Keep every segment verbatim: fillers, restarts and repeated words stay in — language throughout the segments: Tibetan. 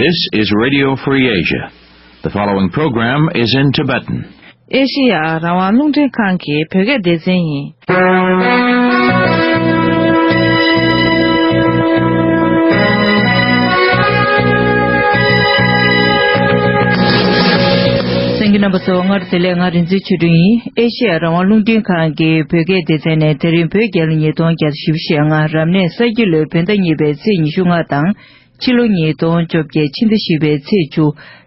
This is Radio Free Asia. The following program is in Tibetan. ཨེ་ཤེ་ཡ་རང་དབང་རླུང་འཕྲིན་ཁང་གི་བོད་སྐད་སྡེ་ཚན་ཡིན། གསན་མཁན་རྣམ་པ་ཚོ་སྔར་བདེ་ལེགས། ང་རིག་འཛིན་ཆོས་སྒྲོན་ཡིན། ཨེ་ཤེ་ཡ་རང་དབང་རླུང་འཕྲིན་ཁང་གི་བོད་སྐད་སྡེ་ཚན་ནས་དེ་རིང་བོད་རྒྱལ་ལོ་ཉིས་སྟོང་བརྒྱ་དང་བཞི་བཅུ་ཞེ་ལྔ་རབ་གནས་ས་ཁྱི་ལོའི་བོད་ཟླ་གཉིས་པའི་ཚེས་ཉི་ཤུ་ལྔ་དང་། ཕྱི་ལོ་ཉིས་སྟོང་བཅོ་བརྒྱད་ཕྱི་ཟླ་བཞི་པའི་ཚེས་བཅུ་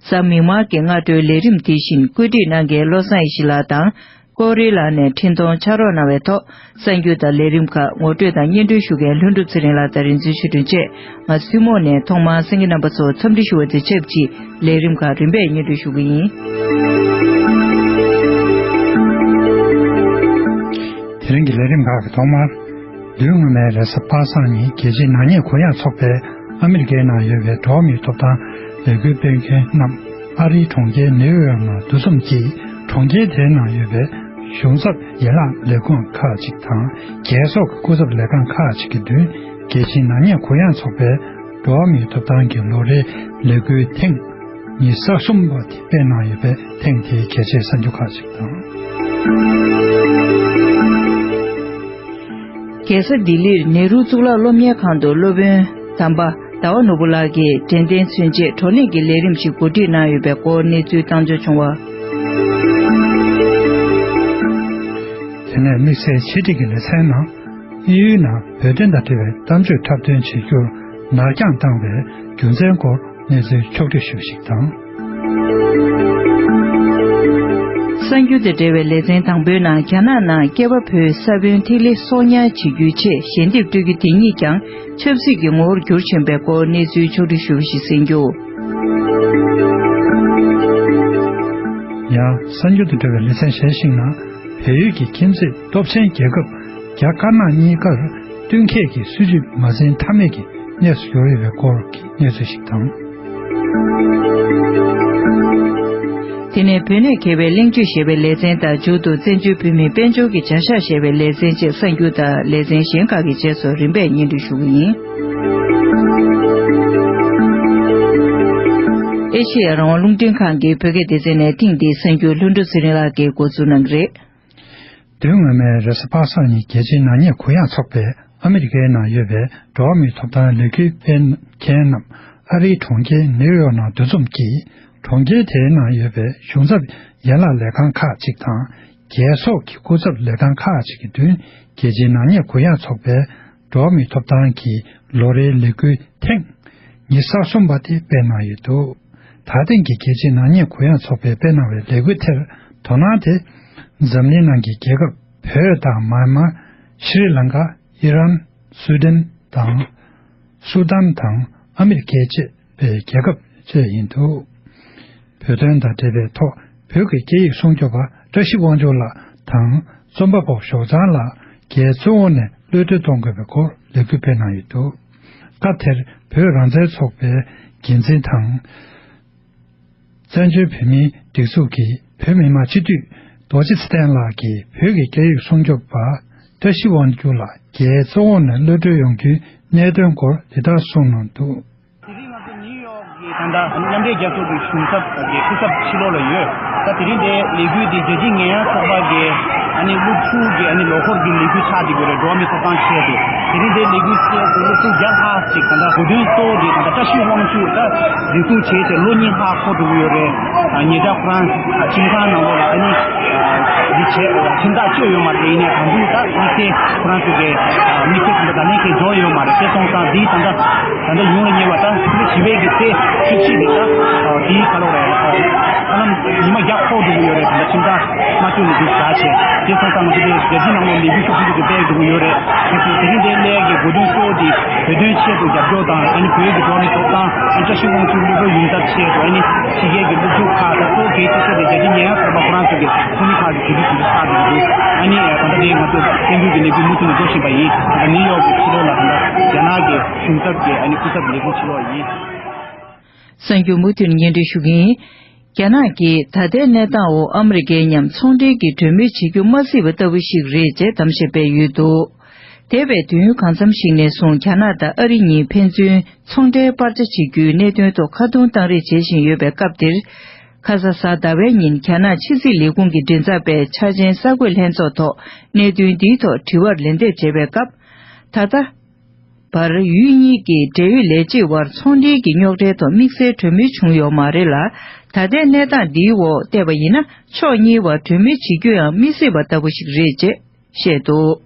གཟའ་མིག་དམར་གྱི་སྔ་དྲོའི་ལས་རིམ་དེ་བཞིན་བཀོད་སྒྲིག་གནང་མཁན་བློ་བཟང་ཡེ་ཤེས་ལགས་དང་། ཀོ་རི་ལགས་ནས་འཕྲིན་གཏོང་ཕྱག་རོགས་གནང་བའི་ཐོག་གསར་འགྱུར་དང་ལས་རིམ་ཁག་ངོ་སྤྲོད་དང་སྙན་སྒྲོན་ཞུ་མཁན་ལྷུན་གྲུབ་ཚེ་རིང་ལགས་དང་རིག་འཛིན་ཆོས་སྒྲོན་བཅས། ང་ཚོ་ཐུན་མོང་ནས་ཐོག་མར་གསན་མཁན་རྣམ་པ་ཚོར་འཚམས་འདྲི་ཞུ་བ་དང་ཆབས་ཅིག་ལས་རིམ་ཁག་རིམ་པས་སྙན་སྒྲོན་ཞུ་གི་ཡིན། དེ་རིང་གི་ལས་རིམ་ཁག་གི་ཐོག་མར། བདུན་སྔོན་མའི་རེས་གཟའ་པ་སངས་ཉིན་རྒྱལ་སྤྱིའི་ནག་ཉེས་གུ་ཡངས་ཚོགས་པས་ཨ་མི་རི་ཀའི་ནང་ཡོད་པའི་འགྲོ་བ་མིའི་ཐོབ་ཐང་ལས་འགུལ་སྤེལ་མཁན་རྣམས་ཨ་རིའི་གྲོང་ཁྱེར་ནེའུ་ཡོག་ནང་འདུ་འཛོམས་ཀྱིས་གྲོང་ཁྱེར་དེའི་ནང་ཡོད་པའི་གཞུང་ཚབ་ཡན་ལག་ལས་ཁུངས་ཁག་ཅིག་དང་རྒྱལ་ཚོགས་ཀྱི་སྐུ་ཚབ་ལས་ཁང་ཁག་ཅིག་གི་མདུན་རྒྱལ་སྤྱིའི་ནག་ཉེས་གུ་ཡངས་ཚོགས་པའི་འགྲོ་བ་མིའི་ཐོབ་ཐང་གི་ལོ་རེའི་ལས་འགུལ་ཐེངས་ཉི་ཤུ་རྩ་གསུམ་པ་དེ་སྤེལ་གནང་ཡོད་པའི་ཐེངས་དེའི་གལ་ཆེའི་གསར་འགྱུར་ཁག་ཅིག་དང་། རྒྱལ་ས་ལྡི་ལིར་ནེ་རུ་གཙུག་ལག་སློབ་གཉེར་ཁང་དུ་སློབ་དཔོན་དམ་པ་ཟླ་བ་ནོར་བུ་ལགས་ཀྱིས་དྲན་རྟེན་མཚོན་ཆེད་བགྲོ་གླེང་གི་ལས་རིམ་ཞིག་གོ་སྒྲིག་གནང་ཡོད་པའི་སྐོར་གནས་ཚུལ་བཏང་འབྱོར་བྱུང་བ། དེ་ནས་དམིགས་བསལ་ཆེད་སྒྲིག་གི་ལེ་ཚན་ནང་། དབྱིན་ཡུལ་ནང་བོད་དོན་དང་འབྲེལ་བའི་གཏམ་བརྗོད་འཁྲབ་སྟོན་བྱེད་རྒྱུར་ནར་འགྱངས་བཏང་བའི་རྒྱུ་མཚན་སྐོར་གནས་ཚུལ་ཕྱོགས་བསྒྲིགས་ཞུ་བ་ཞིག་དང་། གསར་འགྱུར་དང་འབྲེལ་བའི་ལེ་ཚན་དང་པོའི་ནང་། རྒྱ་ནག་ནང་སྐྱེས་པ་ཕོའི་ས་བོན་ཐིག་ལེ་གསོག་ཉར་བྱེད་རྒྱུའི་ཆེད་ཞལ་འདེབས་སྤྲོད་རྒྱུ་དེ་ཉིད་ཀྱང་ཆབ་སྲིད་ཀྱི་ངོ་བོར་གྱུར་ཕྱིན་པའི་སྐོར་གནས་ཚུལ་ཕྱོགས་བསྒྲིགས་ཞུ་བ་ཞིག་གསན་རྒྱུ། ཡང་གསར་འགྱུར་དང་འབྲེལ་བའི་ལེ་ཚན་གཞན་ཞིག་ནང་། བལ་ཡུལ་གྱི་ཁྱིམ་མཚེས་སྟོབས་ཆེན་རྒྱལ་ཁབ་རྒྱ་དཀར་ནག་གཉིས་ཀར་བསྟུན་མཁས་ཀྱི་སྲིད་ཇུས་མ་འཛིན་ཐབས་མེད་ཀྱི་གནས་སུ་གྱུར་ཡོད་པའི་སྐོར་གྱི་གནས་ཚུལ་ཞིག་དང་། དེ་ནས་བོད་གནས་མཁས་པའི་གླེང་བརྗོད་ཞེས་པའི་ལེ་ཚན་དང་། མཇུག་ཏུ་བཙན་བྱོལ་བོད་མིའི་དཔལ་འབྱོར་གྱི་བྱ་གཞག་ཞེས་པའི་ལེ་ཚན་བཅས་གསར་འགྱུར་དང་ལེ་ཚན་གཞན་ཁག་གི་རྗེས་སུ་རིམ་པས་སྙན་སྒྲོན་ཞུ་གི་ཡིན། ཨེ་ཤེ་ཡ་རང་དབང་རླུང་འཕྲིན་ཁང་གི་བོད་སྐད་སྡེ་ཚན་ནས་ཐེངས་འདིའི་གསར་འགྱུར་ལྷུན་གྲུབ་ཚེ་རིང་ལགས་ཀྱིས་འགོ་འཛུགས་གནང་གི་རེད། བདུན་སྔོན་མའི་རེས་གཟའ་པ་སངས་ཉིན་རྒྱལ་སྤྱིའི་ནག་ཉེས་གུ་ཡངས་ཚོགས་པས་ཨ་མི་རི་ཀའི་ནང་ཡོད་པའི་འགྲོ་བ་མིའི་ཐོབ་ཐང་ལས་འགུལ་སྤེལ་མཁན་རྣམས་ཨ་རིའི་གྲོང་ཁྱེར་ནེའུ་ཡོག་ནང་འདུ་འཛོམས་ཀྱིས་གྲོང་ཁྱེར་དེའི་ནང་ཡོད་པའི་གཞུང་ཚབ་ཡན་ལག་ལས་ཁང་ཁག་ཅིག་དང་རྒྱལ་ཚོགས་ཀྱི་སྐུ་ཚབ་ལས་ཁང་ཁག་ཅིག་གི་མདུན་རྒྱལ་སྤྱིའི་ནག་ཉེས་གུ་ཡངས་ཚོགས་པའི་འགྲོ་བ་མིའི་ཐོབ་ཐང་གི་ལོ་རེའི་ལས་འགུལ་ཐེངས་ཉི་ཤུ་རྩ་གསུམ་པ་དེ་སྤེལ་གནང་ཡོད་འདུག་ད་ཐེངས་ཀྱི་རྒྱལ་སྤྱིའི་ནག་ཉེས་གུ་ཡངས་ཚོགས་པས་སྤེལ་གནང་བའི་ལས་འགུལ་དེར་དོ་སྣང་དེ་འཛམ་གླིང་ནང་གི་རྒྱལ་ཁབ་བོད་དང་མཱན་མཱ། ཤྲི་ལང་ཀ། ཨི་རན། སུའུ་ཏན་དང་། སུ་དཱན་དང་ཨ་མི་རི་ཀའི་བཅས་པའི་རྒྱལ་ཁབ་བཅས་ཡིན་འདུག་བོད་དོན་དང་འབྲེལ་བའི་ཐོག་བོད་ཀྱི་སྐད་ཡིག་སྲུང་སྐྱོབ་པ་བཀྲ་ཤིས་དབང་ཕྱུག་ལགས་དང་རྩོམ་པ་པོ་ཞོགས་ལྗང་ལགས་རྒྱའི་བཙོན་འོག་ནས་གློད་གྲོལ་གཏོང་དགོས་པའི་སྐོར་ལས་འགུལ་སྤེལ་གནང་ཡོད་འདུག་སྐབས་དེར་བོད་རང་བཙན་ཚོགས་པའི་འགན་འཛིན་དང་། བཙན་བྱོལ་བོད་མིའི་སྒྲིག་འཛུགས་ཀྱི་བོད་མི་མང་སྤྱི་འཐུས་རྡོ་རྗེ་ཚེ་བརྟན་ལགས་ཀྱིས་བོད་ཀྱི་སྐད་ཡིག་སྲུང་སྐྱོབ་པ་བཀྲ་ཤིས་དབང་ཕྱུག་ལགས་རྒྱའི་བཙོན་འོག་ནས་གློད་གྲོལ་ཡོང་རྒྱུའི་གནད་དོན་སྐོར་འདི་ལྟར་གསུངས་གནང་འདུག་དེ་རིང་ང་ཚོ་ནིའུ་ཡོག་གི་ད་ལྟ་མཉམ་འབྲེལ་རྒྱལ་ཚོགས་ཀྱི་གཞུང་ཚབ་ཀྱི་སྐུ་ཚབ་ཕྱི་ལོགས་ལ་ཡོད། ད་དེ་རིང་འདིའི་ལས་འགུལ་འདི་རྒྱལ་སྤྱིའི་ཉེས་ཡངས་ཚོགས་པ་གི་ཨ་ནི་སློབ་ཕྲུག་གི་ཨ་ནི་ལོ་འཁོར་གྱི་ལས་འགུལ་ཆགས་བསྡད་ཡོད་རེད། འགྲོ་བ་མིའི་ཐོབ་ཐང་ཆེད་དུ། དེ་རིང་འདིའི་ལས་འགུལ་ཆེད་དུ་སློབ་ཕྲུག་བརྒྱ་ལྷག་ཅིག་ད་ལྟ་གོ་སྟོན་གཙོ་བོ་དེ་ད་ལྟ་བཀྲ་ཤིས་དབང་ཕྱུག་ད་འཛིན་བཟུང་བྱས་ཏེ་ལོ་གཉིས་ལྷག་འཁོར་འགྲོ་གི་ཡོད་རེད། ཉེ་ཆར་ཁོ་རང་ཁྲིམས་ཁང་ནང་ལོགས་ལ་ཨ་ནི་འདི་བྱས་ཁྲིམས་ཐག་གཅོད་ཡོད་མ་རེད། ཡིན་ནའི་ད་དུང་ད་དམིགས་བསལ་ཁོ་རང་ཚོ་གི་དམིགས་བསལ་ཁྲིམས་ཐག་ད་ལན་གྱི་འཇོག་ཡོད་མ་རེད། དེ་སོང་ཙང་འདི་ད་ལྟ་ད་ལྟ་ཡོང་ལ་ཉེ་བ་ད་ཕྱི་པའི་གི་ཚེས་བཅུ་གཅིག་རེད། ད་དེའི་ཁ་ལོ་རེད། ཧ་ལམ་ཉི་མ་བརྒྱ་འཁོར་འགྲོ་གི་ཡོད་རེད། ད་ལྟ་ཁྲིམས་ཐག་མ་གཅོད་ནས་འདུག་བྱ་བྱས། དེ་སོང་ཙང་ང་ཚོ་དེ་རྒྱལ་སྤྱིའི་ནང་ལོགས་ལས་འགུལ་ཤུགས་ཆེན་པོ་ཞིག་སྤེལ་འགྲོ་གི་ཡོད་རེད། དེ་ཚོ་དེ་རིང་འདིའི་སླད་ཀྱི་དགོས་འདུན་གཙོ་བོ་དེ་བོད་དོན་ཆེད་དུ་རྒྱབ་སྐྱོར་དང་ཨ་ནི་བོད་ཀྱི་འགྲོ་བ་མིའི་ཐོབ་ཐང་ཨ་ནི་བཀྲ་ཤིས་དབང་ཕྱུག་གློད་གྲོལ་ཡོང་ཐབས་ཆེད་དུ་ཨ་ནི་ཕྱི་རྒྱལ་གྱི་སློབ་ཕྲུག་ཁག་དང་གཙོ་བོ་གལ་ཆེ་ཤོས་དེ་རྒྱལ་སྤྱིའི་ཉེས་ཡངས་ཚོགས་པ་ཁོ་རང་ཚོ་གི་ཚོགས་མི་ཁག་གི་གྲོས་བསྡུར་ཞིག་ཆགས་བསྡད་ཀྱི་འདུག་ཨ་ནི་ད་ལྟ་དེ་ང་ཚོ་སྐད་འགུལ་གྱི་ལས་འགུལ་མུ་མཐུད་ནས་འགྲོ་བཞིན་པ་ཡིན། ད་ལྟ་ནིའུ་ཡོག་གི་ཕྱི་ལོགས་ལ་ད་ལྟ་རྒྱ་ནག་གི་གཞུང་ཚབ་ཀྱི་ཨ་ནི་སྐུ་ཚབ་ལས་ཁུངས་ཕྱི་ལོགས་ཡིན། གསར་འགྱུར་མུ་མཐུད་ནས་སྙན་སྒྲོན་ཞུ་གི་ཡིན། རྒྱ་ནག་གིས་ད་ལྟའི་གནས་སྟངས་འོག་ཨ་མི་རི་ཀའི་མཉམ་ཚོང་འབྲེལ་གྱི་གྲོས་མོལ་བྱེད་རྒྱུ་མ་སྲིད་པ་ལྟ་བུ་ཞིག་རེད་ཅེས་གཏམ་བཤད་སྤེལ་ཡོད་འདུག་འདས་པའི་དུས་ཡུན་གང་འཚམ་ཞིག་ནས་བཟུང་རྒྱ་ནག་དང་ཨ་རི་གཉིས་ཕན་ཚུན་ཚོང་འབྲེལ་སྤར་ཆ་བྱེད་རྒྱུའི་གནད་དོན་ཐོག་ཁ་རྡུང་བཏང་རེས་བྱེད་བཞིན་ཡོད་པའི་སྐབས་འདིར། ཁ་ས་གཟའ་ཟླ་བའི་ཉིན་རྒྱ་ནག་ཕྱི་སྲིད་ལས་ཁུངས་ཀྱི་མགྲིན་ཚབ་པས་འཆར་ཅན་གསར་འགོད་ལྷན་ཚོགས་ཐོག་གནད་དོན་འདིའི་ཐོག་དྲི་བར་ལན་འདེབས་བྱས་པའི་སྐབས། ད་ལྟ་བར་ཡུལ་གཉིས་ཀྱི་འབྲེལ་ཡོད་ལས་བྱེད་དབར་ཚོང་འབྲེལ་གྱི་རྙོག་དྲའི་ཐོག་དམིགས་བསལ་གྲོས་མོལ་བྱུང་ཡོད་མ་རེད་ལ། ད་ལྟའི་གནས་སྟངས་འདིའི་འོག་བལྟས་པ་ཡིན་ན། ཕྱོགས་གཉིས་བར་གྲོས་མོལ་བྱེད་རྒྱུ་ཡང་མི་སྲིད་པ་ལྟ་བུ་ཞིག་རེད་ཅེས་བཤད་འདུག་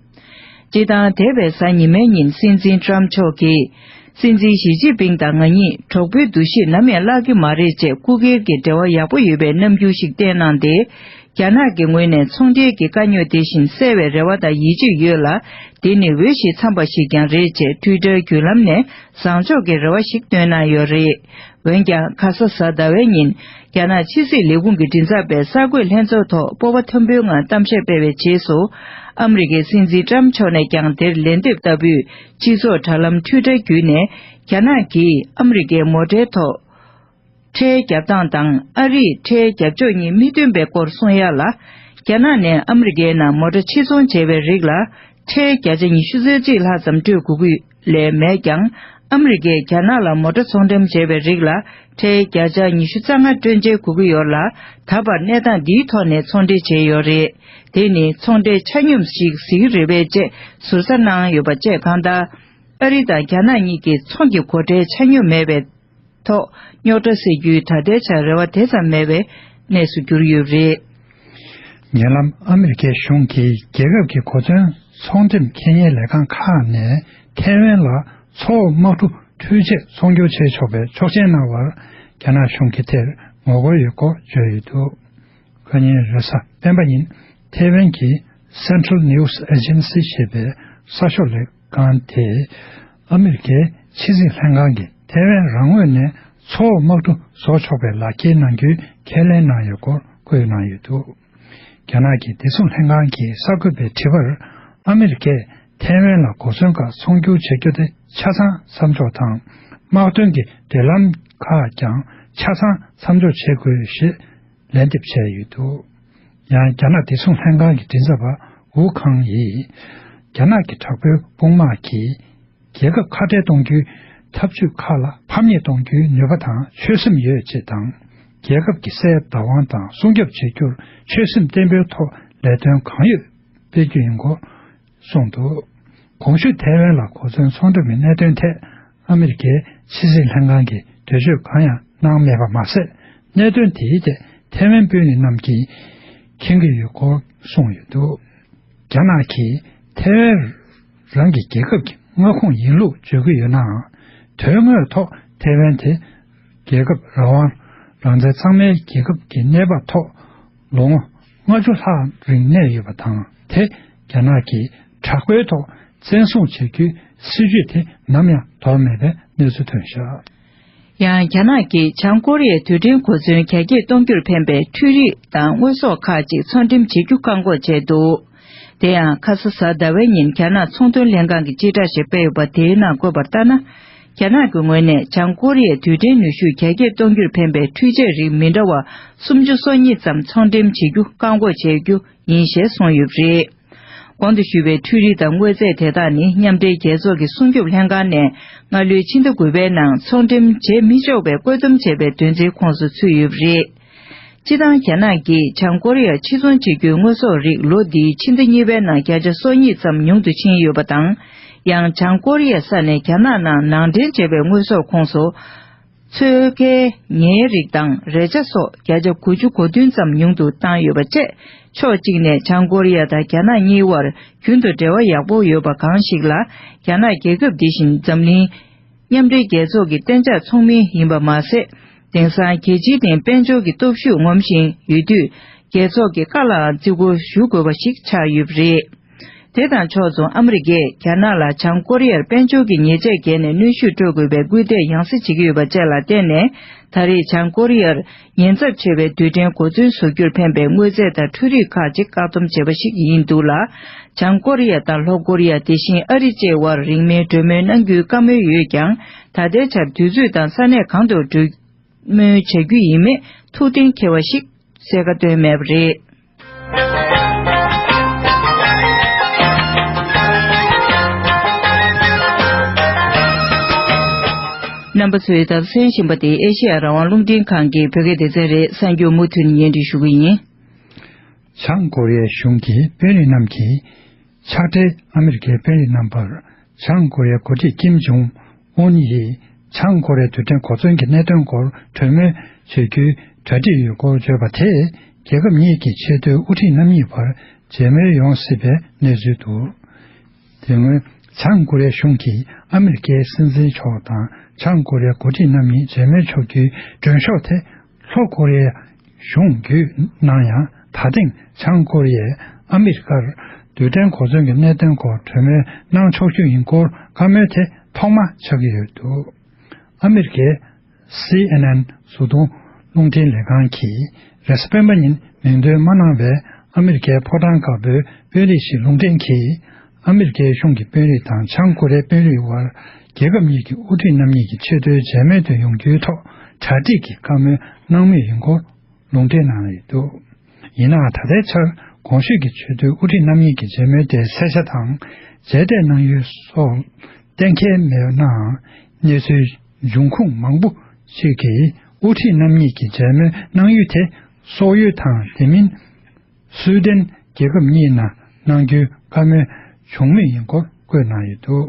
སྤྱིར་བཏང་འདས་པའི་གཟའ་ཉི་མའི་ཉིན་སྲིད་འཛིན་ཏྲམ་མཆོག་གིས། སྲིད་འཛིན་ཞི་ཅིན་ཕིང་དང་ང་གཉིས་གྲོགས་པོའི་འདུ་ཤེས་ནམ་ཡང་བརླག་གི་མ་རེད་ཅེས་སྐུ་སྒེར་གྱི་འབྲེལ་བ་ཡག་པོ་ཡོད་པའི་རྣམ་འགྱུར་ཞིག་བསྟན་གནང་སྟེ། རྒྱ་ནག་གི་ངོས་ནས་ཚོང་འབྲེལ་གྱི་དཀའ་རྙོག་དེ་བཞིན་སེལ་བའི་རེ་བ་དང་ཡིད་ཆེས་ཡོད་ལ། འདི་ནི་འོས་ཤིང་འཚམས་པ་ཞིག་ཀྱང་རེད་ཅེས་ཊུའི་ཊར་བརྒྱུད་ལམ་ནས་བཟང་ཕྱོགས་ཀྱི་རེ་བ་ཞིག་བཏོན་གནང་ཡོད་རེད། འོན་ཀྱང་ཁ་ས་གཟའ་ཟླ་བའི་ཉིན། རྒྱ་ནག་ཕྱི་སྲིད་ལས་ཁུངས་ཀྱི་མགྲིན་ཚབ་པས་གསར་འགོད་ལྷན་ཚོགས་ཐོག་སྤོབས་པ་མཐོན་པོའི་ངང་གཏམ་བཤད་སྤེལ་བའི་རྗེས་སུ། ཨ་མི་རི་ཀའི་སྲིད་འཛིན་ཏྲམ་མཆོག་ནས་ཀྱང་དེར་ལན་འདེབས་ལྟ་བུའི་སྤྱི་ཚོགས་དྲ་ལམ་ཊུའི་ཊར་བརྒྱུད་ནས། རྒྱ་ནག་གིས་ཨ་མི་རི་ཀའི་མོ་ཊའི་ཐོག་ཁྲལ་བརྒྱབ་སྟངས་དང་ཨ་རིས་ཁྲལ་བརྒྱབ་ཕྱོགས་གཉིས་མི་མཐུན་པའི་སྐོར་གསུང་ཡ་ལ། རྒྱ་ནག་ནས་ཨ་མི་རི་ཀའི་ནང་མོ་ཊ་ཕྱིར་ཚོང་བྱས་པའི་རིགས་ལ་ཁྲལ་བརྒྱ་ཆ་ཉི་ཤུ་རྩ་གཅིག་ལྷག་ཙམ་སྤྲོད་དགོས་ཀྱི་ལས་མེད་ཀྱང་། ཨ་མི་རི་ཀས་རྒྱ་ནག་ལ་མོ་ཊ་ཚོང་འགྲེམས་བྱས་པའི་རིགས་ལ་ཁྲལ་བརྒྱ་ཆ་ཉི་ཤུ་རྩ་ལྔ་སྤྲོད་འཇལ་དགོས་ཀྱི་ཡོད་ལ། ད་བར་གནས་སྟངས་འདིའི་ཐོག་ནས་ཚོང་འབྲེལ་བྱས་ཡོད་རེད། དེ་ནི་ཚོང་འབྲེལ་ཆ་སྙོམས་ཤིག་ཟེར་གྱི་རེད་པས་ཅེས་ཟུར་ཟ་གནང་ཡོད་པ་བཅས་གང་ལྟར། ཨ་རི་དང་རྒྱ་ནག་གཉིས་ཀྱི་ཚོང་གི་སྒོ་ཁྲལ་ཆ་སྙོམས་མེད་པའི་ཐོག་རྙོག་དྲ་སེལ་རྒྱུའི་ད་ལྟའི་ཆར་རེ་བ་དེ་ཙམ་མེད་པའི་གནས་སུ་གྱུར་ཡོད་རེད། ཉེ་ལམ་ཨ་མི་རི་ཀའི་གཞུང་གིས་རྒྱལ་ཁབ་ཀྱི་གོ་མཚོན་ཚོང་འགྲེམས་ཁེ་ཉེན་ལས་ཁང་ཁག་ནས་ཐའེ་ཝན་ལ་མཚོ་འོག་དམག་གྲུ་འཕྲུལ་ཆས་ཚོང་སྒྱུར་བྱེད་ཆོག་པའི་ཆོག་མཆན་གནང་བར་རྒྱ་ནག་གཞུང་གིས་དེར་ངོ་རྒོལ་ཡོད་སྐོར་བརྗོད་ཡོད་འདུག་ཁ་ཉིན་རེས་གཟའ་སྤེན་པ་ཉིན་ཐའེ་ཝན་གྱི་Central News Agency ཞེས་པའི་གསར་ཤོག་ལས་ཁང་དེས་ཨ་མི་རི་ཀའི་ཕྱི་སྲིད་ལྷན་ཁང་གིས་ཐའེ་ཝན་རང་ངོས་ནས་མཚོ་འོག་དམག་གྲུ་བཟོ་ཆོག་པའི་ལག་ཁྱེར་གནང་རྒྱུའི་ཁས་ལེན་གནང་ཡོད་སྐོར་བཀོད་གནང་ཡོད་འདུག་རྒྱ་ནག་གི་བདེ་སྲུང་ལྷན་ཁང་གིས་གསར་འགོད་པའི་དྲི་བར། ཨ་མི་རི་ཀས་ཐའེ་ཝན་ལ་གོ་མཚོན་ཁག་ཚོང་སྒྱུར་བྱེད་རྒྱུ་དེ་ཆ་ཚང་མཚམས་འཇོག་དང་། དམག་དོན་གྱི་འབྲེལ་ལམ་ཁག་ཀྱང་ཆ་ཚང་མཚམས་འཇོག་བྱེད་དགོས་ཞེས་ལན་འདེབས་བྱས་ཡོད་འདུག་ཡང་རྒྱ་ནག་བདེ་སྲུང་ལྷན་ཁང་གི་མགྲིན་ཚབ་པ་ཝུ་ཁང་ཡིས། རྒྱ་ནག་གི་དྲག་པོའི་དཔུང་དམག་གིས། རྒྱལ་ཁབ་ཁ་བྲལ་གཏོང་རྒྱུའི་འཐབ་ཇུས་ཁག་ལ་ཕམ་ཉེས་གཏོང་རྒྱུའི་ནུས་པ་དང་ཆོད་སེམས་ཡོད་ཅེས་དང་། རྒྱལ་ཁབ་ཀྱི་སའི་བདག་དབང་དང་སྲུང་སྐྱོབ་བྱེད་རྒྱུར་ཆོད་སེམས་བརྟན་པོའི་ཐོག་ལས་དོན་གང་ཡོད་སྤེལ་རྒྱུ་ཡིན་སྐོར་གསུངས་འདུག་གོང་ཞུས་ཐའེ་ཝན་ལ་གོ་མཚོན་ཚོང་འགྲེམས་ཀྱི་གནད་དོན་ཐད་ཨ་མི་རི་ཀའི་ཕྱི་སྲིད་ལྷན་ཁང་གིས་འགྲེལ་བརྗོད་གང་ཡང་གནང་མེད་པ་མ་ཟད། གནད་དོན་དེའི་ཐད་ཐའེ་ཝན་དཔོན་རིགས་རྣམས་ཀྱིས་མཁྱེན་གྱི་ཡོད་སྐོར་གསུངས་ཡོད་འདུག་རྒྱ་ནག་གིས་ཐའེ་ཝན་རང་གི་རྒྱལ་ཁབ་ཀྱི་མངའ་ཁོངས་ཡིན་ལུགས་བརྗོད་ཀྱི་ཡོད་ནའང་། དོན་དངོས་ཐོག་ཐའེ་ཝན་དེ་རྒྱལ་ཁབ་རང་དབང་རང་བཙན་གཙང་མའི་རྒྱལ་ཁབ་ཀྱི་གནས་བབ་ཐོག་ལོ་ངོ་ལྔ་བཅུ་ལྷག་རིང་གནས་ཡོད་པ་དང་། དེ་རྒྱ་ནག་གིས་དྲག་པོའི་ཐོག་བཙན་བཟུང་བྱེད་རྒྱུའི་སྲིད་ཇུས་དེ་ནམ་ཡང་དོར་མེད་པའི་གནས་ཚུལ་ཐོན་བཞག་ཡང་རྒྱ་ནག་གིས་བྱང་ཀོ་རི་ཡའི་རྡུལ་ཕྲན་གོ་མཚོན་རྒྱ་སྐྱེད་གཏོང་རྒྱུར་ཕན་པའི་འཕྲུལ་རིག་དང་དངོས་ཟོག་ཁག་ཅིག་ཚོང་འགྲེམས་བྱེད་རྒྱུ་བཀག་འགོག་བྱས་འདུག་དེ་ཡང་ཁ་ས་གཟའ་ཟླ་བའི་ཉིན་རྒྱ་ནག་ཚོང་དོན་ལྷན་ཁང་གིས་སྤྱི་བསྒྲགས་ཤིག་སྤེལ་ཡོད་པ་དེའི་ནང་བཀོད་པར་ལྟར་ན། རྒྱ་ནག་གི་ངོས་ནས་བྱང་ཀོ་རི་ཡའི་རྡུལ་ཕྲན་ནུས་ཤུགས་རྒྱ་སྐྱེད་གཏོང་རྒྱུར་ཕན་པའི་འཕྲུལ་ཆས་རིགས་མི་འདྲ་བ་སུམ་ཅུ་སོ་གཉིས་ཙམ་ཚོང་འགྲེམས་བྱེད་རྒྱུ་བཀག་འགོག་བྱེད་རྒྱུ་ཡིན་ཞེས་གསུངས་ཡོད་པ་རེད། གོང་དུ་ཞུས་པའི་འཕྲུལ་རིག་དང་དངོས་རྫས་དེ་དག་ནི་མཉམ་འབྲེལ་རྒྱལ་ཚོགས་ཀྱི་སྲུང་སྐྱོབ་ལྷན་ཁང་ནས་སྔ་ལོའི་ཕྱི་ཟླ་དགུ་པའི་ནང་ཚོང་འགྲེམས་བྱེད་མི་ཆོག་པའི་བཀོད་འདོམས་བྱས་པའི་དོན་ཚན་ཁོངས་སུ་ཚུད་ཡོད་པ་རེད། སྤྱིར་བཏང་རྒྱ་ནག་གིས་བྱང་ཀོ་རི་ཡར་ཕྱིར་ཚོང་བྱེད་རྒྱུའི་དངོས་ཟོག་རིགས་ལོ་འདིའི་ཕྱི་ཟླ་གཉིས་པའི་ནང་བརྒྱ་ཆ་སོ་གཉིས་ཙམ་ཉུང་དུ་ཕྱིན་ཡོད་པ་དང་། ཡང་བྱང་ཀོ་རི་ཡའི་ས་ནས་རྒྱ་ནག་ནང་ནང་འདྲེན་བྱས་པའི་དངོས་ཟོག་ཁོངས་སུ། ཚོས་ཁལ་ཉའི་རིགས་དང་རས་ཆ་སོགས་བརྒྱ་ཆ་དགུ་བཅུ་གོ་བདུན་ཙམ་ཉུང་དུ་བཏང་ཡོད་པ་བཅས། ཕྱོགས་གཅིག་ནས་བྱང་ཀོ་རི་ཡ་དང་རྒྱ་ནག་གཉིས་དབར་རྒྱུན་དུ་འབྲེལ་བ་ཡག་པོ་ཡོད་པ་གང་ཞིག་ལ། རྒྱ་ནག་རྒྱལ་ཁབ་འདི་བཞིན་འཛམ་གླིང་མཉམ་འབྲེལ་རྒྱལ་ཚོགས་ཀྱི་གཏན་འཇགས་ཚོགས་མི་ཡིན་པ་མ་ཟད། དེང་སང་རྒྱལ་སྤྱིའི་སྟེང་དཔལ་འབྱོར་གྱི་སྟོབས་ཤུགས་ངོམ་བཞིན་ཡོད་དུས། རྒྱལ་ཚོགས་ཀྱི་བཀའ་ལའང་བརྩི་བཀུར་ཞུ་དགོས་པ་ཞིག་ཆགས་ཡོད་པ་རེད། དེ་དང་ཕྱོགས་མཚུངས་ཨ་མི་རི་ཀས་རྒྱ་ནག་ལ་བྱང་ཀོ་རི་ཡར་དཔལ་འབྱོར་གྱི་ཉེས་ཆད་བཀལ་ནས་གནོན་ཤུགས་སྤྲོད་དགོས་པའི་སྐུལ་འདེད་ཡང་སེ་བྱེད་ཀྱི་ཡོད་པ་བཅས་ལ་བརྟེན་ནས། ད་རེས་བྱང་ཀོ་རི་ཡར་ཉེན་ཚབས་ཆེ་བའི་རྡུལ་ཕྲན་གོ་མཚོན་བཟོ་རྒྱུར་ཕན་པའི་དངོས་རྫས་དང་འཕྲུལ་རིག་ཁག་ཅིག་བཀག་སྡོམ་བྱས་པ་ཞིག་ཡིན་འདུག་ལ། བྱང་ཀོ་རི་ཡ་དང་ལྷོ་ཀོ་རི་ཡ། དེ་བཞིན་ཨ་རི་བཅས་དབར་རིང་མིན་གྲོས་མོལ་གནང་རྒྱུའི་བཀའ་མོལ་ཡོད་ཀྱང་། ད་ལྟའི་ཆར་དུས་ཚོད་དང་ས་གནས་གང་དུ་གྲོས་མོལ་བྱ་རྒྱུ་ཡིན་མེད་ཐུགས་གཏན་འཁེལ་བ་ཞིག་གསལ་ཁ་བཏོན་མེད་པ་རེད། རྣམ་པ་ཚོས་ད་གསན་བཞིན་པ་དེ་ཨེ་ཤེ་ཡ་རང་དབང་རླུང་འཕྲིན་ཁང་གི་བོད་སྐད་སྡེ་ཚན་རེད། གསར་འགྱུར་མུ་མཐུད་སྙན་སྒྲོན་ཞུ་གི་ཡིན། བྱང་ཀོ་རི་ཡའི་གཞུང་གི་དཔོན་རིགས་རྣམས་ཀྱིས་ཕྱག་སྦྲེལ་ཨ་མི་རི་ཀའི་དཔོན་རིགས་རྣམ་པར་བྱང་ཀོ་རི་ཡའི་འགོ་ཁྲིད་ཀིམ་ཇོང་ཨུན་ཡིས་བྱང་ཀོ་རི་ཡའི་རྡུལ་ཕྲན་གོ་མཚོན་གྱི་གནད་དོན་སྐོར་གྲོས་མོལ་བྱེད་རྒྱུའི་གྲ་སྒྲིག་ཡོད་སྐོར་བརྗོད་པ་དེས་རྒྱལ་ཁབ་གཉིས་ཀྱི་ཆེས་མཐོའི་དབུ་ཁྲིད་རྣམ་གཉིས་བར་མཇལ་མོལ་ཡོང་སྲིད་པའི་གནས་ཚུལ་འདུག་དེ་སྔོན་བྱང་ཀོ་རི་ཡ་གཞུང་གིས་ཨ་མི་རི་ཀའི་སྲིད་འཛིན་མཆོག་དང་བྱང་ཀོ་རི་ཡའི་འགོ་ཁྲིད་རྣམ་གཉིས་མཇལ་མོལ་ཆོག་རྒྱུའི་མགྲོན་ཤོག་དེ་ལྷོ་ཀོ་རི་ཡའི་གཞུང་བརྒྱུད་གནང་ཡང་། ད་ཐེངས་བྱང་ཀོ་རི་ཡས་ཨ་མི་རི་ཀར་རྡུལ་ཕྲན་གོ་མཚོན་གྱི་གནད་དོན་སྐོར་གྲོས་མོལ་གནང་ཆོག་རྒྱུ་ཡིན་སྐོར་བཀའ་མོལ་དེ་ཐོག་མ་ཆགས་ཀྱི་ཡོད་འདུག་ཨ་མི་རི་ཀའི་སི་ཨེན་ཨེན་གཟུགས་མཐོང་རླུང་འཕྲིན་ལས་ཁང་གིས་རེས་གཟའ་སྤེན་པ་ཉིན་མིང་འདོན་མ་གནང་བའི་ཨ་མི་རི་ཀའི་ཕོ་བྲང་དཀར་པོའི་དཔོན་རིགས་ཤིག་ལུང་འདྲེན་གྱིས། ཨ་མི་རི་ཀའི་གཞུང་གི་དཔོན་རིགས་དང་བྱང་ཀོ་རི་ཡའི་དཔོན་རིགས་དབར་རྒྱལ་ཁབ་གཉིས་ཀྱི་དབུ་ཁྲིད་རྣམ་གཉིས་ཀྱི་ཆེས་མཐོའི་མཇལ་མོལ་དུ་ཡོང་རྒྱུའི་ཐོག་གྲ་སྒྲིག་གི་བཀའ་མོལ་གནང་མུས་ཡིན་སྐོར་ལུང་འདྲེན་གནང་ཡོད་འདུག་ཡིན་ནའང་། ད་ལྟའི་ཆར་གོང་ཞུས་ཀྱི་ཆེས་མཐོའི་དབུ་ཁྲིད་རྣམ་གཉིས་ཀྱི་མཇལ་མོལ་དེའི་གསལ་ཆ་དང་མཇལ་འཕྲད་གནང་ཡུལ་སོགས་གཏན་འཁེལ་མེད་ནའང་། གནས་ཚུལ་འབྱུང་ཁུངས་མང་པོ་ཞིག་གིས་དབུ་ཁྲིད་རྣམ་གཉིས་ཀྱི་མཇལ་མོལ་གནང་ཡུལ་དེ་སོག་ཡུལ་དང་། དེ་མིན་སུའུ་ཏན་རྒྱལ་ཁབ་གཉིས་ནང་གནང་རྒྱུའི་བཀའ་མོལ་བྱུང་མུས་ཡིན་སྐོར་བཀོད་གནང་ཡོད་འདུག་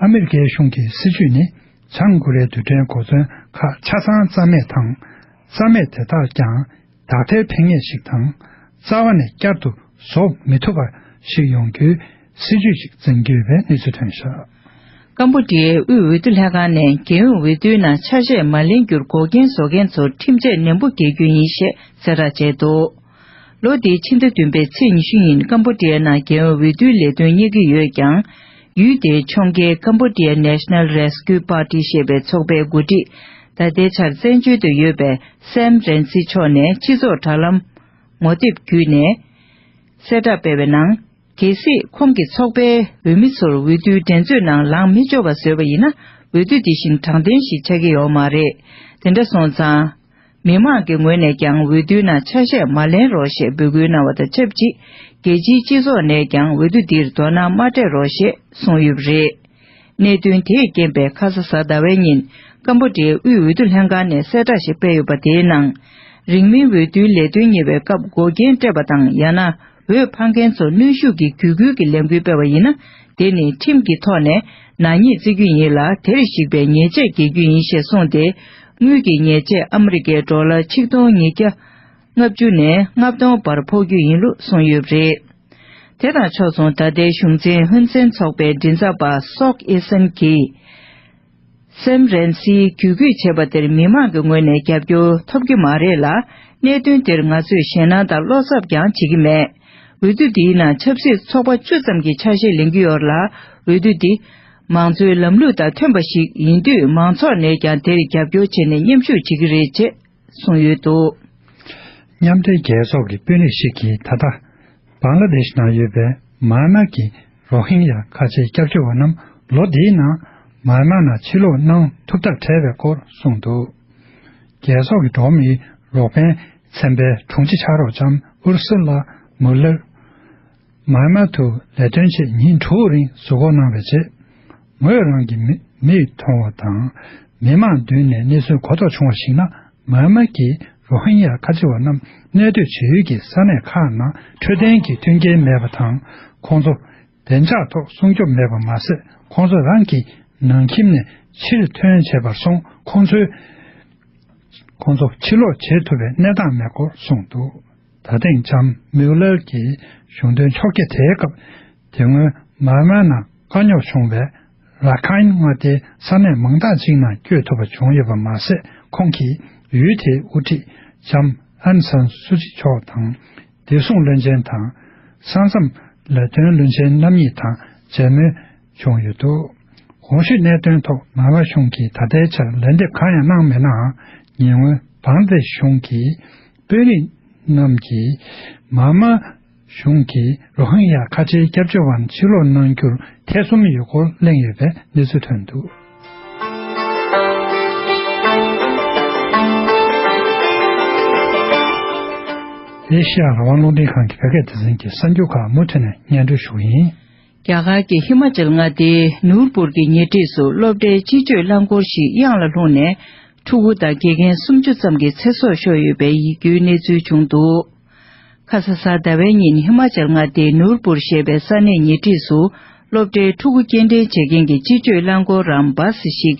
ཨ་མི་རི་ཀའི་གཞུང་གི་སྲིད་བྱུས་ནི། བྱང་ཀོ་རི་ཡའི་རྡུལ་ཕྲན་གོ་མཚོན་ཁག་ཆ་ཚང་རྩ་མེད་དང་། རྩ་མེད་དེ་དག་ཀྱང་དག་ཐེར་འཕེན་ངེས་ཤིག་དང་། རྩ་བ་ནས་བསྐྱར་དུ་བཟོ་མི་ཐུབ་པ་ཞིག་ཡོང་རྒྱུའི་སྲིད་བྱུས་ཤིག་འཛིན་གྱི་ཡོད་པའི་གནས་ཚུལ་ཐོན་བཞག་ཀམ་པོ་ཌི་ཡའི་དབུས་འོས་བསྡུ་ལྷན་ཁང་ནས་རྒྱལ་ཡོངས་འོས་བསྡུའི་ནང་ཆ་ཤས་མ་ལེན་རྒྱུར་འགོག་རྐྱེན་བཟོ་མཁན་ཚོར་ཁྲིམས་ཆད་ནན་པོ་འགེལ་རྒྱུ་ཡིན་ཞེས་གསལ་བསྒྲགས་བྱས་འདུག་ལོ་འདིའི་ཕྱི་ཟླ་བདུན་པའི་ཚེས་ཉི་ཤུ་ཉིན་ཀམ་པོ་ཌི་ཡའི་ནང་རྒྱལ་ཡོངས་འོས་བསྡུའི་ལས་དོན་གཉེར་གྱི་ཡོད་ཀྱང་། ཡུལ་དེའི་ཕྱོགས་འགལ་Cambodia National Rescue Party ཞེས་པའི་ཚོགས་པའི་འགོ་ཁྲིད། ད་ལྟའི་ཆར་བཙན་བྱོལ་དུ་ཡོད་པའི་སེམ་རན་སི་མཆོག་ནས་སྤྱི་ཚོགས་དྲ་ལམ་ངོ་དེབ་བརྒྱུད་ནས་གསལ་བསྒྲགས་སྤེལ་བའི་ནང་། གལ་སྲིད་ཁོང་གིས་ཚོགས་པའི་འོས་མི་ཚོར་འོས་བསྡུའི་འགྲན་རྩོད་ནང་ལངས་མི་ཆོག་པ་བཟོས་པ་ཡིན་ན། འོས་བསྡུ་དེ་བཞིན་དྲང་བདེན་ཞིག་ཆགས་ཀྱི་ཡོད་མ་རེད། དེ་འདྲ་སོང་ཙང་། མི་མང་གི་ངོས་ནས་ཀྱང་འོས་བསྡུའི་ནང་ཆ་ཤས་མ་ལེན་རོགས་ཞེས་འབོད་སྐུལ་གནང་བ་དང་ཆབས་ཅིག་རྒྱལ་སྤྱིའི་སྤྱི་ཚོགས་ནས་ཀྱང་འོས་བསྡུ་འདིར་དོ་སྣང་མ་སྤྲད་རོགས་ཞེས་གསུངས་ཡོད་པ་རེད། གནད་དོན་དེས་རྐྱེན་པས་ཁ་ས་གཟའ་ཟླ་བའི་ཉིན་ཀམ་པོ་ཌི་ཡའི་དབུས་འོས་བསྡུ་ལྷན་ཁང་ནས་གསལ་བསྒྲགས་ཤིག་སྤེལ་ཡོད་པ། དེའི་ནང་། རིང་མིན་འོས་བསྡུའི་ལས་དོན་གཉེར་བའི་སྐབས་འགོག་རྐྱེན་སྤྲད་པ་དང་། ཡང་ན་འོས་འཕང་མཁན་ཚོ་གནོན་ཤུགས་ཀྱིས་བརྒྱུད་སྐུལ་གྱི་ལས་འགུལ་སྤེལ་བ་ཡིན་ན། དེ་ནི་ཁྲིམས་ཀྱི་ཐོག་ནས་ནག་ཉེས་བརྩི་རྒྱུ་ཡིན་ལ། དེར་གཞིགས་པའི་ཉེས་ཆད་འགེལ་རྒྱུ་ཡིན་ཞེས་གསུངས་ཏེ། དངུལ་གྱི་ཉེས་ཆད་ཨ་མི་རི་ཀའི་ཌོ་ལར་ཆིག་སྟོང་ཉིས་བརྒྱ་ལྔ་བཅུ་ནས་ལྔ་སྟོང་བར་ཕོག་རྒྱུ་ཡིན་ལུགས་གསུངས་ཡོད་པ་རེད། དེ་དང་ཕྱོགས་མཚུངས། ད་ལྟའི་གཞུང་འཛིན་ཧུན་སེན་ཚོགས་པའི་མགྲིན་ཚབ་པ་སོག་ཨི་སན་གྱིས། སེམ་རན་སིའི་བརྒྱུད་སྐུལ་བྱས་པ་དེར་མི་མང་གི་ངོས་ནས་རྒྱབ་སྐྱོར་ཐོབ་ཀྱི་མ་རེད་ལ། གནད་དོན་དེར་ང་ཚོས་ཞེད་སྣང་དང་བློ་འཚབ་ཀྱང་བྱེད་ཀྱི་མེད། འོས་བསྡུ་འདིའི་ནང་ཆབ་སྲིད་ཚོགས་པ་བཅུ་ཙམ་གྱིས་ཆ་ཤས་ལེན་གྱི་ཡོད་ལ། འོས་བསྡུ་འདི་མང་གཙོའི་ལམ་ལུགས་དང་མཐུན་པ་ཞིག་ཡིན་དུས། མང་ཚོགས་ནས་ཀྱང་དེར་རྒྱབ་སྐྱོར་བྱས་ནས་མཉམ་ཞུགས་བྱེད་ཀྱི་རེད་ཅེས་གསུངས་ཡོད་འདུག་མཉམ་འབྲེལ་རྒྱལ་ཚོགས་ཀྱི་དཔོན་རིགས་ཤིག་གིས་ད་ལྟ་བང་ལ་དེཤ་ནང་ཡོད་པའི་མཱན་མཱ་གི་རོ་ཧིན་ཡ་ཁ་ཆེའི་སྐྱབས་བཅོལ་བ་རྣམས་ལོ་འདིའི་ནང་མཱན་མཱ་ནང་ཕྱིར་ལོག་གནང་ཐུབ་ཐབས་བྲལ་བའི་སྐོར་གསུངས་འདུག་རྒྱལ་ཚོགས་ཀྱི་འགྲོ་བ་མིའི་རོགས་ཕན་ཚན་པའི་དྲུང་ཆེ་ཕྱག་རོགས་ལྕམ་ཨུར་སུ་ལ་མུ་ལར། མཱན་མཱ་དུ་ལས་དོན་ཆེད་ཉིན་དྲུག་རིང་གཟིགས་སྐོར་གནང་བའི་རྗེས། ངོས་རང་གི་མི་མིག་མཐོང་བ་དང་། མི་མང་མདུན་ནས་གནས་ཚུལ་གོ་རྟོགས་བྱུང་བར་གཞིགས་ན། མཱན་མཱ་གི་རོ་ཧིན་ཡ་ཁ་ཆེ་བ་རྣམས་གནས་སྡོད་བྱེད་ཡུལ་གྱི་ས་གནས་ཁག་ནང་འཕྲོད་བསྟེན་གྱི་མཐུན་རྐྱེན་མེད་པ་དང་། ཁོང་ཚོ་བདེ་འཇགས་ཐོག་སྲུང་སྐྱོབ་མེད་པ་མ་ཟད། ཁོང་ཚོ་རང་གི་ནང་ཁྱིམ་ནས་ཕྱིར་ཐོན་བྱས་པར་སོང་། ཁོང་ཚོའི་ཁོང་ཚོ་ཕྱིར་ལོག་བྱེད་ཐུབ་པའི་གནས་སྟངས་མེད་སྐོར་གསུངས་འདུག་ད་ཐེངས་ལྕམ་མིའུ་ལར་གྱི་གཞུང་དོན་ཕྱོགས་བསྐྱོད་དེའི་སྐབས། དེ་སྔོན་མཱན་མཱ་ནང་དཀའ་རྙོག་བྱུང་བའི་ར་ཁཱིན་མངའ་སྡེའི་ས་གནས་མང་དག་ཅིག་ནང་བསྐྱོད་ཐུབ་པ་བྱུང་ཡོད་པ་མ་ཟད། ཁོང་གིས་ཡུལ་དེའི་དབུ་ཁྲིད་ལྕམ་ཨན་སན་སུ་ཅི་མཆོག་དང་། བདེ་སྲུང་བློན་ཆེན་དང་། ས་མཚམས་ལས་དོན་བློན་ཆེན་རྣམ་གཉིས་དང་མཇལ་མོལ་བྱུང་ཡོད་འདུག་གོང་ཞུས་གནད་དོན་ཐོག་མཱན་མཱ་གཞུང་གིས་ད་ལྟའི་ཆར་ལན་འདེབས་གང་ཡང་གནང་མེད་ནའང་། ཉེ་སྔོན་བང་ལ་དེཤ་གཞུང་གི་དཔོན་རིགས་རྣམས་ཀྱིས་མཱན་མཱ་གཞུང་གིས་རོ་ཧིན་ཡ་ཁ་ཆེའི་སྐྱབས་བཅོལ་བ་ཕྱིར་ལོག་གནང་རྒྱུར་ཐེ་ཚོམ་ཡོད་སྐོར་གླེང་ཡོད་པའི་གནས་ཚུལ་ཐོན་འདུག་ཨེ་ཤེ་ཡ་རང་དབང་རླུང་འཕྲིན་ཁང་གི་བོད་སྐད་སྡེ་ཚན་གྱི་གསར་འགྱུར་ཁག་མུ་མཐུད་ནས་སྙན་སྒྲོན་ཞུ་གི་ཡིན། རྒྱ་གར་གྱི་ཧི་མ་ཅལ་མངའ་སྡེའི་ནུར་པུར་གྱི་ཉེ་འཁྲིས་སུ་སློབ་གྲྭའི་སྤྱི་སྤྱོད་རླངས་འཁོར་ཞིག་གཡང་ལ་ལྷུང་ནས། ཕྲུ་གུ་དང་དགེ་རྒན་སུམ་ཅུ་ཙམ་གྱི་ཚེ་སྲོག་ཤོར་ཡོད་པའི་ཡིད་སྐྱོའི་གནས་ཚུལ་བྱུང་འདུག་ཁ་ས་གཟའ་ཟླ་བའི་ཉིན་ཧི་མ་ཅལ་མངའ་སྡེའི་ནུར་པུར་ཞེས་པའི་ས་གནས་ཉེ་འཁྲིས་སུ། སློབ་གྲྭའི་ཕྲུ་གུ་སྐྱེལ་འདྲེན་བྱེད་མཁན་གྱི་སྤྱི་སྤྱོད་རླངས་འཁོར་རམ་བཱ་སི་ཞིག་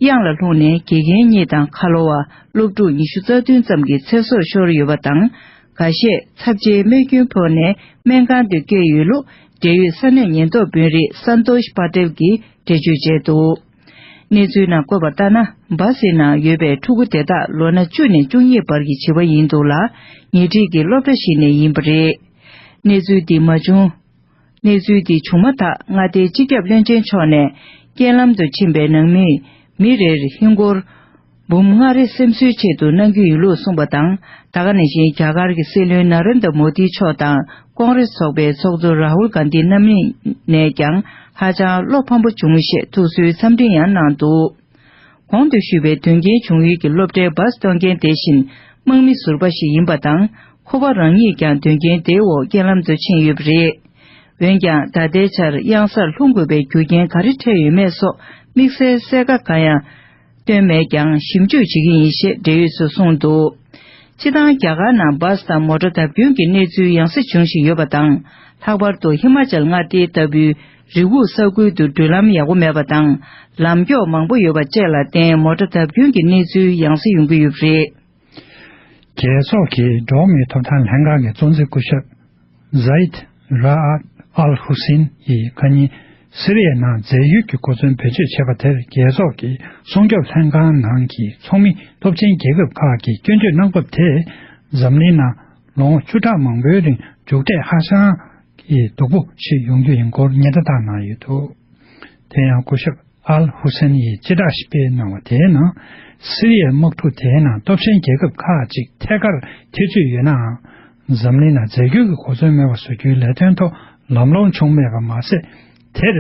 གཡང་ལ་ལྷུང་ནས་དགེ་རྒན་གཉིས་དང་ཁ་ལོ་བ་སློབ་ཕྲུག་ཉི་ཤུ་རྩ་བདུན་ཙམ་གྱི་ཚེ་སྲོག་ཤོར་ཡོད་པ་དང་། འགའ་ཤས་ཚབས་ཆེའི་རྨས་སྐྱོན་ཕོག་ནས་སྨན་ཁང་དུ་བསྐྱལ་ཡོད་ལུགས། འབྲེལ་ཡོད་ས་གནས་ཉེན་རྟོག་དཔོན་རིགས་སན་ཏོཤ་པ་ཏེལ་གྱིས་འགྲེལ་བརྗོད་བྱས་འདུག་གནས་ཚུལ་ནང་བཀོད་པ་ལྟར་ན། བཱ་སི་ནང་ཡོད་པའི་ཕྲུ་གུ་དེ་དག་ལོ་ན་བཅུ་ནས་བཅུ་གཉིས་བར་གྱི་བྱིས་པ་ཡིན་འདུག་ལ། ཉེ་འཁྲིས་ཀྱི་སློབ་གྲྭ་ཞིག་ནས་ཡིན་པ་རེད། གནས་ཚུལ་འདི་མ་བྱུང་། གནས་ཚུལ་འདི་བྱུང་མ་ཐག་མངའ་སྡེའི་སྤྱི་ཁྱབ་བློན་ཆེན་མཆོག་ནས། རྐྱེན་ལམ་དུ་ཕྱིན་པའི་ནང་མི་མི་རེར་ཧིན་སྒོར་འབུམ་ལྔ་རེ་སེམས་གསོའི་ཆེད་དུ་གནང་རྒྱུ་ཡིན་ལུགས་གསུངས་པ་དང་། ད་ག་ནང་བཞིན་རྒྱ་གར་གྱི་སྲིད་བློན་ན་རེན་དྲ་མོ་དི་མཆོག་དང་ཀོང་རེས་ཚོགས་པའི་ཚོགས་གཙོ་རཱ་ཧུལ་གྷན་དྷི་རྣམ་གཉིས་ནས་ཀྱང་ཧ་ཅང་བློ་ཕམ་པོ་བྱུང་ཞེས་ཐུགས་གསོའི་འཚམས་འཕྲིན་ཡང་གནང་འདུག་གོང་དུ་ཞུས་པའི་དོན་རྐྱེན་བྱུང་ཡུལ་གྱི་སློབ་གྲྭའི་བཱ་སི་གཏོང་མཁན་དེ་བཞིན་དམག་མི་ཟུར་པ་ཞིག་ཡིན་པ་དང་། ཁོ་པ་རང་ཉིད་ཀྱང་དོན་རྐྱེན་དེའི་འོག་རྐྱེན་ལམ་དུ་ཕྱིན་ཡོད་པ་རེད། འོན་ཀྱང་ད་ལྟའི་ཆར་གཡང་སར་ལྷུང་དགོས་པའི་རྒྱུ་རྐྱེན་ག་རེ་འཕྲད་ཡོད་མེད་སོགས་དམིགས་བསལ་གསལ་ཁ་གང་ཡང་བཏོན་མེད་ཀྱང་ཞིབ་འཇུག་བྱེད་ཀྱི་ཡིན་ཞེས་འབྲེལ་ཡོད་ཚོས་གསུངས་འདུག་སྤྱིར་བཏང་རྒྱ་གར་ནང་བཱ་སི་དང་མོ་ཊ་བརྡབ་སྐྱོན་གྱི་གནས་ཚུལ་ཡང་སེ་བྱུང་བཞིན་ཡོད་པ་དང་། ལྷག་པར་དུ་ཧི་མ་ཅལ་མངའ་སྡེ་ལྟ་བུའི་རི་ཁུག་ས་ཁུལ་དུ་འགྲུལ་ལམ་ཡག་པོ་མེད་པ་དང་། ལམ་མགྱོགས་མང་པོ་ཡོད་པ་བཅས་ལ་བརྟེན་མོ་ཊ་བརྡབ་སྐྱོན་གྱི་གནས་ཚུལ་ཡང་སེ་ཡོང་གི་ཡོད་པ་རེད། རྒྱལ་ཚོགས་ཀྱི་འགྲོ་བ་མིའི་ཐོབ་ཐང་ལྷན་ཁང་གི་གཙོ་འཛིན་སྐུ་ཞབས་ཟའིད་ར་ཨད་ཨལ་ཧུ་སིན་ཡིས་ཁ་ཉིན་སི་རི་ཡའི་ནང་རྫས་འགྱུར་གྱི་གོ་མཚོན་བེད་སྤྱོད་བྱས་པ་དེར་རྒྱལ་ཚོགས་ཀྱི་སྲུང་སྐྱོབ་ལྷན་ཁང་ནང་གི་ཚོགས་མི་སྟོབས་ཆེན་རྒྱལ་ཁབ་ཁག་གིས་སྐྱོན་བརྗོད་གནང་སྐབས་དེ། འཛམ་གླིང་ནང་ལོ་ངོ་བཅུ་ཕྲག་མང་པོའི་རིང་མཇུག་འབྲས་ཧ་ཅང་གི་སྡུག་པོ་ཞིག་ཡོང་རྒྱུ་ཡིན་སྐོར་ཉེན་བརྡ་བཏང་གནང་ཡོད་འདུག་དེ་ཡང་སྐུ་ཞབས་ཨལ་ཧུ་སེན་ཡིས་སྤྱི་བསྒྲགས་ཤིག་སྤེལ་གནང་བ་དེའི་ནང་། སི་རི་ཡའི་དམག་འཁྲུག་དེའི་ནང་སྟོབས་ཆེན་རྒྱལ་ཁབ་ཁག་ཅིག་ཐད་ཀར་ཐེ་ཇུས་ཡོད་ནའང་། འཛམ་གླིང་ལ་རྫས་འགྱུར་གྱི་གོ་མཚོན་མེད་པ་བཟོ་རྒྱུའི་ལས་དོན་ཐོག་ལམ་ལྷོང་བྱུང་མེད་པ་མ་ཟད། དེར་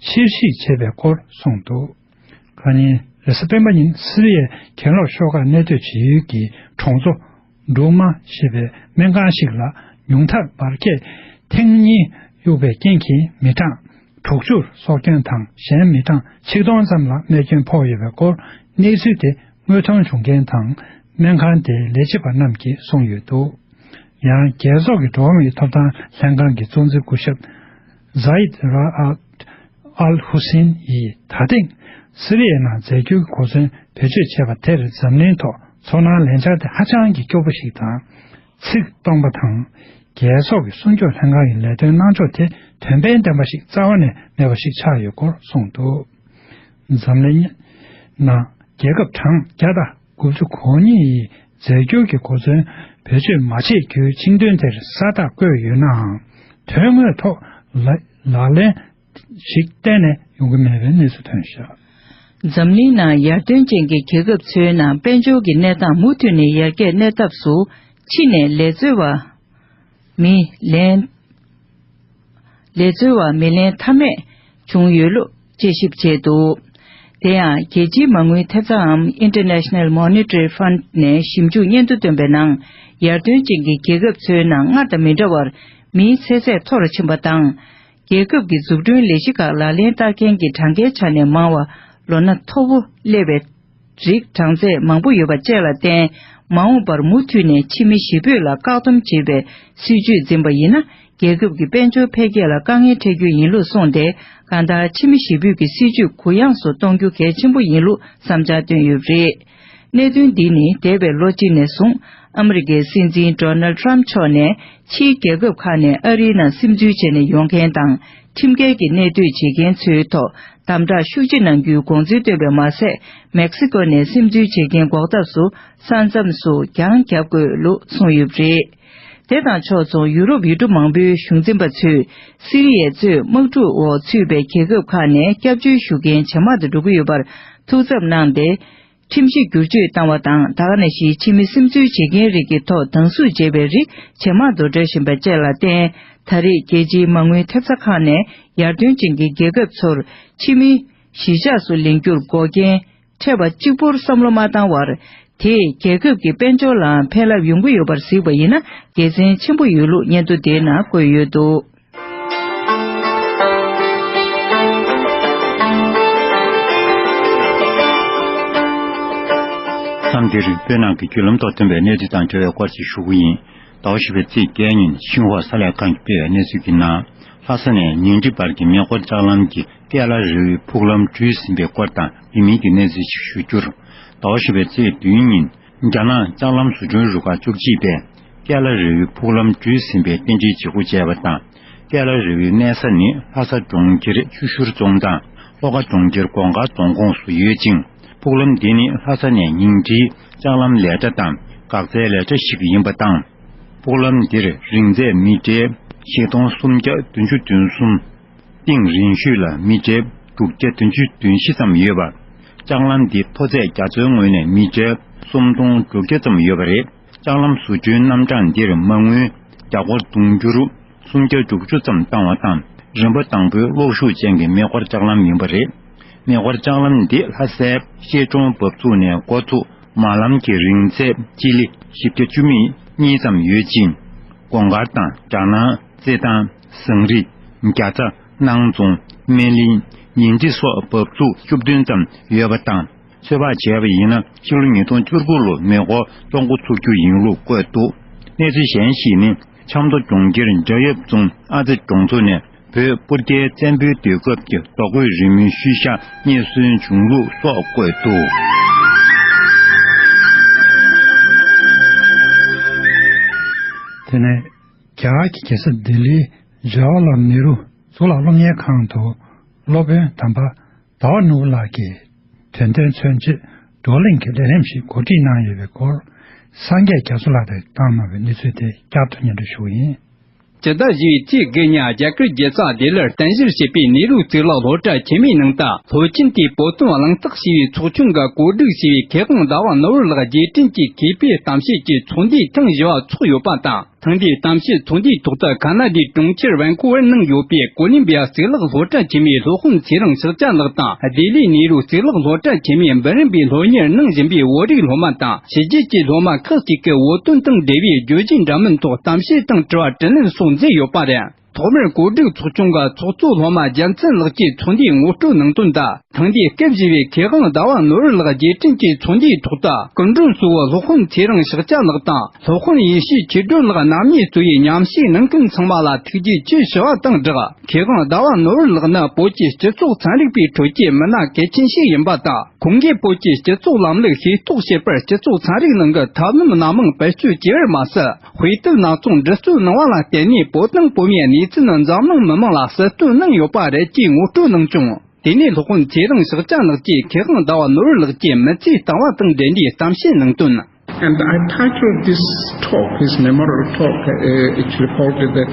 ཕྱིར་བཤིག་བྱས་པའི་སྐོར་གསུངས་འདུག་ཁ་ཉིན་རེས་གཟའ་སྤེན་པ་ཉིན་སི་རི་ཡའི་གྱེན་ལོག་ཤོག་ཁག་གནས་སྡོད་བྱེད་ཡུལ་གྱི་གྲོང་ཚོ་འབྲུ་མ་ཞེས་པའི་སྨན་ཁང་ཞིག་ལ་ཉུང་མཐར་འབར་གས་ཐེངས་གཉིས་གཡུགས་པའི་རྐྱེན་གྱིས་མི་གྲངས་དྲུག་ཅུར་སྲོག་སྐྱོན་དང་གཞན་མི་གྲངས་ཆིག་སྟོང་ཙམ་ལ་རྨས་སྐྱོན་ཕོག་ཡོད་པའི་སྐོར། གནས་ཚུལ་དེ་དངོས་མཐོང་བྱུང་མཁན་དང་སྨན་ཁང་དེའི་ལས་བྱེད་པ་རྣམས་ཀྱིས་གསུངས་ཡོད་འདུག་ཡང་རྒྱལ་ཚོགས་ཀྱི་འགྲོ་བ་མིའི་ཐོབ་ཐང་ལྷན་ཁང་གི་གཙོ་འཛིན་སྐུ་ཞབས་ཟའིད་ར་ཨད་ཨལ་ཧུ་སིན་ཡིས་ད་ཐེངས་སི་རི་ཡའི་ནང་རྫས་འགྱུར་གྱི་གོ་མཚོན་བེད་སྤྱོད་བྱས་པ་དེར་འཛམ་གླིང་ཐོག་ཚོར་སྣང་ལན་ཆགས་དེ་ཧ་ཅང་གི་སྐྱོ་པོ་ཞིག་དང་། ཚིག་སྟོང་པ་དང་། རྒྱལ་ཚོགས་ཀྱི་སྲུང་སྐྱོབ་ལྷན་ཁང་གི་ལས་དོན་གནང་ཕྱོགས་དེ་དོན་ཕན་ལྡན་པ་ཞིག་རྩ་བ་ནས་མེད་པ་ཞིག་ཆགས་ཡོད་སྐོར་གསུངས་འདུག་འཛམ་གླིང་ནང་རྒྱལ་ཁབ་གྲངས་བརྒྱ་དང་དགུ་བཅུ་གོ་གཉིས་ཡིས་རྫས་འགྱུར་གྱི་གོ་མཚོན་བེད་སྤྱོད་མ་བྱེད་རྒྱུའི་ཆིངས་དོན་དེར་ས་རྟགས་བཀོད་ཡོད་ནའང་། དོན་དངོས་ཐོག་ལ་ལག་ལེན་ཞིག་གཏན་ནས་ཡོང་གི་མེད་པའི་གནས་ཚུལ་ཐོན་བཞག་འཛམ་གླིང་ནང་ཡར་ཐོན་ཅན་གྱི་རྒྱལ་ཁབ་ཚོའི་ནང་དཔལ་འབྱོར་གྱི་གནས་སྟངས་མུ་མཐུད་ནས་ཡར་རྒྱས་གནས་ཐབས་སུ་ཕྱི་ནས་ལས་འཚོལ་བ་མི་ལེན། ལས་འཚོལ་བ་མི་ལེན་ཐབས་མེད་བྱུང་ཡོད་ལུགས་དཔྱད་ཞིབ་བྱས་འདུག་དེ་ཡང་རྒྱལ་སྤྱིའི་མ་དངུལ་ཐེབས་རྩའམ་International Monetary Fund ནས་ཞིབ་འཇུག་སྙན་ཐོ་བཏོན་པའི་ནང་། ཡར་ཐོན་ཅན་གྱི་རྒྱལ་ཁབ་ཚོའི་ནང་སྔར་དང་མི་འདྲ་བར་མིའི་ཚེ་ཚད་མཐོ་རུ་ཕྱིན་པ་དང་། རྒྱལ་ཁབ་ཀྱི་འཛུགས་སྐྲུན་ལས་གཞི་ཁག་ལག་ལེན་བསྟར་མཁན་གྱི་གྲངས་ཀའི་ཆ་ནས་མང་བ་ལོ་ན་མཐོ་པོ་སླེབས་པའི་རིགས་གྲངས་ཚད་མང་པོ་ཡོད་པ་བཅས་ལ་བརྟེན། མ་འོངས་པར་མུ་མཐུད་ནས་ཕྱི་མི་བཞི་སྤོས་ལ་བཀག་སྡོམ་བྱེད་པའི་སྲིད་ཇུས་འཛིན་པ་ཡིན་ན། རྒྱལ་ཁབ་ཀྱི་དཔལ་འབྱོར་འཕེལ་རྒྱས་ལ་དཀའ་ངལ་འཕྲད་རྒྱུ་ཡིན་ལུགས་གསུངས་ཏེ། གང་ལྟར་ཕྱི་མི་བཞི་སྤོས་ཀྱི་སྲིད་ཇུས་གུ་ཡངས་སུ་གཏོང་རྒྱུ་གལ་ཆེན་པོ་ཡིན་ལུགས་བསམ་འཆར་བཏོན་ཡོད་པ་རེད། གནད་དོན་འདི་ནི་འདས་པའི་ལོ་གཅིག་ནས་བཟུང་ཨ་མི་རི་ཀའི་སྲིད་འཛིན་ཌོ་ནལ་ཊམ་མཆོག་ནས་ཕྱིའི་རྒྱལ་ཁབ་ཁག་ནས་ཨ་རིའི་ནང་སིམ་འཛུལ་བྱས་ནས་ཡོང་མཁན་དང་། ཁྲིམས་འགལ་གྱི་གནས་སྡོད་བྱེད་མཁན་ཚོའི་ཐོག་དམ་དྲག་ཤུགས་ཆེ་གནང་རྒྱུའི་དགོངས་ཚུལ་བཏོན་པ་མ་ཟད། མེག་སི་ཀོ་ནས་སིམ་འཛུལ་བྱེད་མཁན་འགོག་ཐབས་སུ་ས་མཚམས་སུ་གྱང་བརྒྱབ་དགོས་ལུགས་གསུངས་ཡོད་པ་རེད། དེ་དང་ཕྱོགས་མཚུངས་ཡུ་རོབ་ཡུལ་གྲུ་མང་པོའི་གཞུང་འཛིན་པ་ཚོས་སི་རི་ཡའི་གཙོས་དམག་འཁྲུག་འོག་ཚུད་པའི་རྒྱལ་ཁབ་ཁག་ནས་སྐྱབས་བཅོལ་ཞུ་མཁན་ཇེ་མང་དུ་འགྲོ་གི་ཡོད་པར་ཐུགས་འཚབ་གནང་སྟེ། ཁྲིམས་གཞི་བསྒྱུར་བཅོས་བཏང་བ་དང་། ད་ག་ནང་བཞིན་ཕྱི་མི་སིམ་འཛུལ་བྱེད་མཁན་རིགས་ཀྱི་ཐོག་སྡང་ཟུག་བྱེད་པའི་རིགས་ཇེ་མང་དུ་འགྲོ་བཞིན་པ་བཅས་ལ་བརྟེན། ད་རེས་རྒྱལ་སྤྱིའི་མ་དངུལ་ཐེབས་རྩ་ཁག་ནས་ཡར་ཐོན་ཅན་གྱི་རྒྱལ་ཁབ་ཚོར་ཕྱི་མི་གཞིས་ཆགས་སུ་ལེན་རྒྱུར་འགོག་རྐྱེན་འཕྲད་པ་གཅིག་པུར་བསམ་བློ་མ་བཏང་བར། དེས་རྒྱལ་ཁབ་ཀྱི་དཔལ་འབྱོར་ལའང་ཕན་རླབས་ཡོང་གི་ཡོད་པར་གཟིགས་པ་ཡིན་ན། དགེ་མཚན་ཆེན་པོ་ཡོད་ལུགས་སྙན་ཐོ་དེའི་ནང་བཀོད་ཡོད་འདུག་ལམ་འདིར་བོད་ནང་གི་བརྒྱུད་ལམ་ཐོག་ཐོན་པའི་གནས་ཚུལ་དང་འབྲེལ་བའི་སྐོར་ཞིག་ཞུ་གི་ཡིན། ཟླ་བ་བཞི་པའི་ཚེས་བརྒྱད་ཉིན་ཤིན་ཧྭ་གསར་ལས་ཁང་གིས་སྤེལ་བའི་གནས་ཚུལ་གྱི་ནང་། ལྷ་ས་ནས་ཉིང་ཁྲི་བར་གྱི་མེ་འཁོར་ལྕགས་ལམ་གྱི་ཀེ་ལ་རི་བོའི་ཕུག་ལམ་བྲུས་ཟིན་པའི་སྐོར་དང་དེ་མིན་གྱི་གནས་ཚུལ་ཞིག་ཞུ་རྒྱུར། ཟླ་བ་བཞི་པའི་ཚེས་བདུན་ཉིན། རྒྱ་ནག་ལྕགས་ལམ་བཟོ་སྐྲུན་རུ་ཁག་བཅུ་གཅིག་པས་ཀེ་ལ་རི་བོའི་ཕུག་ལམ་བྲུས་ཟིན་པའི་རྟེན་འབྲེལ་བྱེད་སྒོ་བྱས་པ་དང་། ཀེ་ལ་རི་བོའི་གནས་ས་ནི་ལྷ་ས་གྲོང་ཁྱེར་ཆུ་ཤུར་རྫོང་དང་ལྷོ་ཁ་གྲོང་ཁྱེར་གོང་དཀར་རྫོང་ཁོངས་སུ་ཡོད་ཅིང་། ཕུག་ལམ་འདི་ནི་ལྷ་ས་ནས་ཉིང་ཁྲིའི་ལྕགས་ལམ་ལས་གྲྭ་དང་འགག་རྩའི་ལས་གྲྭ་ཞིག་ཡིན་པ་དང་། ཕུག་ལམ་འདིར་རིང་ཚད་མི་ཊར་བཞི་སྟོང་སུམ་བརྒྱ་བདུན་ཅུ་དོན་གསུམ། གཏིང་རིང་ཤོས་ལ་མི་ཊར་དྲུག་བརྒྱ་བདུན་ཅུ་དོན་བཞི་ཙམ་ཡོད་པ། ལྕགས་ལམ་འདི་མཐོ་ཚད་རྒྱ་མཚོའི་ངོས་ནས་མི་ཊར་སུམ་སྟོང་དྲུག་བརྒྱ་ཙམ་ཡོད་པ་རེད། ལྕགས་ལམ་བཟོ་སྐྲུན་རྣམ་གྲངས་འདིར་མ་དངུལ་རྒྱ་སྒོར་དུང་ཕྱུར་སུམ་བརྒྱ་དྲུག་ཅུ་ཙམ་བཏང་བ་དང་། རིམ་པ་དང་པོའི་གློག་ཤུགས་ཅན་གྱི་མེ་འཁོར་ལྕགས་ལམ་ཡིན་པ་རེད། མེ་འཁོར་ལྕགས་ལམ་འདི་ལྷ་སའི་ཤེལ་གྲོང་བབས་ཚུགས་ནས་འགོ་བཙུགས་མ་ལམ་གྱི་རིང་ཚད་སྤྱི་ལེ་བཞི་བརྒྱ་བཅུ་མེད་གཉིས་ཙམ་ཡོད་ཅིང་། གོང་དཀར་དང་སྦྲ་ནག་རྩེད་ཐང་། ཟངས་རི། རྒྱ་ཚ། སྣང་རྫོང་། སྨན་གླིང་། ཉིང་ཁྲི་སོགས་བབས་ཚུགས་བཅུ་བདུན་ཙམ་ཡོད་པ་དང་། ཚོད་དཔག་བྱས་པ་ཡིན་ན་ཕྱི་ལོ་ཉིས་སྟོང་བཅུ་དགུ་ལོ་མེ་འཁོར་གཏོང་འགོ་ཚུགས་རྒྱུ་ཡིན་ལུགས་བཀོད་འདུག་གནས་ཚུལ་གཞན་ཞིག་ནི། ཆབ་མདོ་གྲོང་ཁྱེར་འཇམ་དབྱངས་རྫོང་ཨ་ཙི་གྲོང་ཚོ་ནས་བོད་སྤུར་རྒྱལ་བཙན་པོའི་དུས་སྐབས་ཀྱི་རྡོ་བརྐོས་རི་མོའི་ཤུལ་བཞག་རྙེད་སོན་བྱུང་ལུགས་སོགས་བཀོད་འདུག་དེ་ནས་རྒྱ་གར་གྱི་རྒྱལ་ས་ལྡི་ལིའི་ཇ་ཝ་ལལ་ནེ་རུ་གཙུག་ལག་སློབ་གཉེར་ཁང་དུ་སློབ་དཔོན་དམ་པ་ཟླ་བ་ནོར་བུ་ལགས་ཀྱིས་དོན་ལྡན་མཚོན་བྱེད་བགྲོ་གླེང་གི་ལས་རིམ་ཞིག་གོ་སྒྲིག་གནང་ཡོད་པའི་སྐོར། སངས་རྒྱས་རྒྱ་མཚོ་ལགས་དང་བཏང་གནང་བའི་གནས་ཚུལ་དེ་བསྐྱར་དུ་སྙན་སྒྲོན་ཞུ་གི་ཡིན། སྤྱི་ཟླ་བཞི་པའི་ཚེས་དགུ་ཉིན་རྒྱ་གར་རྒྱལ་ས་ལྡི་ལིར་རྟེན་གཞིར་བྱས་པའི་ནེ་རུ་གཙུག་ལག་སློབ་གྲྭ་ཆེན་མོའི་ནང་དུ་སློབ་ཆེན་དེའི་བོད་དོན་གླེང་སྟེགས་ཞེས་པའི་ཚོགས་ཆུང་གིས་གོ་སྒྲིག་བྱས་པའི་མཁས་དབང་ཟླ་བ་ནོར་བུ་ལགས་རྗེས་དྲན་གྱི་མཁས་པའི་གཏམ་བཤད་ཀྱི་ཚོགས་འདུའི་ཐེངས་བཞི་པ་འཚོགས་ཡོད་པ་དང་། ཐེངས་འདིའི་གཏམ་བཤད་ཚོགས་འདུའི་ཐོག་ཏུ་ཁ་ན་ཌའི་གྲོང་ཁྱེར་ཝན་ཀུ་ཝར་ནང་ཡོད་པའི་ཀོ་ལིམ་བི་ཡ་གཙུག་ལག་སློབ་གྲྭ་ཆེན་མོའི་སློབ་དཔོན་ཚེ་རིང་ཕྱག་རྒྱ་ལགས་དང་། ལྡི་ལིའི་ནེ་རུ་གཙུག་ལག་སློབ་གྲྭ་ཆེན་མོའི་འབུམ་རམས་པའི་སློབ་གཉེར་གནང་བཞིན་པའི་བོད་རིགས་སློབ་མ་དང་། ཕྱི་རྒྱལ་གྱི་སློབ་མ་ཁག་ཅིག་གིས་བོད་དོན་དང་འབྲེལ་བའི་བརྗོད་གཞི་འདྲ་མིན་ཐོག་གཏམ་བཤད་དང་དྲི་བ་དྲིས་ལན་སོགས་མཛད་ཡོད་པ་རེད། ཐོག་མར་གོ་སྒྲིག་ཚོགས་ཆུང་གི་ཚོགས་གཙོ་སློབ་མ་རྒྱལ་མཚན་ལགས་ཀྱིས་ཚོགས་འདུའི་ངོ་སྤྲོད་གནང་དོན་དང་། ཐེངས་འདིའི་སྐབས་བཞི་པའི་མཁས་དབང་ཟླ་བ་ནོར་བུ་ལགས་རྗེས་དྲན་གྱི་ཚོགས་འདུའི་ཐོག་ཏུ། སྐུ་མགྲོན་གཙོ་བོ་སློབ་དཔོན་ཚེ་རིང་ཕྱག་རྒྱ་ལགས་དང་། སློབ་དཔོན་ཡེ་ཤེས་ཆོས་སྒྲོན་ལགས་རྣམ་གཉིས་གཙོས་པའི་མཉམ་ཞུགས་གནང་མཁན་ཚང་མ་ལ་ཐུགས་རྗེ་ཆེ་ཞུ་བ་དང་སྦྲགས། མཁས་དབང་ཟླ་བ་ནོར་བུ་ལགས་ནི་བོད་ཀྱི་སྤྱི་ཚོགས་ཚན་རིག་པའི་ཁྲོད་ཀྱི་མི་སྣ་གལ་ཆེན་ཞིག་ཡིན་པ་དང་། ཁོང་གིས་བོད་ཀྱི་སྤྱི་ཚོགས་ལམ་ལུགས་ཤེས་རྟོགས་བྱེད་པར་སྤྱི་ཚོགས་ཚན་རིག་ནང་གི་ཐབས་ལམ་སྣ་མང་བེད་སྤྱོད་བྱས་པར་མ་ཟད། དཔེ་དེབ་སྣ་ཚོགས་འབྲི་སྲོལ་གནང་བ་ལ་བརྟེན་ནས་བོད་དང་བོད་མིའི་གནས་ཚུལ་འཛམ་གླིང་མི་མང་ལ་གསལ་སྟོན་གནང་ཡོད་པ་རེད་ཅེས་ངོ་སྤྲོད་གནང་བྱུང་། དེ་ནས་སློབ་དཔོན་ཚེ་རིང་ཕྱག་རྒྱ་ལགས་ཀྱིས་མཁས་དབང་ཟླ་བ་ནོར་བུ་ལགས་ཀྱི་མི་ཚེའི་ལྟ་བ་དང་འབྲེལ་ནས་གཏམ་བཤད་གནང་དོན། And I titled this talk, his memorial talk, uh, actually called it the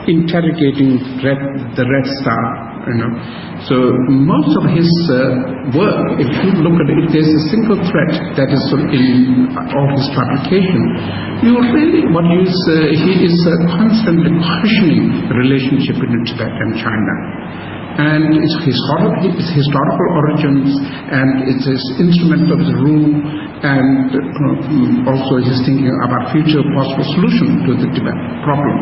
Interrogating Red, the Red Star. You know, so most of his uh, work, if you look at it, if there's a single thread that is in all his publication, you really, what you say, he is uh, constantly questioning the relationship between Tibet and China. And its, historic, its historical origins and its, its instrument of the rule and uh, also his thinking about future possible solution to the Tibet problem.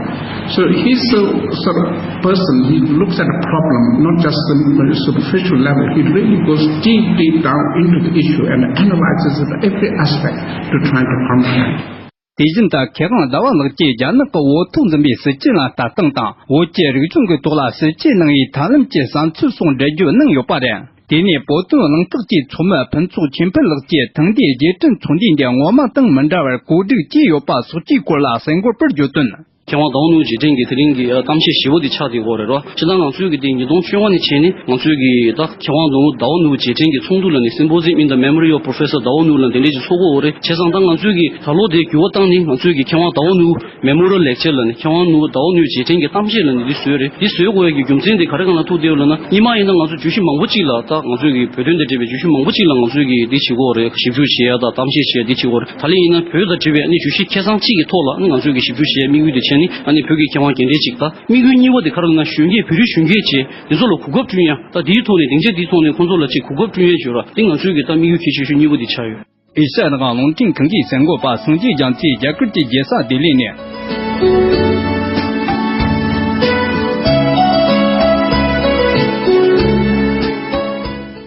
So he's a sort of person, he looks at a problem, not just the superficial level, he really goes deep, deep down into the issue and analyzes it every aspect to try to understand. དེ་བཞིན་དུ་མཁས་དབང་ཟླ་བ་ལགས་ཀྱིས་རྒྱ་ནག་གི་འོས་ཐོག་འཛིན་པའི་སྲིད་བྱུས་ལ་ལྟ་སྟངས་དང་། བོད་ཀྱི་རིག་གཞུང་གི་ཐོག་ལ་ཞིབ་དཔྱད་གནང་བའི་ཐབས་ལམ་གྱི་བསམ་ཚུལ་སོགས་འགྲེལ་བརྗོད་གནང་ཡོད་པ་རེད། དེ་ནས་བོད་དོན་གླེང་སྟེགས་ཀྱི་ཚོགས་མི་ཕུན་ཚོགས་ཆོས་འཕེལ་ལགས་ཀྱིས་ཐེངས་འདིའི་རྗེས་དྲན་ཚོགས་འདུའི་འདི་ངོ་མ་དང་མི་འདྲ་བར་གོ་སྒྲིག་བྱས་ཡོད་པ་སོགས་ཀྱི་སྐོར་ལ་གསལ་འགོད་པར་བརྗོད་དོན། མཁས་དབང་ཟླ་བ་ནོར་བུ་རྗེས་དྲན་གྱི་དེ་རིང་གི་གཏམ་བཤད་ཞེ་པོ་འདི་ཆགས་བསྡད་ཡོད་རེད་རོ། སྤྱིར་བཏང་ང་ཚོའི་གི་དེ་ཉིས་སྟོང་བཅོ་ལྔ་ནས་བྱས་ནས་ང་ཚོའི་གི་ད་མཁས་དབང་ཟླ་བ་ནོར་བུ་རྗེས་དྲན་གྱི་ཚོགས་འདུ་ལ་ནི་Symposium in the Memory of Professor ཟླ་བ་ནོར་བུ་ལ་དེ་འདྲས་ཀྱི་ཚོགས་དགོས་རེད། བྱས་ཙང་ད་ང་ཚོའི་གི་ད་ལོ་དེ་འགྱུར་བ་བཏང་ནས་ང་ཚོའི་གི་མཁས་དབང་ཟླ་བ་ནོར་བུ་Memorial Lecture ལ་ནི་མཁས་དབང་ནོར་བུ་ཟླ་བ་ནོར་བུ་རྗེས་དྲན་གྱི་གཏམ་བཤད་ལ་ནི་འདི་བཟོས་རེད། འདི་བཟོས་དགོས་ཡ་གི་རྒྱུ་མཚན་དེ་ག་རེ་གང་ལ་ཐུག་བསྡད་ཡོད་ལབ་ན། སྔོན་མ་ཡིན་ན་ང་ཚོ་བརྗོད་གཞི་མང་པོ་ཅིག་ལ་ད་ང་ཚོའི་གི་བོད་དོན་དང་འབྲེལ་བའི་བརྗོད་གཞི་མང་པོ་ཅིག་ལ་ང་ཚོའི་གི་འདི་བྱེད་དགོས་རེད། ཞིབ་འཇུག་བྱེད་ཡ་དང་གཏམ་བཤད་བྱེད་ཡ་འདི་བྱེད་དགོས་རེད། ད་ལན་ཡིན་ན་བོད་དང་འབྲེལ་བའི་ཨ་ནི་བརྗོད་གཞི་ཁེ་བཟང་གཅིག་གི་ཐོག་ལ་ཨ་ནི་ང་ཚོའི་གི་ཞིབ་འཇུག་བྱེད་ཡ་དམིགས་ཡུལ་དེ་བྱས་ནི་ཨ་ནི་བོད་ཀྱི་མཁས་དབང་རྒན་གྲས་ཅིག་ད་དམིགས་ཡུལ་གཉིས་པ་དེ་ག་རེ་ལབ་ན་གཞོན་སྐྱེས་བོད་རིགས་གཞོན་སྐྱེས་བྱས་འདི་ཚོ་ལ་གོ་སྐབས་བསྐྲུན་ཡ། ད་དེའི་ཐོག་ནས་སྡིངས་ཆ་འདིའི་ཐོག་ནས་ཁོང་ཚོ་ལ་ཅིག་གོ་སྐབས་བསྐྲུན་ཡ་བྱོས་ར། འདི་ང་ཚོའི་གི་ད་དམིགས་ཡུལ་གལ་ཆེ་ཤོས་གཉིས་པ་འདི་ཆགས་ཡོད། ཨེ་ཤ་ཡ་རང་དབང་རླུང་འཕྲིན་ཁང་གི་གསར་འགོད་པ་སངས་རྒྱས་རྒྱ་མཚོས་རྒྱ་གར་གྱི་རྒྱལ་ས་ལྡི་ལི་ནས།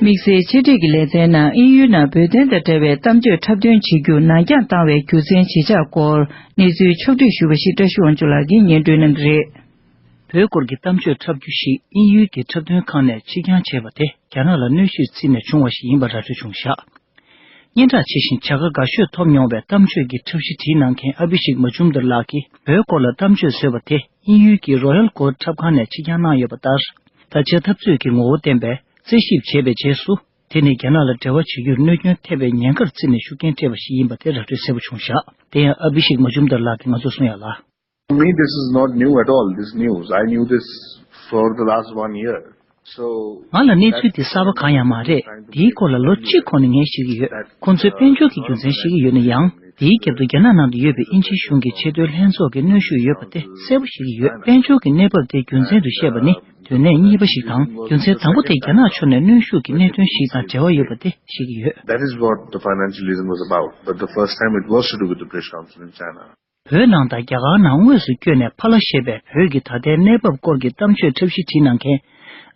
དམིགས་བསལ་འཆད་ཁྲིད་ཀྱི་ལེ་ཚན་ནང་དབྱིན་ཡུལ་ནང་བོད་དོན་དང་འབྲེལ་བའི་གཏམ་བརྗོད་འཁྲབ་སྟོན་བྱེད་རྒྱུ་ནང་འགྱངས་བཏང་བའི་རྒྱུ་མཚན་ཇི་ཆགས་སྐོར་གནས་ཚུལ་ཕྱོགས་བསྒྲིགས་ཞུས་པ་ཞིག་བཀྲ་ཤིས་དབང་ཕྱུག་ལགས་ཀྱིས་སྙན་སྒྲོན་གནང་གི་རེད། བོད་སྐོར་གྱི་གཏམ་བརྗོད་འཁྲབ་རྒྱུ་ཞིག་དབྱིན་ཡུལ་གྱི་འཁྲབ་སྟོན་ཁང་ནས་ཕྱིར་འགྱངས་བྱས་པ་དེ་རྒྱ་ནག་ལ་གནོད་གཞིར་བརྩིས་ནས་བྱུང་བ་ཞིག་ཡིན་པ་ར་སྤྲོད་བྱུང་བཞག་སྙན་གྲགས་ཆེ་ཞིང་བྱ་དགའ་དགའ་ཤོས་ཐོབ་མྱོང་བའི་གཏམ་བརྗོད་ཀྱི་འཁྲབ་གཞི་བྲིས་གནང་མཁན་ཨ་བྷི་ཤིག་མ་ཇུམ་དར་ལགས་ཀྱིས་བོད་སྐོར་ལ་གཏམ་བརྗོད་བཟོས་པ་དེ་དབྱིན་ཡུལ་གྱི་རོ་ཡལ་གོར་འཁྲབ་ཁང་ནས་ཕྱིར་འགྱངས་གནང་ཡོད་པ་ལྟར། ད་ཆ་འཐབ་རྩོད་ཀྱི་ངོ་བོ་བསྟན་པའི་རྩད་ཞིབ་བྱས་པའི་རྗེས་སུ། དེ་ནི་རྒྱ་ནག་ལ་འབྲེལ་བ་བྱེད་རྒྱུར་གནོད་སྐྱོན་ཐེབས་པའི་ཉེན་ཁར་བརྩིས་ནས་ཤུགས་རྐྱེན་སྤྲད་པ་ཞིག་ཡིན་པ་དེ་ར་སྤྲོད་གསལ་པོ་བྱུང་བཞག་དེ་ཡང་ཨ་བྷི་ཤིག་མ་ཇུམ་དར་ལགས་ཀྱིས་ང་ཚོར་གསུངས་ཡ་ལ། For me, this is not new at all, this news. I knew this for the last one year. So, ང་ལ་གནས་ཚུལ་འདི་གསར་པ་གང་ཡང་མ་རེད། འདིའི་སྐོར་ལ་ལོ་གཅིག་གོང་ནས་ངས་ཤེས་ཀྱི་ཡོད། ཁོང་ཚོས་དཔལ་འབྱོར་གྱི་རྒྱུ་མཚན་བཤད་ཀྱི་ཡོད་ན་ཡང་། དེའི་རྒྱབ་ཏུ་རྒྱ་ནག་ནང་དུ་ཡོད་པའི་དབྱིན་ཇིའི་གཞུང་གི་ཆེས་མཐོའི་ལྷན་ཚོགས་ཀྱི་གནོན་ཤུགས་ཡོད་པ་དེ་གསལ་པོ་ཤེས་ཀྱི་ཡོད། དཔལ་འབྱོར་གྱི་གནས་བབ་དེ་རྒྱུ་མཚན་དུ་བཤད་པ་ནི་དོན་གནད་གཉིས་པ་ཞིག་དང་། རྒྱུ་མཚན་དང་པོ་དེ་རྒྱ་ནག་ཕྱོགས་ནས་གནོན་ཤུགས་ཀྱི་གནད་དོན་ཞིག་དང་འབྲེལ་བ་ཡོད་པ་དེ་ཤེས་ཀྱི་ཡོད། That is what the financial reason was about. But the first time it was to do with the British Council in China. བོད་ནང་དང་རྒྱ་གར་ནང་དངོས་སུ་བསྐྱོད་ནས་ཕ་ལ་ཞེས་པའི་བོད་ཀྱི་ད་ལྟའི་གནས་བབ་སྐོར་གྱི་གཏམ་བརྗོད་འཁྲབ་གཞི་བྲིས་གནང་མཁན་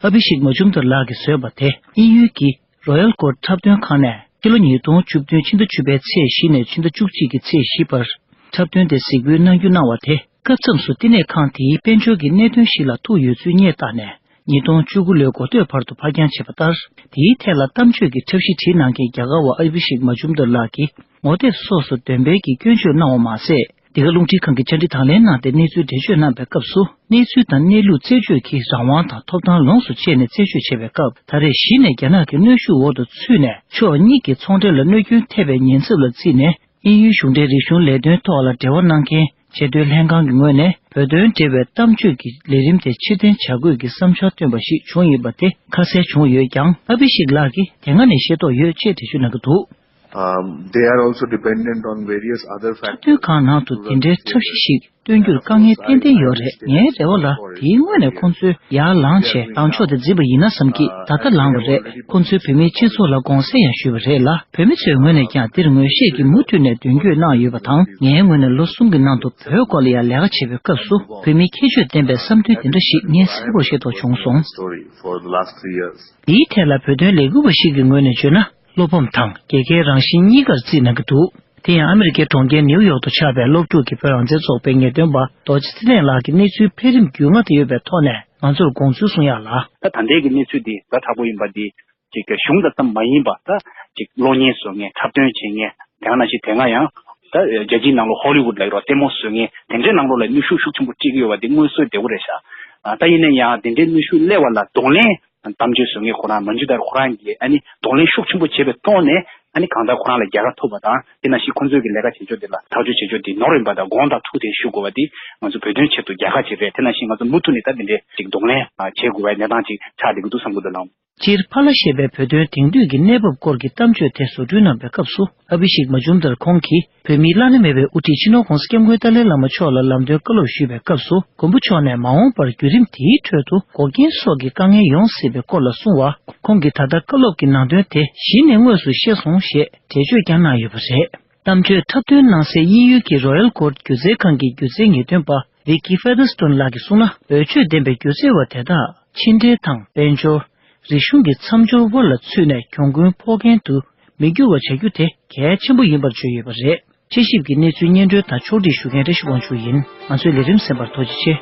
ཨ་བྷི་ཤིག་མ་ཇུམ་དར་ལགས་ཀྱིས་བཟོས་པ་དེ་དབྱིན་ཡུལ་གྱི་རོ་ཡལ་གོར་འཁྲབ་སྟོན་ཁང་ནས་ཕྱི་ལོ་ཉིས་སྟོང་བཅུ་བདུན་ཕྱི་ཟླ་བཅུ་པའི་ཚེས་བཞི་ནས་ཕྱི་ཟླ་བཅུ་གཅིག་གི་ཚེས་བཞི་བར་འཁྲབ་སྟོན་དེ་གཟིགས་འབུལ་གནང་རྒྱུ་གནང་བ་དེ་སྐབས་མཚམས་སུ་བསྟི་གནས་ཁང་དེའི་དཔལ་འབྱོར་གྱི་གནད་དོན་ཞིག་ལ་ཐུག་ཡོད་ཚུལ་སྙད་བཏགས་ནས། ཉིས་སྟོང་བཅུ་དགུ་ལོའི་འགོ་སྟོད་བར་དུ་ཕར་འགྱངས་བྱས་པ་ལྟར། དེའི་ཐད་ལ་གཏམ་བརྗོད་ཀྱི་འཁྲབ་གཞི་བྲིས་གནང་མཁན་རྒྱ་གར་བ་ཨ་བྷི་ཤིག་མ་ཇུམ་དར་ལགས་ཀྱིས་ངོ་དེབ་སོགས་སུ་འདོན་སྤེལ་གྱིས་སྐྱོན་བརྗོད་གནང་བ་མ་ཟད། འདི་ག་རླུང་འཕྲིན་ཁང་གི་བཅར་འདྲི་དང་ལེན་གནང་སྟེ་གནས་ཚུལ་འགྲེལ་བརྗོད་གནང་པའི་སྐབས་སུ། གནས་ཚུལ་དང་གནས་ལུགས་རྩད་གཅོད་ཀྱི་རང་དབང་དང་ཐོབ་ཐང་ལོངས་སུ་སྤྱད་ནས་རྩད་གཅོད་བྱས་པའི་སྐབས། ད་རེས་གཞི་ནས་རྒྱ་ནག་གི་གནོན་ཤུགས་འོག་ཏུ་ཚུད་ནས་ཕྱོགས་གཉིས་ཀྱི་ཚོང་འབྲེལ་ལ་གནོད་སྐྱོན་ཐེབས་པའི་ཉེན་ཚབས་ལ་བརྩིས་ནས། དབྱིན་ཡུལ་གཞུང་འབྲེལ་རིག་གཞུང་ལས་དོན་ཐོག་ལ་འབྲེལ་བ་གནང་མཁན་ཆེས་མཐོའི་ལྷན་ཁང་གི་ངོས་ནས་བོད་དོན་འབྲེལ་བའི་གཏམ་བརྗོད་ཀྱི་ལས་རིམ་དེ་ཕྱིར་འཐེན་བྱ་དགོས་ཀྱི་བསམ་འཆར་བཏོན་པ་ཞིག་བྱུང་ཡོད་པ་དེ་ཁ་གསལ་བྱུང་ཡོད་ཀྱང་། ཨ་བྷི་ཤིག་ལགས་ཀྱིས་དེ་སྔ་ནས་ཤེས་རྟོགས་ཡོད་ཅེས་འགྲེལ་བརྗོད་གནང་གི་འདུག Um, they are also dependent on various other འཁྲབ་སྟོན་ཁང་ནང་དུ་འདི་འདྲའི་འཁྲབ་གཞི་ཞིག་སྟོན་རྒྱུར་དཀའ་ངལ་ཏན་ཏན་ཡོད་རེད། ངའི་རེ་བ་ལ་དེའི་སྔོན་ནས་ཁོང་ཚོས་ཡར་ལངས་བྱས་ལངས་ཕྱོགས་དེ་འཛིན་པ་ཡིན་ན་བསམ་གྱི། ད་ལྟ་ལངས་པ་རེད། ཁོང་ཚོས་བོད་མིའི་སྤྱི་ཚོགས་ལ་དགོངས་སེལ་ཡང་ཞུས་པ་རེད་ལ། བོད་མི་ཚོའི་ངོས་ནས་ཀྱང་འདིར་ངོས་བཞེས་ཀྱིས་མུ་མཐུད་ནས་མདུན་སྐྱོད་གནང་ཡོད་པ་དང་། ངའི་ངོས་ནས་ལོ་གསུམ་གྱི་ནང་དུ་བོད་སྐོར་ལ་ཡང་ལས་ཀ་བྱེད་པའི་སྐབས་སུ་བོད་མིའི་ཁྱད་ཆོས་ལྡན་པའི་བསམ་འདུན་དེ་འདྲ་ཞིག་ངས་གསལ་པོར་ཤེས་རྟོགས་བྱུང་སོང་། འདིའི་ཐད་ལ་བོད་དོན་ལས་འགུལ་བ་ཞིག་གི་ངོས་ནས་བརྗོད་ན། བློ་ཕམ་དང་རྒྱལ་ཁའི་རང་བཞིན་གཉིས་ཀར་བརྩིས་གནང་གི་འདུག་དེ་ཡང་ཨ་མི་རི་ཀའི་གྲོང་ཁྱེར་ནིའུ་ཡོག་ཏུ་ཆགས་པའི་སློབ་ཕྲུག་གི་བོད་རང་བཙན་ཚོགས་པའི་ངེས་སྟོན་པ་རྡོ་རྗེ་ཚེ་རིང་ལགས་ཀྱིས་གནས་ཚུལ་འཕེལ་རིམ་རྒྱུས་མངའ་དེ་ཡོད་པའི་ཐོག་ནས་ང་ཚོར་དགོངས་ཚུལ་གསུང་ཡག་ལ། ད་ད་ལྟའི་གི་གནས་ཚུལ་འདི་ཛ་དྲག་པོ་ཡིན་པ་འདི་ཅིག་གཞུང་དང་ཙམ་མ་ཡིན་པ། ད་ཅིག་གློག་བརྙན་བཟོ་མཁན། འཁྲབ་སྟོན་བྱེད་མཁན། དེ་ག་ནང་བཞིན་དེ་སྔ་ཡང་ད་རྒྱལ་སྤྱིའི་ནང་ལོགས་ཧོ་ལི་ཝུད་ལབ་ཡོད་རེད་པ། ལྟད་མོ་བཟོ་མཁན་དེ་འདྲའི་ནང་ལོགས་ལ་གནོན་ཤུགས་ཤུགས་ཆེན་པོ་སྤྲད་ཀྱི་ཡོད་པ་འདི་མངོན་གསལ་དོད་པོ་རེད་ཤག་ཨ། ད་ཡིན་ན་ཡང་དེ་འདྲའི་གནོན་ཤུགས་སླེབས་པ་ལ་གདོང་ལེན། གཏམ་བརྗོད་བཟོ་མཁན་ཁོ་རང་མན་ཇུ་དར་ཁོ་རང་གིས་ཨ་ནི་གདོང་ལེན་ཤུགས་ཆེན་པོ་བྱས་པའི་ཐོག་ནས། ཨ་ནི་གང་ལྟར་ཁོ་རང་ལ་རྒྱལ་ཁ་ཐོབ་པ་དང་། དེ་ནང་བཞིན་ཁོ་ཚོས་ཀྱི་ལས་ཀ་བྱེད་ཕྱོགས་དེ་ལ་ཐག་གཅོད་བྱེད་ཕྱོགས་དེ་ནོར་ཡིན་པ་དང་། དགོངས་དག་ཐུགས་བདེན་ཞུ་དགོས་པ་དེ་ང་ཚོ་བོད་དོན་ཆེད་དུ་རྒྱལ་ཁ་ཅིག་རེད། དེ་ནང་བཞིན་ང་ཚོ་མུ་མཐུད་ནས་ད་དེ་འདྲའི་ཅིག་གདོང་ལེན་བྱེད་དགོས་པའི་གནས་སྟངས་ཅིག་ཆགས་བསྡད་ཀྱི་འདུག་བསམ་གྱི་འདུག་ལགས། སྤྱིར་ཕ་ལ་ཞེས་པའི་བོད་དོན་དེང་དུས་ཀྱི་གནས་བབ་སྐོར་གྱི་གཏམ་བརྗོད་དེ་བཟོ་སྐྲུན་གནང་པའི་སྐབས་སུ། ཨ་བྷི་ཤིག་མ་ཇུམ་དར་ཁོང་གིས་བོད་མིའི་བླ་ན་མེད་པའི་དབུ་ཁྲིད་སྤྱི་ནོར་༧གོང་ས་༧སྐྱབས་མགོན་ཏཱ་ལའི་བླ་མ་མཆོག་ལ་ལམ་སྟོན་བཀའ་སློབ་ཞུས་པའི་སྐབས་སུ། མགོན་པོ་མཆོག་ནས་མ་འོངས་པར་བརྒྱུད་རིམ་དེའི་ཁྲོད་དུ་འགོག་རྐྱེན་སོགས་ཀྱི་དཀའ་ངལ་ཡོང་སྲིད་པའི་སྐོར་ལ་གསུངས་པ། ཁོང་གིས་ད་ལྟ་བཀའ་སློབ་ཀྱི་ནང་དོན་དེ་གཞི་ནས་དངོས་སུ་ཤེས་སོང་ཞེས་འགྲེལ་བརྗོད་ཀྱང་གནང་ཡོད་པ་རེད། གཏམ་བརྗོད་འཁྲབ་སྟོན་གནང་སའི་དབྱིན་ཡུལ་གྱི་རོ་ཡལ་གོར་སྒྱུ་རྩལ་ཁང་གི་སྒྱུ་རྩལ་ངེས་སྟོན་པ་ཝི་ཀི་ཕེ་ཐར་སི་ཊོན་ལགས་ཀྱིས་གསུངས་ན། འོས་ཆོས་ལྡན་པའི་སྒྱུ་རྩལ་བ་དེ་དག་ཕྱི་འབྲེལ་དང་དཔལ་འབྱོར། རིག་གཞུང་གི་མཚམས་སྦྱོར་དབར་ལ་ཚུད་ནས་གྱོང་གུན་ཕོག་མཁན་དུ་མི་འགྱུར་བ་བྱ་རྒྱུ་དེ་གལ་ཆེན་པོ་ཡིན་པར་བརྗོད་ཡོད་པ་རེད། དཔྱད་ཞིབ་ཀྱི་གནས་ཚུལ་སྙན་སྒྲོན་དང་ཕྱོགས་སྒྲིག་ཞུ་མཁན་བཀྲ་ཤིས་དབང་ཕྱུག་ཡིན། ང་ཚོའི་ལས་རིམ་གསན་པར་ཐུགས་རྗེ་ཆེ།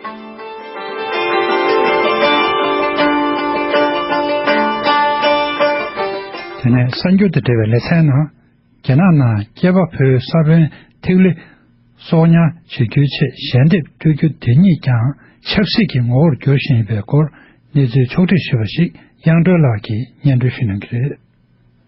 དེ་ནས་གསར་འགྱུར་དང་འབྲེལ་བའི་ལེ་ཚན་ནང་། རྒྱ་ནག་ནང་སྐྱེས་པ་ཕོའི་ས་བོན་ཐིག་ལེ་གསོག་ཉར་བྱེད་རྒྱུའི་ཆེད་ཞལ་འདེབས་སྤྲོད་རྒྱུ་དེ་ཉིད་ཀྱང་ཆབ་སྲིད་ཀྱི་ངོ་བོར་འགྱུར་བཞིན་ཡོད་པའི་སྐོར་གནས་ཚུལ་ཕྱོགས་སྒྲིག་ཞུས་པ་ཞིག་དབྱངས་སྒྲོན་ལགས་ཀྱིས་སྙན་སྒྲོན་ཞུ་གནང་གི་རེད།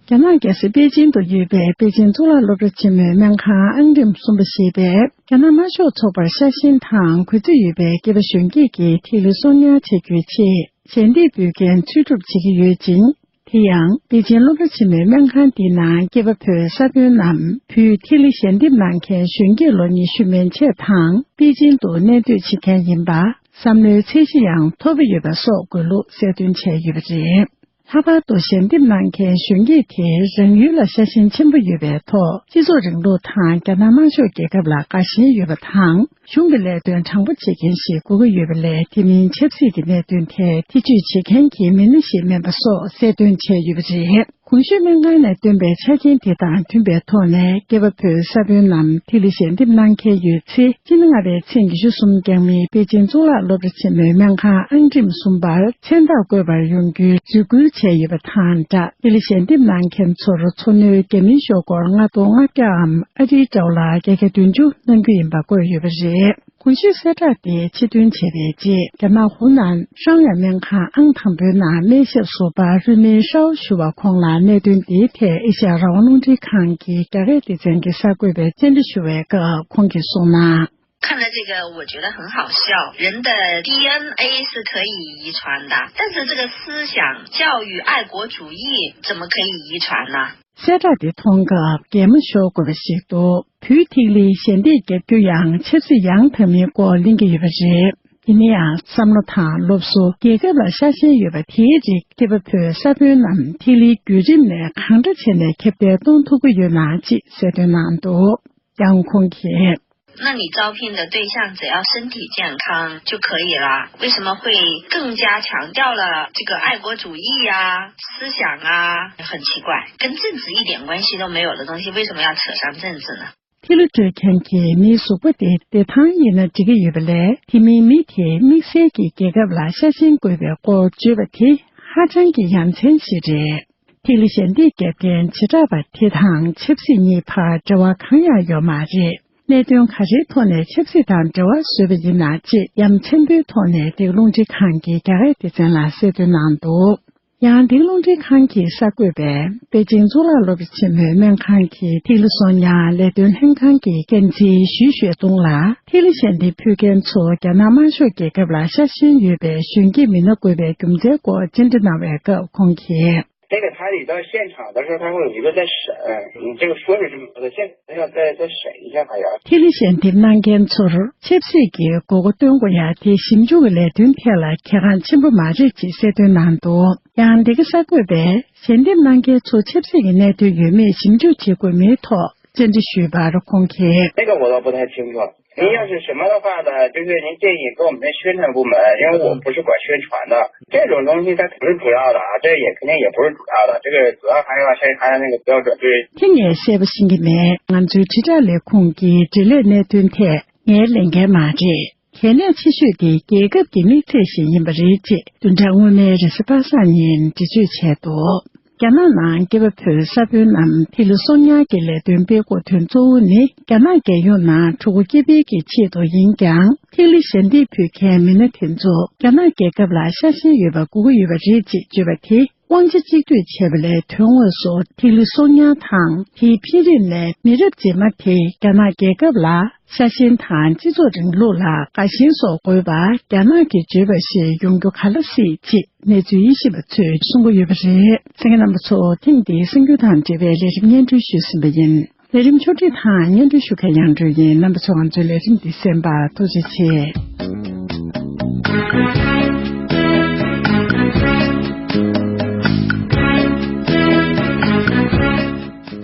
རྒྱ་ནག་རྒྱལ་ས་པེ་ཅིང་དུ་ཡོད་པའི་པེ་ཅིང་གཙུག་ལག་སློབ་གྲྭ་ཆེན་མོའི་སྨན་ཁང་ཨང་འགྲེམས་གསུམ་པ་ཞེས་པས་རྒྱ་ནག་དམར་ཤོག་ཚོགས་པར་ཤ་ཞེན་དང་གུས་བརྩི་ཡོད་པའི་སྐྱེས་པ་གཞོན་སྐྱེས་ཀྱི་ཐིག་ལེ་གསོག་ཉར་བྱེད་རྒྱུའི་ཆེད་ཞལ་འདེབས་འབུལ་མཁན་འཚོལ་སྒྲུབ་བྱེད་ཀྱི་ཡོད་ཅིང་། དེ་ཡང་པེ་ཅིང་སློབ་གྲྭ་ཆེན་མོའི་སྨན་ཁང་འདི་ནང་སྐྱེས་པ་ཕོའི་ས་བོན་ནམ་བུའི་ཐིག་ལེ་ཞལ་འདེབས་གནང་མཁན་གཞོན་སྐྱེས་ལོ་ཉི་ཤུ་མན་ཆད་དང་པེ་ཅིང་དུ་གནས་སྡོད་བྱེད་མཁན་ཡིན་པ་བསམ་བློའི་ཚད་གཞི་ཡང་མཐོ་པོ་ཡོད་པ་སོགས་དགོས་ལུགས་གསལ་སྟོན་བྱས་ཡོད་པ་རེད། ལྷག་པར་དུ་ཞལ་འདེབས་གནང་མཁན་གཞོན་སྐྱེས་དེ་རང་ཡུལ་ལ་ཤ་ཞེན་ཆེན་པོ་ཡོད་པའི་ཐོག་སྤྱི་ཚོགས་རིང་ལུགས་དང་རྒྱ་ནག་དམར་ཤོག་རྒྱལ་ཁབ་ལ་དགའ་ཞེན་ཡོད་པ་དང་། གཞུང་གི་ལས་དོན་དྲང་པོ་བྱེད་མཁན་ཞིག་དགོས་ཀྱི་ཡོད་པ་ལས། དེ་མིན་ཆབ་སྲིད་ཀྱི་གནད་དོན་ཐད་ཐེ་བྱུས་བྱེད་མཁན་གྱི་མི་སྣ་ཞིག་མིན་པ་སོགས་གསལ་སྟོན་བྱས་ཡོད་པ་རེད། གོང་ཞུས་སྨན་ཁང་ནས་བཏོན་པའི་ཆ་རྐྱེན་དེ་དང་མཐུན་པའི་ཐོག་ནས། སྐྱེས་པ་ཕོའི་ས་བོན་ནམ་ཐིག་ལེ་ཞལ་འདེབས་གནང་མཁན་ཡོད་ཚེ། སྤྱི་ཟླ་ལྔ་པའི་ཚེས་ཉི་ཤུ་གསུམ་རྐྱང་མའི་པེ་ཅིང་གཙུག་ལག་སློབ་གྲྭ་ཆེན་མོའི་སྨན་ཁང་ཨང་འགྲིམ་གསུམ་པར་མཚན་རྟགས་བཀོད་པར་ཡོང་རྒྱུའི་འཇིགས་སྐུལ་བྱས་ཡོད་པ་དང་སྦྲགས། ཐིག་ལེ་ཞལ་འདེབས་གནང་མཁན་ཚོར་མཚོ་སྣོད་རྒྱ་མིའི་ཤོག་སྒོར་ལྔ་སྟོང་ལྔ་བརྒྱའམ་ཨ་རིའི་ཌོ་ལར་བརྒྱད་བརྒྱ་བདུན་ཅུ་གནང་རྒྱུ་ཡིན་པ་བཀོད་ཡོད་པ་རེད། གོང་ཞུས་གསལ་བསྒྲགས་དེ་ཕྱིར་འདོན་བྱས་པའི་རྗེས། རྒྱ་ནག་ཧུའུ་ནན་ཧྲང་ཡ་སྨན་ཁང་ཨང་དང་པོའི་ནང་སྨན་ཞབས་ཟུར་པ་རུས་མིན་ཧྲའོ་ཞུ་བ་ཁོང་ལ་གནད་དོན་འདིའི་ཐད་ཨེ་ཤ་ཡ་རང་དབང་རླུང་འཕྲིན་ཁང་གི་རྒྱ་སྐད་སྡེ་ཚན་གྱི་གསར་འགོད་པས་བཅར་འདྲི་ཞུ་བའི་སྐབས་ཁོང་གིས་གསུངས་ན། 看了这个，我觉得很好笑。人的 D N A 是可以遗传的，但是这个思想、教育、爱国主义怎么可以遗传呢？ གསལ་བསྒྲགས་དེ་མཐོང་སྐབས་གད་མོ་ཤོར་དགོས་པ་ཞིག་འདུག་བུའི་ཐིག་ལེ་ཞལ་འདེབས་བརྒྱབ་རྒྱུ་ཡང་ཆབ་སྲིད་ཡང་དག་མིན་སྐོར་གླེང་གི་ཡོད་པ་རེད། ཡིན་ན་ཡང་བསམ་བློ་དང་སློབ་གསོ། རྒྱལ་ཁབ་ལ་ཤ་ཞེན་ཡོད་པ་དེའི་རིགས་སྐྱེས་པ་ཕོའི་ས་བོན་ནམ་ཐིག་ལེའི་བརྒྱུད་རིམ་ནས་གང་འདྲ་བྱས་ནས་ཁྱབ་གདལ་གཏོང་ཐུབ་ཀྱི་ཡོད་ན་ཅེས་གསལ་སྟོན་གནང་འདུག་ཡང་ཁོང་གིས། 那你招聘的对象只要身体健康就可以了，为什么会更加强调了这个爱国主义呀、思想啊？很奇怪，跟政治一点关系都没有的东西，为什么要扯上政治呢？ ཐིག་ལེ་སྤྲོད་མཁན་གྱི་མིའི་གཟུགས་པོ་དེ་བདེ་ཐང་ཡིན་ན་འགྲིག་གི་ཡོད་པ་ལས། དེ་མིན་མི་དེས་དམིགས་བསལ་གྱི་རྒྱལ་ཁབ་ལ་ཤ་ཞེན་དགོས་པའི་སྐོར་བརྗོད་པ་དེ་ཧ་ཅང་གི་ཡ་མཚན་ཞིག་རེད། ཐིག་ལེ་ཞལ་འདེབས་བརྒྱབ་མཁན་བྱེ་བྲག་པ་དེ་དང་ཆབ་སྲིད་གཉིས་བར་འབྲེལ་བ་གང་ཡང་ཡོད་མ་རེད། གནད་དོན་ག་རེའི་ཐོག་ནས་ཆབ་སྲིད་དང་འབྲེལ་བ་བཟོས་པ་ཡིན་ན་ཅེས་ཡ་མཚན་པོའི་ཐོག་ནས་འདི་ག་རླུང་འཕྲིན་ཁང་གི་རྒྱ་སྐད་སྡེ་ཚན་ལ་གསལ་སྟོན་གནང་འདུག་ཡང་འདི་ག་རླུང་འཕྲིན་ཁང་གི་གསར་འགོད་པས་པེ་ཅིང་གཙུག་ལག་སློབ་གྲྭ་ཆེན་མོའི་སྨན་ཁང་གི་ཐིག་ལེ་གསོ་ཉར་ལས་དོན་ལྷན་ཁང་གི་འགན་འཛིན་ཞུས་ཞོལ་ཏུང་ལ། ཐིག་ལེ་ཞལ་འདེབས་ཕུལ་མཁན་ཚོ་རྒྱ་ནག་དམར་ཤོག་རྒྱལ་ཁབ་ལ་ཤ་ཞེན་ཡོད་པའི་གཞོན་སྐྱེས་མི་སྣ་དགོས་པའི་རྒྱུ་མཚན་སྐོར་བཅར་འདྲི་གནང་བའི་སྐབས་ཁོང་གིས། 这个他一到现场的时候，他会有一个在审，你这个说是这么说的，现场要再再审一下还要。 ཐིག་ལེ་ཞལ་འདེབས་གནང་མཁན་ཚོར་ཆབ་སྲིད་ཀྱི་དགོས་མཁོ་སྟོན་དགོས་ཡ་དེ་ཞིབ་འཇུག་གི་ལས་དོན་ཐད་ལ་གལ་འགངས་ཆེན་པོ་མ་རེད་ཅེས་གསལ་སྟོན་གནང་འདུག་ཡང་འདི་ག་གསར་འགོད་པས་ཞལ་འདེབས་གནང་མཁན་ཚོ་ཆབ་སྲིད་ཀྱི་གནད་དོན་ཡོད་མེད་ཞིབ་འཇུག་བྱེད་དགོས་མིན་ཐོག་བཅར་འདྲི་ཞུས་པར་ཁོང་གིས། 这个我倒不太清楚。您要是什么的话呢，就是您建议给我们的宣传部门，因为我不是管宣传的，这种东西它不是主要的啊，这也肯定也不是主要的，这个主要还是要先看那个标准，对。 དེ་ངས་གསལ་པོ་ཤེས་ཀྱི་མེད། ང་ཚོའི་དྲིལ་བསྒྲགས་ལས་ཁུངས་ཀྱི་འབྲེལ་ཡོད་གནད་དོན་ཐད་ངའི་ལས་འགན་མ་རེད། གལ་གནད་ཆེ་ཤོས་དེ་རྒྱལ་ཁབ་ཀྱི་དམིགས་ཚད་ཞིག་ཡིན་པ་རེད་ཅེས་བདུན་ཕྲག་སྔོན་མའི་རེས་གཟའ་པ་སངས་ཉིན་འགྲེལ་བརྗོད་བྱས་འདུག་རྒྱ་ནག་ནང་སྐྱེས་པ་ཕོའི་ས་བོན་ནམ་ཐིག་ལེ་གསོ་ཉར་གྱི་ལས་དོན་སྤེལ་དགོས་དོན་གཙོ་བོ་ནི། རྒྱ་ནག་རྒྱལ་ཡོངས་ནང་ཕྲུ་གུ་སྐྱེ་འཕེལ་གྱི་ཆེད་དུ་ཡིན་ཀྱང་། ཐིག་ལེ་ཞལ་འདེབས་ཕུལ་མཁན་མི་སྣ་དེ་ཚོ་རྒྱ་ནག་རྒྱལ་ཁབ་ལ་ཤ་ཞེན་ཡོད་པ་དགོས་ཀྱི་ཡོད་པ་རེད་ཅེས་བརྗོད་པ་དེ། དབང་ཆ་གཅིག་སྡུད་བྱས་པ་ལས། དོན་དངོས་སུ་ཐིག་ལེ་གསོ་ཉར་དང་དེའི་འཕེལ་རིམ་ལས་མི་རབས་རྗེས་མ་དེས་རྒྱ་ནག་རྒྱལ་ཁབ་ལ་ཤ་ཞེན་དང་སྤྱི་ཚོགས་རིང་ལུགས་ལ་དགའ་ཞེན་སོགས་དགོས་པ་རྒྱ་ནག་གིས་བརྗོད་པ་ཞིག་ཡོང་རྒྱུ་ག་ལ་སྲིད་ཅེས་གནས་ཚུལ་དབྱེ་ཞིབ་པ་ཚོས་གསུང་གི་ཡོད་པ་རེད། གསན་མཁན་རྣམ་པ་ཚོ། ཐེངས་འདིའི་གསར་འགྱུར་དང་འབྲེལ་བའི་ལས་རིམ་སྙན་སྒྲོན་ཞུས་ཟིན་པ་ཡིན། ལས་རིམ་ཕྱོགས་སྒྲིག་དང་སྙན་སྒྲོན་ཞུ་མཁན་ཡང་སྒྲོན་ཡིན། རྣམ་པ་ཚོ་ང་ཚོའི་ལས་རིམ་འདི་གསན་པར་ཐུགས་རྗེ་ཆེ།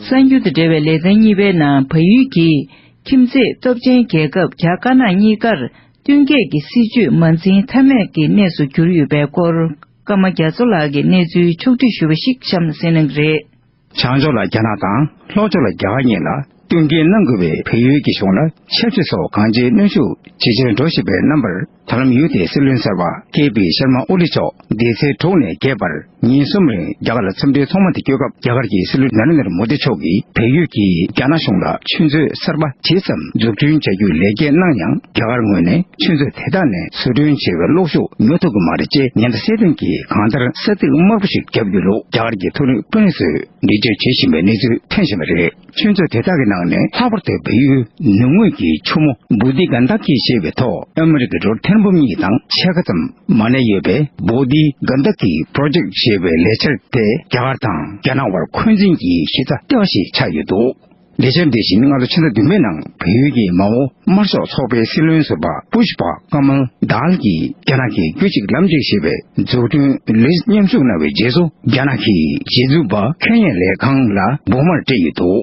གསར་འགྱུར་དང་འབྲེལ་བའི་ལེ་ཚན་གཉིས་པའི་ནང་། བལ་ཡུལ་གྱིས་ཁྱིམ་མཚེས་སྟོབས་ཆེན་རྒྱལ་ཁབ་རྒྱ་དཀར་ནག་གཉིས་ཀར་བསྟུན་མཁས་ཀྱི་སྲིད་ཇུས་མ་འཛིན་ཐབས་མེད་ཀྱི་གནས་སུ་གྱུར་ཡོད་པའི་སྐོར། ཀརྨ་རྒྱ་མཚོ་ལགས་ཀྱིས་གནས་ཚུལ་ཕྱོགས་སྒྲིག་ཞུས་པ་ཞིག་གཤམ་གསན་གནང་གི་རེད། བྱང་ཕྱོགས་ལ་རྒྱ་ནག་དང་ལྷོ་ཕྱོགས་ལ་རྒྱ་གར་གཉིས་ལ་བསྟུན་མཁས་གནང་དགོས་པའི་བལ་ཡུལ་གྱི་གཞུང་ལ་ཆབ་སྲིད་སོགས་གང་ཅིའི་གནོན་ཤུགས་ཇེ་ཆེར་འགྲོ་བཞིན་པའི་རྣམ་པར། ད་ལམ་ཡུལ་དེའི་སྲིད་བློན་གསར་པ་ཀེ་པི་ཤར་མ་ཨོ་ལི་མཆོག་འདས་ཚེས་དྲུག་ནས་བརྒྱད་བར་ཉིན་གསུམ་རིང་རྒྱ་གར་ལ་འཚམས་འདྲིའི་ཚོགས་མ་དེ་བསྐྱོད་སྐབས། རྒྱ་གར་གྱི་སྲིད་བློན་ན་རེན་དར་མོ་དི་མཆོག་གིས་བལ་ཡུལ་གྱིས་རྒྱ་ནག་གཞུང་ལ་ཆུ་མཛོད་གསར་པ་ཇི་ཙམ་འཛུགས་སྐྲུན་བྱ་རྒྱུའི་ལས་འགན་གནང་ཡང་། རྒྱ་གར་ངོས་ནས་ཆུ་མཛོད་དེ་དག་ནས་བཟོ་སྐྲུན་བྱེད་པའི་གློག་ཤུགས་ཉོ་ཐུབ་ཀྱི་མ་རེད་ཅེས་ཉེན་བརྡ་གསལ་སྟོན་གྱིས་གང་ལྟར་ས་ཐིག་དམར་པོ་ཞིག་བརྒྱབ་ཡོད་ལུགས་རྒྱ་གར་གྱི་མཐོ་རིམ་དཔོན་རིགས་ཚོས་འགྲེལ་བརྗོད་བྱེད་བཞིན་པའི་གནས་ཚུལ་ཐོན་བཞིན་པ་རེད། ཆུ་མཛོད་དེ་དག་གི་ནང་ནས་ལྷག་པར་དུ་བལ་ཡུལ་ནུབ་ངོས་ཀྱི་ཆུ་མོ་བུ་དྷི་གན་དྷ་ཀི་ཞེས་པའི་ཐོག་ཨ་མི་རི་ཀའི་ཌོ་ལར་ཐེར་འབུམ་གཉིས་དང་ཕྱེད་ཀ་ཙམ་མ་གནས་ཡོད་པའི་བུ་དྷི་གན་དྷ་ཀི་པྲོ་ཇེཀ་ཞེས་པའི་ལས་འཆར་དེ་རྒྱ་གར་དང་རྒྱ་ནག་དབར་འཁོན་འཛིན་གྱི་གཞི་རྩ་ལྟེ་བ་ཞིག་ཆགས་ཡོད་འདུག་ལས་འཆར་འདི་བཞིན་སྔ་ལོ་ཕྱི་ཟླ་བདུན་པའི་ནང་བལ་ཡུལ་གྱི་མའོ་དམར་ཤོག་ཚོགས་པའི་སྲིད་བློན་ཟུར་པ་པུཤ་པ་ཀ་མལ་དཱལ་གྱིས་རྒྱ་ནག་གི་རྒྱུད་གཅིག་ལམ་གཅིག་ཞེས་པའི་འཛུགས་སྐྲུན་ལས་མཉམ་ཞུགས་གནང་བའི་རྗེས་སུ། རྒྱ་ནག་གི་རྗེས་འཛུགས་པ་ཁེ་ཉན་ལས་ཁང་ལ་སྦུག་མར་སྤྲད་ཡོད་འདུག་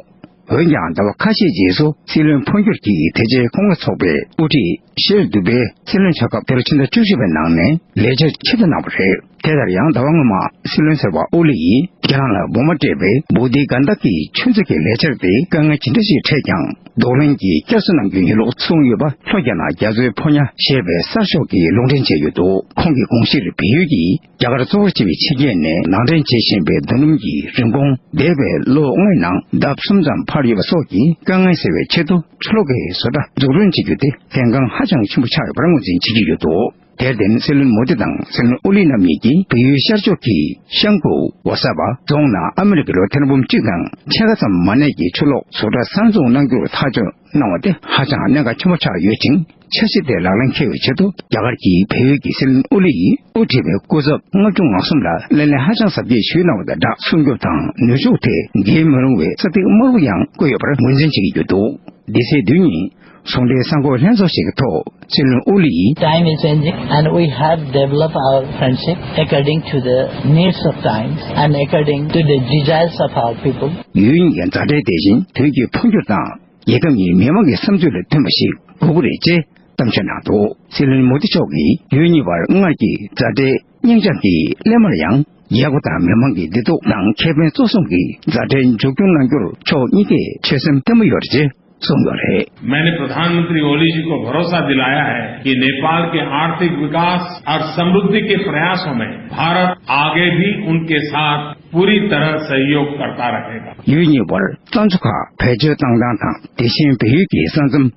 འོན་ཀྱང་ཟླ་བ་ཁ་ཤས་རྗེས་སུ་སྲིད་བློན་འཕོ་འགྱུར་གྱིས་དེ་རྗེས་ཁོང་གི་ཚོགས་པའི་དབུ་ཁྲིད་ཤེལ་དུ་བའི་སྲིད་བློན་ཆགས་སྐབས་དེ་ལོ་ཕྱི་ཟླ་བཅུ་བཞི་པའི་ནང་ནས་ལས་འཆར་ཆེད་དུ་གནང་བ་རེད། དེ་ལྟར་ཡང་ཟླ་བ་སྔོན་མ་སྲིད་བློན་ཟུར་པ་ཨོ་ལི་ཡིས་རྒྱ་ནག་ལ་སྦུག་མ་སྤྲད་པའི་བོ་དྷི་གན་དྷ་གི་ཆུ་མཛོད་ཀྱི་ལས་འཆར་དེ་དཀའ་ངལ་ཇི་འདྲ་ཞིག་འཕྲད་ཀྱང་གདོང་ལེན་གྱིས་བསྐྱར་གསོ་གནང་རྒྱུ་ཡིན་ལུགས་གསུངས་ཡོད་པ་ལྷོ་རྒྱ་ནག་རྒྱ་མཚོའི་ཕོ་ཉ་ཞེས་པའི་གསར་ཤོག་གིས་ལུང་འདྲེན་བྱས་ཡོད་འདུག་ཁོང་གི་དགོངས་གཞིར་བལ་ཡུལ་གྱིས་རྒྱ་གར་གཙོ་བོར་བྱས་པའི་ཕྱི་རྒྱལ་ནས་ནང་འདྲེན་བྱེད་བཞིན་པའི་རྡོ་སྣུམ་གྱི་རིན་གོང་འདས་པའི་ལོ་ལྔའི་ནང་ལྡབ་གསུམ་ཙམ་འཕར་ཡོད་པ་སོགས་ཀྱི་དཀའ་ངལ་སེལ་བའི་ཆེད་དུ་ཆུ་ལོག་གི་བཟོ་གྲྭ་འཛུགས་སྐྲུན་བྱེད་རྒྱུ་དེ་གལ་འགངས་ཧ་ཅང་ཆེན་པོ་ཆགས་ཡོད་པར་ངོས་འཛིན་བྱེད་ཀྱི་ཡོད་འདུག་དེར་བརྟེན་སྲིད་བློན་མོ་དི་དང་སྲིད་བློན་ཨོ་ལི་རྣམ་གཉིས་ཀྱིས་བལ་ཡུལ་ཤར་ཕྱོགས་ཀྱི་ཤང་ཀུའུ་ཝ་ས་པ་རྫོང་ནང་ཨ་མི་རི་ཀའི་ལོ་ཐེར་འབུམ་གཅིག་དང་ཕྱེད་ཀ་ཙམ་མ་གནས་ཀྱི་ཆུ་ལོག་བཟོ་གྲྭ་གསར་འཛུགས་གནང་རྒྱུར་ཐག་གཅོད་གནང་བ་དེ་ཧ་ཅང་གནད་འགག་ཆེན་པོ་ཆགས་ཡོད་ཅིང་། འཆར་གཞི་དེ་ལག་ལེན་འཁེལ་བའི་ཆེད་དུ་རྒྱ་གར་གྱིས་བལ་ཡུལ་གྱི་སྲིད་བློན་ཨོ་ལི་ཡིས་དབུ་ཁྲིད་པའི་སྐུ་ཚབ་ལྔ་བཅུ་ང་གསུམ་ལ་སྣེ་ལེན་ཧ་ཅང་གཟབ་རྒྱས་ཞུས་གནང་བ་དང་སྦྲགས། སྲུང་སྐྱོབ་དང་ནུས་ཤུགས་ཐད་འགལ་མི་རུང་བའི་ས་ཐིག་དམར་པོ་ཡང་བཀོད་ཡོད་པར་ངོས་འཛིན་བྱེད་ཀྱི་ཡོད་འདུག་འདི་ཚེས་བདུན་ཉིན་ཟུང་འབྲེལ་གསར་འགོད་ལྷན་ཚོགས་ཤིག་གི་ཐོག་སྲིད་བློན་ཨོ་ལི་ཡིས། Time is changing and we have developed our friendship according to the needs of times and according to the desires of our people. ཡུལ་གཉིས་ཀྱི་མཛའ་འབྲེལ་དེ་བཞིན་དུས་ཀྱི་འཕོ་འགྱུར་དང་རྒྱལ་ཁབ་གཉིས་མི་དམངས་ཀྱི་བསམ་ཚུལ་ལ་མཐུན་པ་ཞིག་དགོས་ཀྱི་རེད་ཅེས་གཏམ་བརྗོད་གནང་འདུག་སྲིད་བློན་མོ་དི་མཆོག་གིས་ཡུལ་གཉིས་བར་སྔར་གྱི་མཛའ་འབྲེལ་སྙིང་བཅངས་ཀྱིས་སླད་མར་ཡང་རྒྱལ་ཁབ་དང་མི་དམངས་ཀྱི་བདེ་སྡུག་དང་ཁེ་ཕན་གཙོ་བཟུང་གིས་མཛའ་འབྲེལ་འཛུགས་སྐྲུན་གནང་རྒྱུར་ཕྱོགས་གཉིས་ཀས་ཆོད་སེམས་བརྟན་པོ་ཡོད་རེད་ཅེས་གསུངས་ཡོད་རེད། मैंने प्रधानमंत्री ओली जी को भरोसा दिलाया है कि नेपाल के आर्थिक विकास और समृद्धि के प्रयासों में भारत आगे भी उनके साथ पूरी तरह सहयोग करता रहेगा। ཡུལ་གཉིས་བར་རྩ་འཛུགས་ཁག་བེད་སྤྱོད་བཏང་སྟངས་དང་། དེ་བཞིན་བལ་ཡུལ་གྱི་ས་མཚམས་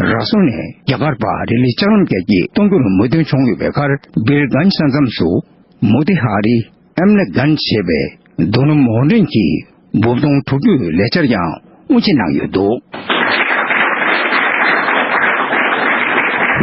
ར་སུལ་ནས་རྒྱ་གར་བར་རི་ལི་ལྕགས་ལམ་རྒྱ་སྐྱེད་གཏོང་རྒྱུར་མོས་མཐུན་བྱུང་ཡོད་པའི་ཁར། སྦིར་གན་ས་མཚམས་སུ་མོ་ཏི་ཧ་རི། ཨེམ་ལེ་གན་ཞེས་པའི་རྡོ་སྣུམ་འོར་འདྲེན་གྱི་སྦུབ་དོང་དྲུག་ཅུའི་ལས་འཆར་ཡང་དབུ་འབྱེད་གནང་ཡོད་འདུག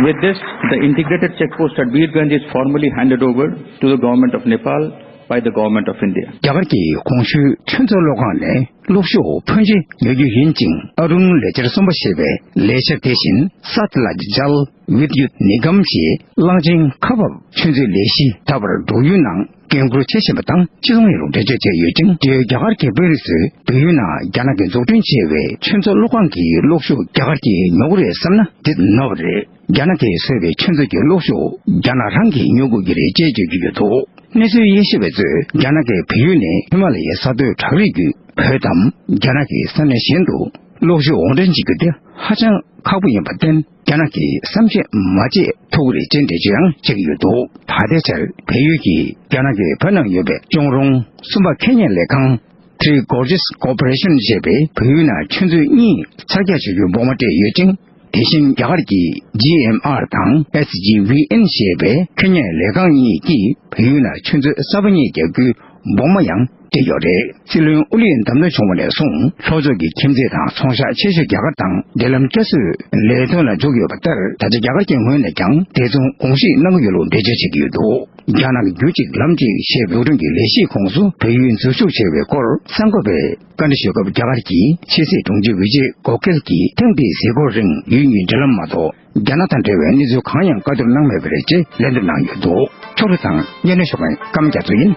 With this, the integrated check post at Birganj is formally handed over to the government of Nepal by the government of India. རྒྱ་གར་གྱིས་གོང་ཞུས་ཁྱོད་ཚོ་གློག་ཁང་ནས་གློག་ཤུགས་ཕོན་ཆེ་ཉོ་རྒྱུ་ཡིན་ཅིང་། ཨ་རུང་ལས་འཆར་གསུམ་པ་ཞེས་པའི་ལས་འཆར་དེ་བཞིན་སཱཏ་ལཱཇ་ཇལ་བིད་ཡུད་ནི་གམ་ཞེས་གླང་ཆེན་ཁ་འབབ་ཆུ་མཛོད་ལས་གཞི་ད་བར་འབྲུག་ཡུལ་ནང་འགན་འཁུར་བྱེད་བཞིན་པ་དང་སྤྱི་ཚོགས་ཡིན་རུང་འགྲེལ་བརྗོད་བྱས་ཡོད་ཅིང་། འབྲེལ་ཡོད་རྒྱ་གར་གྱི་དཔོན་རིགས་ཚོས་བལ་ཡུལ་ནང་རྒྱ་ནག་གིས་འཛུགས་སྐྲུན་བྱས་པའི་ཆུ་མཛོད་གློག་ཁང་གི་གློག་ཤུགས་རྒྱ་གར་གྱིས་ཉོ་གི་རེད་བསམ་ན་འདི་ནོར་བ་རེད། རྒྱ་ནག་གིས་བཟོས་པའི་ཆུ་མཛོད་ཀྱི་གློག་ཤུགས་རྒྱ་ནག་རང་གིས་ཉོ་དགོས་ཀྱི་རེད་ཅེས་བརྗོད་ཀྱི་ཡོད་འདུག་གནས་ཚུལ་དབྱེ་ཞིབ་པ་ཚོས་རྒྱ་ནག་གིས་བལ་ཡུལ་ནས་ཧི་མ་ལ་ཡའི་ས་མཐོའི་བྲག་རིས་བརྒྱུད་བོད་དམ་རྒྱ་ནག་གི་ས་གནས་གཞན་དུ་གློག་ཤུགས་འོར་འདྲེན་བྱེད་རྒྱུ་དེ་ཧ་ཅང་ཁག་པོ་ཡིན་པར་བརྟེན། རྒྱ་ནག་གིས་བསམ་ཤེས་མ་བྱེད་ཐུབ་ཀྱི་རེད་ཅེས་འགྲེལ་བརྗོད་ཡང་བྱེད་ཀྱི་ཡོད་འདུག་ད་ལྟའི་ཆར་བལ་ཡུལ་གྱིས་རྒྱ་ནག་གིས་བོད་ནང་ཡོད་པའི་ཅོང་རོང་སུམ་པ་ཁེ་ཉན་ལས་ཁང་Three Gorges Corporation ཞེས་པའི་བལ་ཡུལ་ནང་ཆུ་མཛོད་གཉིས་ཚ་རྒྱག་བྱེད་རྒྱུའི་སྦུག་མ་སྤྲད་ཡོད་ཅིང་། དེ་བཞིན་རྒྱ་གར་གྱི་ཇི་ཨེམ་ཨར་དང་ཨེས་ཇི་ཝི་ཨེན་ཞེས་པའི་ཁེ་ཉན་ལས་ཁང་གཉིས་ཀྱིས་བལ་ཡུལ་ནང་ཆུ་མཛོད་གསར་པ་གཉིས་རྒྱག་རྒྱུའི་སྦུག་མ་ཡང་སྤྲད་ཡོད་རེད། སྲིད་བློན་ཨོ་ལི་ཡིས་བདམས་ཐོན་བྱུང་བ་ནས་བཟུང་ལྷོ་ཕྱོགས་ཀྱི་ཁྱིམ་མཚེས་དང་ཚོང་ཤག་ཆེ་ཤོས་རྒྱ་གར་དང་འབྲེལ་ལམ་བསྐྱར་གསོའི་ལས་དོན་ལ་འཇུག་ཡོད་པ་ལྟར། ད་ཆ་རྒྱ་གར་གྱི་ངོས་ནས་ཀྱང་དེ་མཚུངས་དགོངས་བཞེས་གནང་གི་ཡོད་ལུགས་འགྲེལ་བརྗོད་བྱེད་ཀྱི་ཡོད་འདུག་རྒྱ་ནག་རྒྱུད་གཅིག་ལམ་གཅིག་ཞེས་འཛུགས་སྐྲུན་གྱི་ལས་གཞིའི་ཁོངས་སུ་བལ་ཡུལ་འཛུལ་ཞུགས་བྱས་པའི་སྐོར་གསར་འགོད་པས་བཀའ་འདྲི་ཞུས་སྐབས། རྒྱ་གར་གྱི་ཕྱི་སྲིད་དྲུང་ཆེ་བི་ཇེ་གོ་ཁེལ་གྱིས་ཐེངས་འདིའི་གཟིགས་སྐོར་རིང་ཡུལ་གཉིས་འབྲེལ་ལམ་མ་གཏོགས། རྒྱ་ནག་དང་འབྲེལ་བའི་གནས་ཚུལ་གང་ཡང་བཀའ་བསྡུར་གནང་མེད་པ་རེད་ཅེས་ལན་འདེབས་གནང་ཡོད་འདུག་ཕྱོགས་རིས་དང་སྙན་སྒྲོན་ཞུ་མཁན་ཀརྨ་རྒྱ་མཚོ་ཡིན།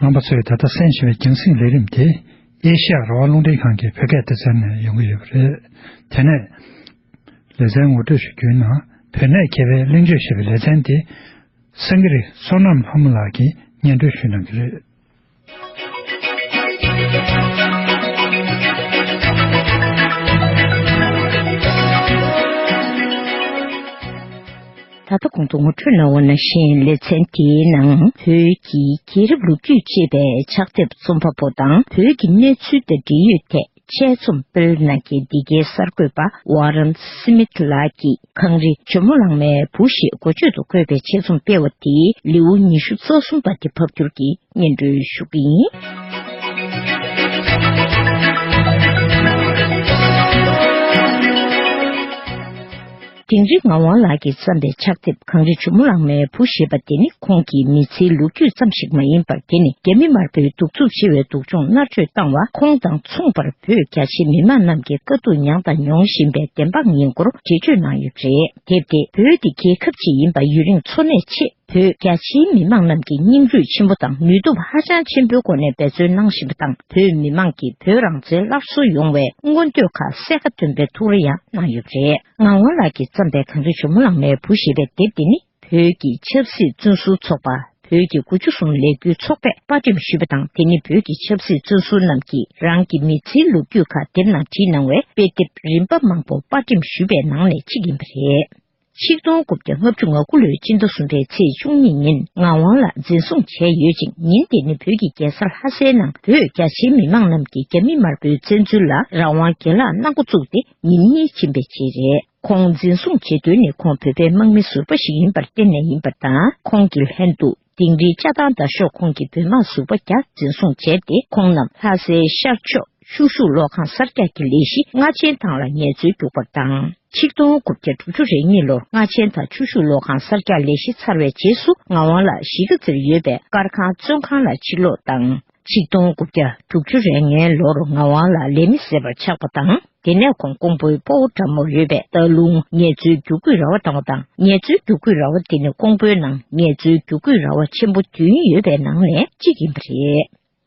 རྣམ་པ་ཚོས་ད་ལྟ་གསན་བཞིན་པའི་རྒྱང་སྲིང་ལས་རིམ་དེ་ཨེ་ཤ་ཡ་རང་དབང་རླུང་འཕྲིན་ཁང་གི་བོད་སྐད་སྡེ་ཚན་ནས་ཡོང་གི་ཡོད་པ་རེད། དེ་ནས་ལེ་ཚན་ངོ་སྤྲོད་ཞུ་རྒྱུའི་ནང་། བོད་གནས་མཁས་པའི་གླེང་བརྗོད་ཞེས་པའི་ལེ་ཚན་དེ། སེང་གེ་རི་བསོད་ནམས་ལྷ་མོ་ལགས་ཀྱིས་སྙན་སྒྲོན་ཞུ་གནང་གི་རེད། ད་ལྟ་གོང་དུ་ངོ་སྤྲོད་གནང་བ་ནང་བཞིན། ལེ་ཚན་དེའི་ནང་བོད་ཀྱི་རྒྱལ་རབས་ལོ་རྒྱུས་ཅེས་པའི་ཕྱག་དེབ་རྩོམ་པ་པོ་དང་བོད་ཀྱི་གནས་ཚུལ་དང་འབྲེལ་ཡོད་ཐད་དཔྱད་རྩོམ་སྤེལ་གནང་མཁན་འདི་གའི་གསར་འགོད་པ་ཝ་རན་སི་མིད་ལགས་ཀྱིས་ཁང་རི་ཇོ་མོ་གླང་མའི་བུ་ཞེས་འགོ་བརྗོད་དུ་བཀོད་པའི་ཆེད་རྩོམ་སྤེལ་བ་དེའི་ལེའུ་ཉི་ཤུ་རྩ་གསུམ་པ་དེ་ཕབ་བསྒྱུར་གྱིས་སྙན་སྒྲོན་ཞུ་གི་ཡིན། དིང་རི་ངག་དབང་ལགས་ཀྱིས་བརྩམས་པའི་ཕྱག་དེབ་གངས་རི་ཇོ་མོ་གླང་མའི་བུ་ཞེས་པ་དེ་ནི་ཁོང་གི་མི་ཚེའི་ལོ་རྒྱུས་ཙམ་ཞིག་མ་ཡིན་པར། དེ་ནི་རྒྱ་མི་དམར་པོའི་གདུག་རྩུབ་ཆེ་བའི་སྡུག་སྦྱོང་མནར་གཅོད་བཏང་བ། ཁོང་དང་མཚུངས་པར་བོད་རྒྱ་ཆེའི་མི་མང་རྣམས་ཀྱིས་དཀའ་སྡུག་མྱངས་དང་མྱོང་བཞིན་པའི་བདེན་དཔང་ཡིན་སྐོར་འགྲེལ་བརྗོད་གནང་ཡོད་པ་རེད། དེབ་དེ་བོད་འདི་རྒྱལ་ཁབ་ཅིག་ཡིན་པ་ཡུན་རིང་འཚོ་གནས་ཆེད། བོད་རྒྱ་ཆེའི་མི་མང་རྣམས་ཀྱིས་སྙིང་རུས་ཆེན་པོ་དང་ནུས་སྟོབས་ཧ་ཅང་ཆེན་པོའི་སྒོ་ནས་འབད་བརྩོན་གནང་བཞིན་པ་དང་། བོད་མི་མང་གིས་བོད་རང་བཙན་སླར་གསོ་ཡོང་བའི་མངོན་འདོད་ཁག་གསལ་ཁ་སྟོན་པའི་ཐུགས་རེ་ཡང་གནང་ཡོད་པ་རེད། ངག་དབང་ལགས་ཀྱིས་བརྩམས་པའི་གངས་རི་ཇོ་མོ་གླང་མའི་བུ་ཞེས་པའི་དེབ་འདི་ནི། བོད་ཀྱི་ཆབ་སྲིད་བཙོན་ཟུར་ཚོགས་པ། བོད་ཀྱི་དགུ་བཅུ་གསུམ་ལས་འགུལ་ཚོགས་པས་པར་འགྲེམས་ཞུས་པ་དང་། དེ་ནི་བོད་ཀྱི་ཆབ་སྲིད་བཙོན་ཟུར་རྣམས་ཀྱིས་རང་གི་མི་ཚེའི་ལོ་རྒྱུས་ཁག་དེབ་ནང་བྲིས་གནང་བའི་དཔེ་དེབ་རིམ་པ་མང་པོ་པར་འགྲེམས་ཞུས་པའི་ནང་ནས་གཅིག་ཡིན་པ་རེད། ཆིག་སྟོང་དགུ་བརྒྱ་ལྔ་བཅུ་ང་དགུ་ལོའི་སྤྱི་ཟླ་གསུམ་པའི་ཚེས་བཅུ་གཉིས་ཉིན་ངག་དབང་ལགས་འཛིན་བཟུང་བྱས་ཡོད་ཅིང་། ཉིན་དེ་ནི་བོད་ཀྱི་རྒྱལ་ས་ལྷ་སའི་ནང་བོད་རྒྱ་ཆེའི་མི་མང་རྣམས་ཀྱིས་རྒྱ་མི་དམར་པོའི་བཙན་འཛུལ་ལ་རང་དབང་སྒེར་ལངས་གནང་འགོ་བཙུགས་ཏེ་ཉིན་གཉིས་ཕྱིན་པའི་རྗེས་རེད། ཁོང་འཛིན་བཟུང་བྱེད་དོན་ནི་ཁོང་བོད་པའི་དམག་མི་ཟུར་པ་ཞིག་ཡིན་པར་བརྟེན་ནས་ཡིན་པ་དང་། ཁོང་གི་ལྷན་དུ་དིང་རིའི་ལྕགས་ཐང་མདའ་ཤོག་ཁོངས་ཀྱི་བོད་དམག་ཟུར་པ་བརྒྱ་འཛིན་བཟུང་བྱས་ཏེ། ཁོང་རྣམས་ལྷ་སའི་ཤར་ཕྱོགས་ཆུ་ཤུགས་གློག་ཁང་གསར་རྒྱག་གི་ལས་གཞི་རྔ་ཆེན་ཐང་ལ་ངལ་རྩོལ་རྒྱུག་པར་བཏང་། ཆིག་སྟོང་དགུ་བརྒྱ་དྲུག་ཅུ་རེ་གཉིས་ལོར་རྔ་ཆེན་ཐང་ཆུ་ཤུགས་གློག་ཁང་གསར་རྒྱག་ལས་གཞི་ཚར་བའི་རྗེས་སུ། ངག་དབང་ལགས་གཞིས་ཀ་རྩེར་ཡོད་པའི་སྐར་ཁང་བཙོན་ཁང་ལ་ཕྱིར་ལོག་བཏང་། ཆིག་སྟོང་དགུ་བརྒྱ་དྲུག་ཅུ་རེ་ལྔའི་ལོར་ངག་དབང་ལགས་ལས་མི་བསད་པར་ཆགས་པ་དང་། དེ་ནས་ཁོང་ཀོང་པོའི་སྤོ་བོ་གྲ་མོར་ཡོད་པའི་སྟག་ལུང་ངལ་རྩོལ་རྒྱུག་སྐུད་ར་བ་བཏང་བ་དང་། ངལ་རྩོལ་རྒྱུག་སྐུད་ར་བ་དེ་ནི་ཀོང་པོའི་ནང་ངལ་རྩོལ་རྒྱུག་སྐུད་ར་བ་ཆེན་པོ་བདུན་ཡོད་པའི་ནང་ནས་གཅིག་ཡིན་པ་རེད།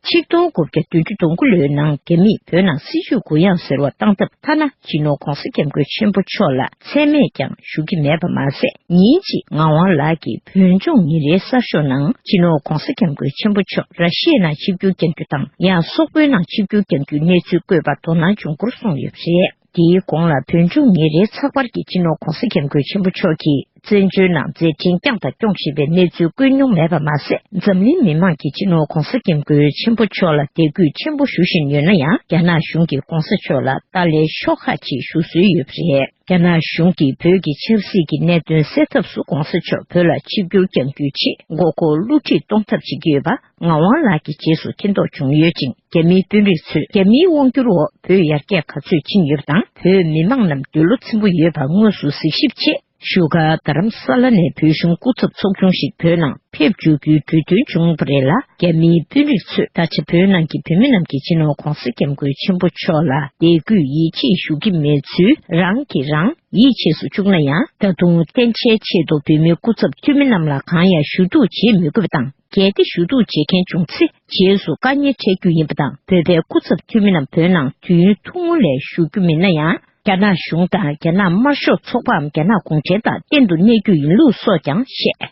ཆིག་སྟོང་དགུ་བརྒྱ་བདུན་ཅུ་དོན་དགུ་ལོའི་ནང་རྒྱ་མིས་བོད་ནང་སྲིད་བྱུས་གུ་ཡངས་ཟེར་བ་བཏང་སྟབས། ཐ་ན་སྤྱི་ནོར་༧གོང་ས་༧སྐྱབས་མགོན་ཆེན་པོ་མཆོག་ལ་མཚན་སྨད་ཀྱང་ཞུ་གི་མེད་པ་མ་ཟད། ཉིན་གཅིག་ངག་དབང་ལགས་ཀྱིས་བོད་ལྗོངས་ཉིན་རེའི་གསར་ཤོག་ནང་སྤྱི་ནོར་༧གོང་ས་༧སྐྱབས་མགོན་ཆེན་པོ་མཆོག་ར་ཤི་ཡའི་ནང་ཆིབས་བསྒྱུར་བསྐྱང་རྒྱུ་དང་། ཡང་སོག་པོའི་ནང་ཆིབས་བསྒྱུར་བསྐྱང་རྒྱུའི་གནས་ཚུལ་བཀོད་པར་དོ་སྣང་བྱུང་སྐོར་གསུངས་ཡོད་པ་རེད། དེའི་གོང་ལ་བོད་ལྗོངས་ཉིན་རེའི་ཚགས་པར་གྱིས་སྤྱི་ནོར་༧གོང་ས་༧སྐྱབས་མགོན་ཆེན་པོ་མཆོག་གིས་བཙན་བྱོལ་ནང་མཛད་འཕྲིན་བསྐྱངས་དང་སྐྱོང་བཞིན་པའི་གནས་ཚུལ་བཀོད་མྱོང་མེད་པ་མ་ཟད། འཛམ་གླིང་མི་མང་གིས་སྤྱི་ནོར་༧གོང་ས་༧སྐྱབས་མགོན་ཆེན་པོ་མཆོག་ལ་དད་གུས་ཆེན་པོ་ཞུ་བཞིན་ཡོད་ན་ཡང་། རྒྱ་ནག་གཞུང་གིས་༧གོང་ས་མཆོག་ལ་ཏཱ་ལའི་ཤོག་ཁག་ཅིག་ཞུ་སྲོལ་ཡོད་པ་རེད། རྒྱ་ནག་གཞུང་གིས་བོད་ཀྱི་ཆབ་སྲིད་ཀྱི་གནད་དོན་སེལ་ཐབས་སུ་༧གོང་ས་མཆོག་བོད་ལ་ཆིབས་བསྒྱུར་བསྐྱང་རྒྱུའི་ཆེད་མགོ་སྐོར་བསླུ་བྲིད་གཏོང་ཐབས་བྱེད་ཀྱི་ཡོད་པ་ངག་དབང་ལགས་ཀྱི་རྗེས་སུ་མཁྱེན་རྟོགས་བྱུང་ཡོད་ཅིང་། རྒྱ་མིའི་དཔོན་རིགས་ཚོས་རྒྱ་མིའི་དབང་སྒྱུར་འོག་བོད་ཡར་རྒྱས་ག་ཚོད་ཕྱིན་ཡོད་པ་དང་། བོད་མི་མང་རྣམས་འདོད་བློ་ཚིམ་པོ་ཡོད་པ་དངོས་སུ་གཟིགས་ཞིབ་ཆེད། བཞུགས་སྒར་རྡ་རམ་ས་ལ་ནས་བོད་གཞུང་སྐུ་ཚབ་ཚོགས་ཆུང་ཞིག་བོད་ནང་ཕེབས་འབྱོར་རྒྱུའི་གྲོས་མཐུན་བྱུང་བ་རེད་ལ། རྒྱ་མིའི་དཔོན་རིགས་ཚོས་ད་ཆ་བོད་ནང་གི་བོད་མི་རྣམས་ཀྱིས་སྤྱི་ནོར་༧གོང་ས་༧སྐྱབས་མགོན་ཆེན་པོ་མཆོག་ལ་དད་གུས་ཡིད་ཆེས་ཞུ་གི་མེད་ཚུལ་རང་གིས་རང་ཡིད་ཆེས་སུ་བཅུག་ན་ཡང་། ད་དུང་བསྟན་ཆའི་ཆེད་དུ་བོད་མིའི་སྐུ་ཚབ་འཐུས་མི་རྣམས་ལ་གང་ཡང་ཞུ་གཏུག་བྱེད་མི་དགོས་པ་དང་། གལ་ཏེ་ཞུ་གཏུག་བྱེད་མཁན་བྱུང་ཚེ། རྗེས་སུ་བཀའ་ཉེས་འཕྲད་རྒྱུ་ཡིན་པ་དང་། བོད་པའི་སྐུ་ཚབ་འཐུས་མི་རྣམས་བོད་ནང་དུས་ཡུན་ཐུང་ངུ་ལས་བཞུགས་རྒྱུ་མིན་ན་ཡང་། རྒྱ་ནག་གཞུང་དང་རྒྱ་ནག་དམར་ཤོག་ཚོགས་པའམ་རྒྱ་ནག་གུང་ཁྲན་ཏང་གཏན་དུ་གནས་རྒྱུ་ཡིན་ལུགས་སོགས་ཀྱང་བཤད།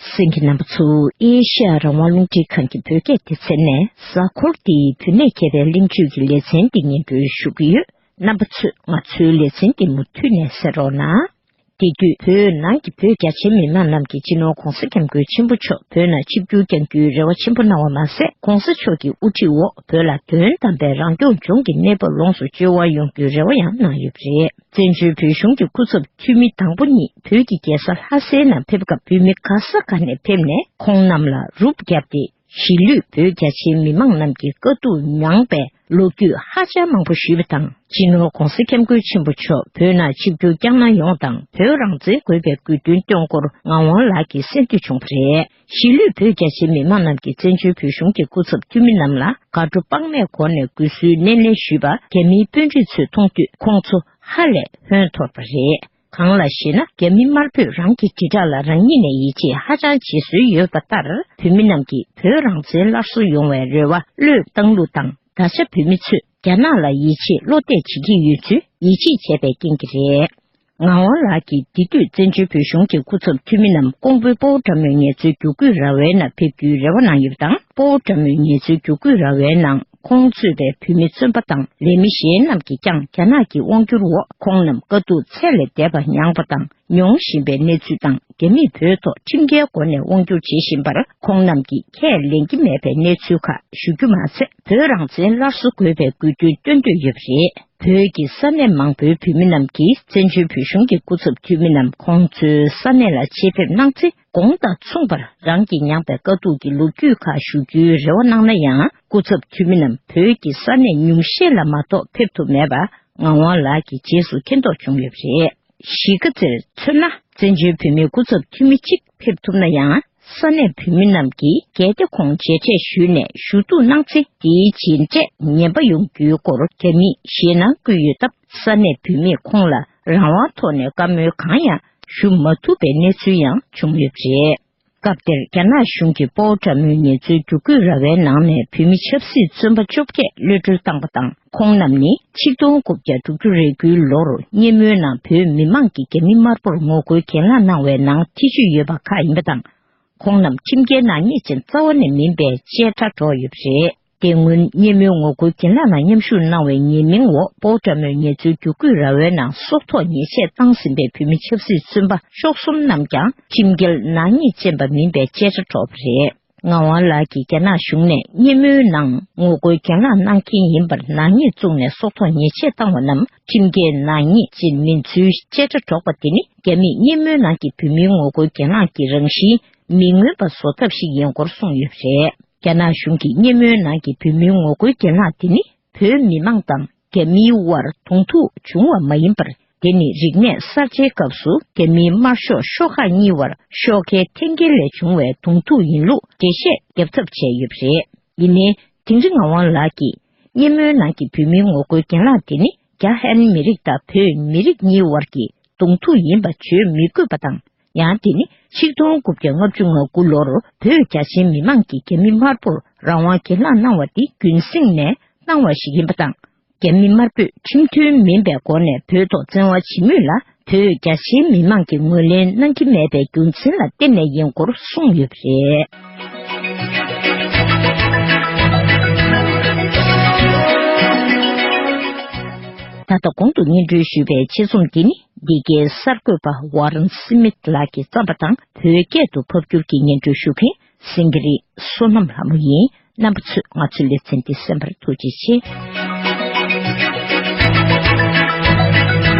གསན་མཁན་རྣམ་པ་ཚོ། ཨེ་ཤ་ཡ་རང་དབང་རླུང་འཕྲིན་ཁང་གི་བོད་སྐད་སྡེ་ཚན་ནས། གཟའ་འཁོར་འདིའི་བོད་གནས་མཁས་པའི་གླེང་བརྗོད་ཀྱི་ལེ་ཚན་འདི་སྙན་སྒྲོན་ཞུ་གི་ཡོད། རྣམ་པ་ཚོས་ང་ཚོའི་ལེ་ཚན་འདི་མུ་མཐུད་ནས་གསན་རོགས་གནང་། དེ་དུས་བོད་ནང་གི་བོད་རྒྱ་ཆེའི་མི་མང་རྣམས་ཀྱིས་སྤྱི་ནོར་༧གོང་ས་༧སྐྱབས་མགོན་ཆེན་པོ་མཆོག་བོད་ནང་ཆིབས་བསྒྱུར་བསྐྱང་རྒྱུའི་རེ་བ་ཆེན་པོ་གནང་བ་མ་ཟད། ༸གོང་ས་མཆོག་གི་དབུ་ཁྲིད་འོག་བོད་ལ་དོན་དམ་པའི་རང་སྐྱོང་ལྗོངས་ཀྱི་གནས་བབ་ལོངས་སུ་སྤྱོད་པ་ཡོང་རྒྱུའི་རེ་བ་ཡང་གནང་ཡོད་པ་རེད། བཙན་བྱོལ་བོད་གཞུང་གི་སྐུ་ཚབ་འཐུས་མི་དང་པོ་གཉིས་བོད་ཀྱི་རྒྱལ་ས་ལྷ་སའི་ནང་ཕེབས་སྐབས། བོད་མི་ག་ས་ག་ནས་ཕེབས་ནས་ཁོང་རྣམས་ལ་རུབ་བརྒྱབ་སྟེ། གཞིས་ལུས་བོད་རྒྱ་ཆེའི་མི་མང་རྣམས་ཀྱིས་དཀའ་སྡུག་མྱངས་པའི་ལོ་རྒྱུས་ཧ་ཅང་མང་པོ་ཞུས་པ་དང་། སྤྱི་ནོར་༸གོང་ས་༸སྐྱབས་མགོན་ཆེན་པོ་མཆོག་བོད་ནང་ཆིབས་བསྒྱུར་བསྐྱངས་གནང་ཡོང་དང་། བོད་རང་བཙན་དགོས་པའི་དགོས་འདུན་བཏོན་སྐོར་ངག་དབང་ལགས་ཀྱིས་གསན་ཐོས་བྱུང་བ་རེད། གཞིས་ལུས་བོད་རྒྱ་ཆེའི་མི་མང་རྣམས་ཀྱིས་བཙན་བྱོལ་བོད་གཞུང་གི་སྐུ་ཚབ་འཐུས་མི་རྣམས་ལ་དགའ་སྤྲོ་དཔག་མེད་སྒོ་ནས་གུས་གསོལ་སྣེ་ལེན་ཞུས་པ་རྒྱ་མིའི་དཔོན་རིགས་ཚོས་མཐོང་དུས། ཁོང་ཚོ་ཧ་ལས་ཧོན་འཐོར་བ་རེད། གང་ལགས་ཤེ་ན། རྒྱ་མི་དམར་པོས་རང་གི་དྲིལ་བསྒྲགས་ལ་རང་ཉིད་ནས་ཡིད་ཆེས་ཧ་ཅང་བྱེད་སྲོལ་ཡོད་པ་ལྟར། བོད་མི་རྣམས་ཀྱིས་བོད་རང་བཙན་སླར་གསོ་ཡོང་བའི་རེ་བ་བློས་བཏང་ལུགས་དང་། ད་ཆ་བོད་མི་ཚོས་རྒྱ་ནག་ལ་ཡིད་ཆེས་བློ་གཏད་བྱེད་ཀྱི་ཡོད་ཚུལ་ཡིད་ཆེས་བྱས་པའི་རྐྱེན་གྱིས་རེད། ངག་དབང་ལགས་ཀྱིས་འདི་དུས་བཙན་བྱོལ་བོད་གཞུང་གི་སྐུ་ཚབ་འཐུས་མི་རྣམས་ཀོང་པོའི་སྤོ་བོ་གྲ་མོའི་ངལ་རྩོལ་རྒྱུག་སྐུད་ར་བའི་ནང་ཕེབས་རྒྱུའི་རེ་བ་གནང་ཡོད་པ་དང་། སྤོ་བོ་གྲ་མོའི་ངལ་རྩོལ་རྒྱུག་སྐུད་ར་བའི་ནང་ཁོང་གཙོས་པའི་བོད་མི་བཙོན་པ་དང་ལས་མི་གཞན་རྣམས་ཀྱིས་ཀྱང་རྒྱ་ནག་གི་དབང་བསྒྱུར་འོག་ཁོང་རྣམས་དཀའ་སྡུག་ཚད་ལས་འདས་པ་མྱངས་པ་དང་མྱོང་བཞིན་པའི་གནས་ཚུལ་དང་། རྒྱ་མིས་བོད་ཐོག་ཁྲིམས་འགལ་སྒོ་ནས་དབང་བསྒྱུར་བྱེད་བཞིན་པར་ཁོང་རྣམས་ཀྱིས་ཁས་ལེན་གྱི་མེད་པའི་གནས་ཚུལ་ཁག་ཞུ་རྒྱུ་མ་ཟད། བོད་རང་བཙན་སླར་གསོ་དགོས་པའི་དགོས་འདུན་བཏོན་འདོད་ཡོད་པ་རེད། བོད་ཀྱི་ས་གནས་མང་པོའི་བོད་མི་རྣམས་ཀྱིས་བཙན་བྱོལ་བོད་གཞུང་གི་སྐུ་ཚབ་འཐུས་མི་རྣམས་ཁོང་ཚོའི་ས་གནས་ལ་ཆེད་ཕེབས་གནང་ཚེ། གོང་དང་མཚུངས་པར་རང་གིས་མྱངས་པའི་དཀའ་སྡུག་གི་ལོ་རྒྱུས་ཁག་ཞུ་རྒྱུའི་རེ་བ་གནང་ན་ཡང་། སྐུ་ཚབ་འཐུས་མི་རྣམས་བོད་ཀྱི་ས་གནས་ཉུང་ཤས་ལ་མ་གཏོགས་ཕེབས་ཐུབ་མེད་པ་ངག་དབང་ལགས་ཀྱི་རྗེས་སུ་མཁྱེན་རྟོགས་བྱུང་ཡོད་པ་རེད། གཞིས་ཀ་རྩེར་མཚོན་ན། བཙན་བྱོལ་བོད་མིའི་སྐུ་ཚབ་འཐུས་མི་གཅིག་ཕེབས་ཐུབ་ན་ཡང་། ས་གནས་བོད་མི་རྣམས་ཀྱིས་གལ་ཏེ་ཁོང་མཇལ་འཕྲད་ཞུས་ནས་ཞུ་གཏུག་གནང་ཚེ། དེའི་རྗེས་འབྲས་ངན་པ་ཡོང་རྒྱུའི་སྐོར་རྒྱ་མིས་ཞེད་སྣང་བསྐུལ་ཡོད་སྟབས། ས་གནས་བོད་མིས་ཁོང་ལ་རང་དབང་ཐོག་ནས་བཀའ་མོལ་གང་ཡང་ཞུ་མ་ཐུབ་པའི་གནས་ཚུལ་ཡང་བྱུང་ཡོད་པ་རེད། སྐབས་དེར་རྒྱ་ནག་གཞུང་གིས་སྤོ་བོ་ཊ་མོའི་ཉེས་མཚོན་རྒྱུད་སྐུད་ར་བའི་ནང་ནས་བོད་མི་ཆབ་སྲིད་བཙོན་པ་བཅོ་བརྒྱད་གློད་གྲོལ་བཏང་བ་དང་། ཁོང་རྣམས་ནི་ཆིག་སྟོང་དགུ་བརྒྱ་དྲུག་ཅུ་རེ་དགུའི་ལོར་སྙེ་མོའི་ནང་བོད་མི་མང་གིས་རྒྱ་མི་དམར་པོར་ངོ་རྒོལ་གྱེན་ལངས་གནང་བའི་ནང་ཐེ་བྱུས་ཡོད་པ་ཁག་ཡིན་པ་དང་། ཁོང་རྣམས་ཁྲིམས་འགལ་ནག་ཉེས་ཅན་རྩ་བ་ནས་མིན་པའི་བཅད་ཁྲ་སྒྲོག་ཡོད་པ་རེད། དེ་སྔོན་སྙེ་མོའི་ངོ་རྒོལ་གྱེན་ལངས་ནང་མཉམ་ཞུགས་གནང་བའི་ཉེས་མིང་འོག་སྤོ་བོ་ཊ་མོའི་ཉེས་མཚོན་རྒྱུད་སྐུད་ར་བའི་ནང་སྲོག་ཐོག་ཉེས་ཆད་བཏང་ཟིན་པའི་བོད་མི་ཆབ་སྲིད་བཙོན་པ་བཅུ་གསུམ་རྣམས་ཀྱང་ཁྲིམས་འགལ་ནག་ཉེས་ཅན་པ་མིན་པའི་བཅད་ཁྲ་སྒྲོག་པ་རེད། ངག་དབང་ལགས་ཀྱིས་རྒྱ་ནག་གཞུང་ནས་སྙེ་མོའི་ནང་ངོ་རྒོལ་གྱེན་ལངས་གནང་མཁན་ཡིན་པར་ནག་ཉེས་བཙུགས་ནས་སྲོག་ཐོག་ཉེས་ཆད་བཏང་བ་རྣམས་ཁྲིམས་འགལ་ནག་ཉེས་ཅན་མིན་ཚུལ་བཅད་ཁྲ་སྒྲོག་པ་དེ་ནི། རྒྱ་མིས་སྙེ་མོའི་ནང་གི་བོད་མིའི་ངོ་རྒོལ་གྱེན་ལངས་ཀྱི་རང་བཞིན་མི་མངོན་པ་བཟོ་ཐབས་ཤིག་ཡིན་སྐོར་གསུངས་ཡོད་པ་རེད། རྒྱ་ནག་གཞུང་གིས་སྙེ་མོའི་ནང་གི་བོད་མིའི་ངོ་རྒོལ་གྱེན་ལངས་དེ་ནི། བོད་མི་མང་དང་རྒྱ་མིའི་དབར་གདོང་ཐུག་བྱུང་བ་མ་ཡིན་པར། དེ་ནི་རིག་གནས་གསར་བརྗེའི་སྐབས་སུ་རྒྱ་མིའི་དམར་ཤོག་ཤོག་ཁག་གཉིས་བར་ཤོག་ཁའི་འཐེན་འཁྱེར་ལས་བྱུང་བའི་གདོང་ཐུག་ཡིན་ལུགས་འགྲེལ་བཤད་བརྒྱབ་ཐབས་བྱས་ཡོད་པ་རེད། ཡིན་ནའི། དིང་རི་ངག་དབང་ལགས་ཀྱིས། སྙེ་མོའི་ནང་གི་བོད་མིའི་ངོ་རྒོལ་གྱེན་ལངས་དེ་ནི། རྒྱ་ཧན་མི་རིགས་དང་བོད་མི་རིགས་གཉིས་བར་གྱི་གདོང་ཐུག་ཡིན་པ་བརྗོད་མི་དགོས་པ་དང་། ཡང་དེ་ནི་ཆིག་སྟོང་དགུ་བརྒྱ་ལྔ་བཅུ་ང་དགུ་ལོར་བོད་རྒྱ་ཆེའི་མི་མང་གིས་རྒྱ་མི་དམར་པོར་རང་དབང་གྱེན་ལངས་གནང་བ་དེ་རྒྱུན་སྲིང་ནས་གནང་བ་ཞིག་ཡིན་པ་དང་། རྒྱ་མི་དམར་པོས་ཁྲིམས་མཐུན་མིན་པའི་སྒོ་ནས་བོད་ཐོག་བཙན་དབང་བྱེད་མུས་ལ། བོད་རྒྱ་ཆེའི་མི་མང་གིས་ངོས་ལེན་གནང་གི་མེད་པའི་རྒྱུ་མཚན་ལ་བརྟེན་ནས་ཡིན་སྐོར་གསུངས་ཡོད་པ་རེད། ད་ལྟ་གོང་དུ་སྙན་སྒྲོན་ཞུས་པའི་ཆེད་རྩོམ་འདི་ནི། འདི་གའི་གསར་འགོད་པ་ཝཱ་རན་སི་མིད་ལགས་ཀྱིས་བརྩམས་པ་དང་། བོད་སྐད་དུ་ཕབ་སྒྱུར་གྱིས་སྙན་སྒྲོན་ཞུ་མཁན་སེང་གེ་རི་བསོད་ནམས་ལྷ་མོ་ཡིན། རྣམ་པ་ཚོས་ང་ཚོའི་ལེ་ཚན་འདི་གསན་པར་ཐུགས་རྗེ་ཆེ།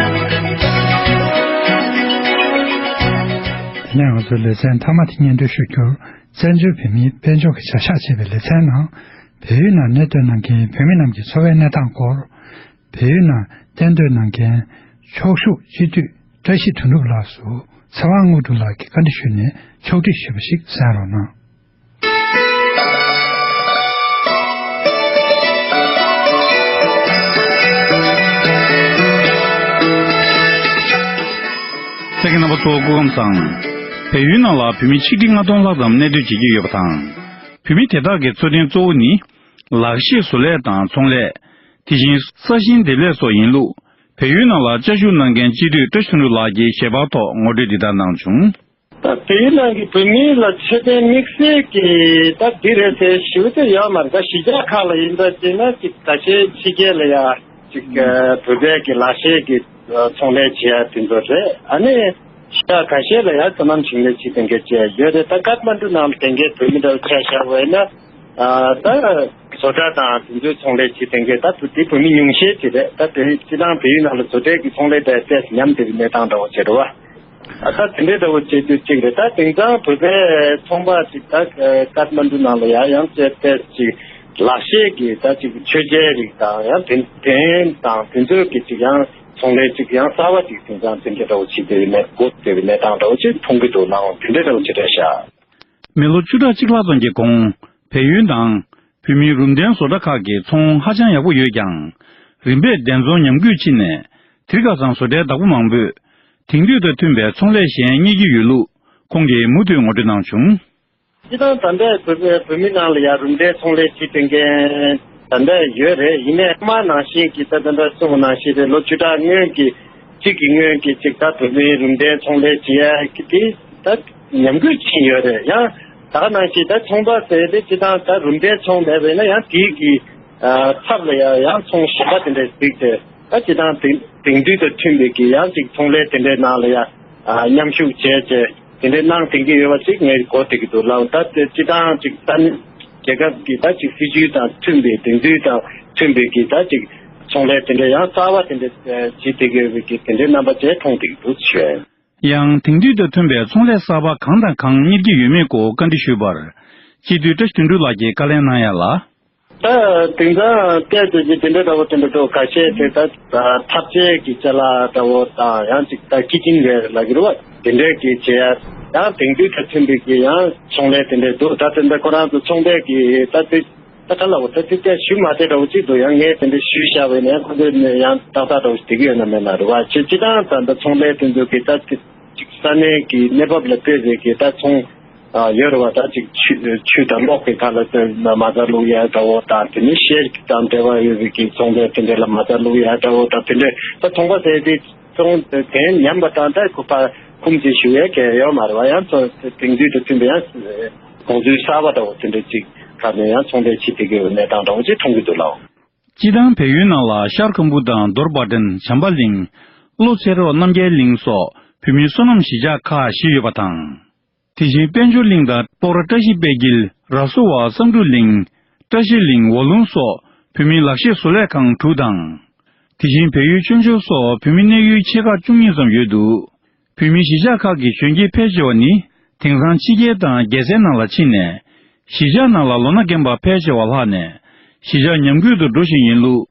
དེ་ནས་ང་ཚོའི་ལེ་ཚན་མཐའ་མ་དེ་སྙན་སྒྲོན་ཞུ་རྒྱུར། བཙན་བྱོལ་བོད་མིའི་དཔལ་འབྱོར་གྱི་བྱ་གཞག་ཅེས་པའི་ལེ་ཚན་ནང་། བལ་ཡུལ་ནང་གནས་སྡོད་གནང་མཁན་བོད་མི་རྣམས་ཀྱི་འཚོ་བའི་གནས་སྟངས་སྐོར། བལ་ཡུལ་ནང་གཏན་སྡོད་གནང་མཁན་ཕྱོགས་བཞུགས་སྤྱི་འཐུས་བཀྲ་ཤིས་དོན་གྲུབ་ལགས་སུ་ཚེ་དབང་དངོས་གྲུབ་ལགས་ཀྱིས་བཀའ་འདྲི་ཞུས་ནས་ཕྱོགས་སྒྲིག་ཞུས་པ་ཞིག་གསན་རོགས་གནང་། གསན་མཁན་རྣམ་པ་ཚོ་སྐུ་ཁམས་བཟང་། བལ་ཡུལ་ནང་ལ་བོད་མི་ཆིག་ཁྲི་ལྔ་སྟོང་ལྷག་ཙམ་གནས་སྡོད་བྱེད་ཀྱི་ཡོད་པ་དང་། བོད་མི་དེ་དག་གི་འཚོ་རྟེན་གཙོ་བོ་ནི། ལག་ཤེས་བཟོ་ལས་དང་ཚོང་ལས། དེ་བཞིན་ས་ཞིང་འདེབས་ལས་སོགས་ཡིན་ལུགས། བལ་ཡུལ་ནང་ལ་བཅའ་བཞུགས་གནང་མཁན་སྤྱི་འཐུས་བཀྲ་ཤིས་དོན་གྲུབ་ལགས་ཀྱིས་ཞལ་པར་ཐོག་ངོ་སྤྲོད་འདི་ལྟར་གནང་བྱུང་། ད་བལ་ཡུལ་ནང་གི་བོད་མི་ལ་འཚོ་རྟེན་དམིགས་བསལ་གྱི་ད་འདི་རེད་ཟེར་ཞུ་རྒྱུ་ཡོད་མ་རེད། ད་གཞིས་ཆགས་ཁག་ལ་ཡིན་པ་བྱས་ན་ཅིག་ད་ཆའི་ཕྱི་རྒྱལ་ལ་ཡ་ཅིག་བོད་པའི་གི་ལག་ཤེས་ཀྱི་ཚོང་ལས་བྱེད་ཡ་དེ་ཚོ་རེད། ཨ་ནི་གཞིས་ཆགས་ཁ་ཤས་ལ་ཡ་སོ་ནམ་ཞིང་ལས་བྱེད་མཁན་བཅས་ཡོད་རེད། ད་ཀཏ་མན་ཌུ་ནང་ལ་དེ་འདྲའི་བོད་མི་འདྲ་བོ་ཆ་བཞག་པ་ཡིན་ན། ཨ་ད་བཟོ་གྲྭ་དང་དེ་ཚོའི་ཚོང་ལས་བྱེད་མཁན་ད་དེ་བོད་མི་ཉུང་ཤས་ཅིག་རེད། ད་དེ་སྤྱི་བཏང་བལ་ཡུལ་ནང་ལ་བཟོ་གྲྭའི་གི་ཚོང་ལས་དེ་ཏོག་ཙམ་ཉམས་བསྡད་པའི་གནས་སྟངས་འདྲ་བོ་ཅིག་རེད་བ། ཨ་ད་དེ་འདྲའི་འདྲ་བོ་བྱེད་དུས་གཅིག་རེད། ད་དེང་སང་བོད་པའི་ཚོང་པ་ཅིག་ད་ཀཏ་མན་ཌུ་ནང་ལ་ཡ་ཡང་བྱས་ཏེ་ཅིག་ལག་ཤེས་ཀྱི་ད་ཅིག་མཆོད་མཇལ་རིགས་དང་ཡང་དེ་དེ་དང་དེ་ཚོའི་གི་ཅིག་ཡང་ཚོང་ལས་ཅིག་ཡང་གསར་བ་ཅིག་དེང་སང་དེ་འདྲའི་འདྲ་བོ་བྱེད་བསྡད་པའི་གནས་སྒོ་བསྡད་པའི་གནས་སྟངས་འདྲ་བོ་ཅིག་མཐོང་གི་འདུག་ལགས། དེ་འདྲའི་འདྲ་བོ་ཅིག་རེད་ཤག། མི་ལོ་བཅུ་ཕྲག་གཅིག་ལྷག་ཙམ་གྱི་གོང་། བལ་ཡུལ་དང་བོད་མིའི་རུམ་གདན་བཟོ་གྲྭ་ཁག་གི་ཚོང་ཧ་ཅང་ཡག་པོ་ཡོད་ཀྱང་། རིམ་པས་འགྲན་ཚོང་ཉམས་རྒུད་ཕྱིན་ནས། དེ་ཁ་སང་བཟོ་གྲྭའི་བདག་པོ་མང་པོས། དེང་དུས་དང་མཐུན་པའི་ཚོང་ལས་གཞན་རྙེད་ཀྱི་ཡོད་ལུགས་ཁོང་གིས་མུ་མཐུད་ངོ་སྤྲོད་གནང་བྱུང་། སྤྱིར་བཏང་ད་ལྟའི་བོད་པའི་བོད་མི་ནང་ལ་ཡང་རུམ་གདན་ཚོང་ལས་བྱེད་མཁན་ད་ལྟ་ཡོད་རེད། ཡིན་ནའི་སྔོན་མ་ནང་བཞིན་གྱི་ད་ད་ལྟ་གསུངས་པ་ནང་བཞིན་རེད། ལོ་བཅུ་ཕྲག་སྔོན་གྱི་གཅིག་གི་སྔོན་གྱི་གཅིག་ད་བོད་མིའི་རུམ་གདན་ཚོང་ལས་བྱེད་ཡ་གི་དེ་ད་ཉམས་རྒུད་ཕྱིན་ཡོད་རེད། ཡང་ད་ག་ནང་བཞིན་ད་ཚོང་པ་ཟེར་དེ་སྤྱིར་བཏང་ད་རུམ་གདན་ཚོང་མེད་པས་ན་ཡང་དེའི་གི་ཚབ་ལ་ཡང་ཡང་ཚོང་གཞན་པ་དེ་འདྲས་གཟིགས་ཏེ་ད་སྤྱིར་བཏང་དེང་དེང་དུས་དང་མཐུན་པའི་གི་ཡང་ཅིག་ཚོང་ལས་དེ་འདྲའི་ནང་ལ་ཡང་མཉམ་ཞུགས་བྱས་བྱས་དེ་འདྲའི་གནང་དེང་གི་ཡོད་པ་ཅིག་ངས་གོ་བདེ་གི་འདུག་ལགས། ད་སྤྱིར་བཏང་ཅིག་ད་ནི་རྒྱལ་ཁབ་ཀྱི་ད་ཅིག་སྲིད་ཇུས་དང་མཐུན་པའི་དེང་དུས་དང་མཐུན་པའི་གི་ད་ཅིག་ཚོང་ལས་དེ་འདྲའི་ཡང་གསར་བ་དེ་འདྲའི་བྱེད་བསྡད་ཀྱི་ཡོད་པའི་གི་དེ་འདྲའི་རྣམ་པ་བཅས་མཐོང་བདེ་གི་འདུག་ཞུ། ཡང་དེང་དུས་དང་མཐུན་པའི་ཚོང་ལས་གསར་པ་གང་དང་གང་གཉེར་གྱི་ཡོད་མེད་སྐོར་བཀའ་འདྲི་ཞུས་པར། སྤྱི་འཐུས་བཀྲ་ཤིས་དོན་གྲུབ་ལགས་ཀྱིས་བཀའ་ལན་གནང་ཡ་ལ། ད་དེང་སང་བལྟས་ཚོད་ཀྱི་དེ་འདྲ་འདྲ་བོ་དེ་འདྲ་འདུག་ཁ་ཤས་དེ་ད་ཐབ་ཆས་ཀྱི་ཅ་ལག་འདྲ་བོ་དང་ཡང་ཅིག་ད་ཀི་ཅིན་ཝེར་ལབ་ཀྱི་རེད་བ། དེ་འདྲས་ཀྱི་བྱེད་ཡ་ཡང་དེང་དུས་དང་མཐུན་པའི་གི་ཡང་ཚོང་ལས་དེ་འདྲས་འདུག་ད་དེ་འདྲ་ཁོ་རང་ཚོ་ཚོང་པའི་གི་ད་དེ་ད་ག་ལ་བོ་ད་དེ་ད་ཞུ་མ་བདེ་འདྲ་བོ་ཅིག་འདུག་ཡང་ངས་དེ་འདྲས་ཞུས་བཞག་པ་ཡིན་ན་ཡང་ཁོ་ཚོས་ནས་ཡང་ཏག་ཏག་འདྲ་བོ་ཞིག་བསྡད་ཀྱི་ཡོད་ན་མེད་ན་རེད་བ། ཅེས་སྤྱི་བཏང་ད་ད་ཚོང་ལས་དེ་ཚོ་གི་ད་དེ་ཅིག་ས་གནས་ཀྱི་གནས་བབ་ལ་ལྟོས་པའི་གི་ད་ཚོང་ཨ་ཡོད་རེད་བ། ད་ཅིག་ཆུ་ཆུ་དང་གློག་གི་ཐད་ལ་ད་མ་རྩ་བླུག་ཡ་འདྲ་བོ་དང་དེ་ནས་ཤེར་དང་འབྲེལ་བ་ཡོད་པའི་གི་ཚོང་པའི་དེ་འདྲ་ལ་མ་རྩ་བླུག་ཡ་འདྲ་བོ་དང་དེ་འདྲ་ད་ཚོང་པ་ཟེར་དེ་ཚོང་དེ་ཉམས་པ་དང་ད་ཁོ་ཕ་ཁུམ་ཅིག་ཞུ་ཡ་གལ་ཡོད་མ་རེད་བ། ཡང་ཚོ་དེང་དུས་དང་མཐུན་པའི་ཡང་གོང་ཚུལ་གསར་པ་འདྲ་བོ་དེ་འདྲ་ཅིག་ཁ་ནས་ཡང་ཚོང་ལས་བྱེད་བསྡད་ཀྱི་ཡོད་གནས་སྟངས་འདྲ་བོ་ཅིག་མཐོང་གི་འདུག་ལགས། སྤྱི་བཏང་བལ་ཡུལ་ནང་ལ་ཤར་ཁམ་བུ་དང་རྡོར་བྷ་ཏན་བྱམས་པ་གླིང་། ལྷོ་ཚེ་རོགས་རྣམ་རྒྱལ་གླིང་སོགས་བོད་མིའི་སོ་ནམ་གཞིས་ཆགས་ཁག་བཞི་ཡོད་པ་དང་། དེ་བཞིན་དཔལ་འབྱོར་གླིང་དང་སྤོག་ར་བཀྲ་ཤིས་དཔལ་དཀྱིལ། ར་སུ་བ་བསམ་འགྲུབ་གླིང་། བཀྲ་ཤིས་གླིང་ཝ་ལུང་སོགས་བོད་མིའི་ལག་ཤེས་བཟོ་ལས་ཁང་དྲུག་དང་། དེ་བཞིན་བལ་ཡུལ་ཆོས་འབྱོར་སོགས་བོད་མིའི་གནས་ཡུལ་ཆེ་ཁག་བཅུ་གཉིས་ཙམ་ཡོད་འདུག་བོད་མིའི་གཞིས་ཆགས་ཁག་གི་གཞོན་སྐྱེས་ཕལ་ཆེ་བ་ནི་དེང་སང་ཕྱི་རྒྱལ་དང་རྒྱལ་སའི་ནང་ལ་ཕྱིན་ནས། གཞིས་ཆགས་ནང་ལ་ལོ་ན་རྒན་པ་ཕལ་ཆེ་བ་ལྷག་ནས་གཞིས་ཆགས་ཉམས་རྒུད་དུ་འགྲོ་བཞིན་ཡིན་ལུགས།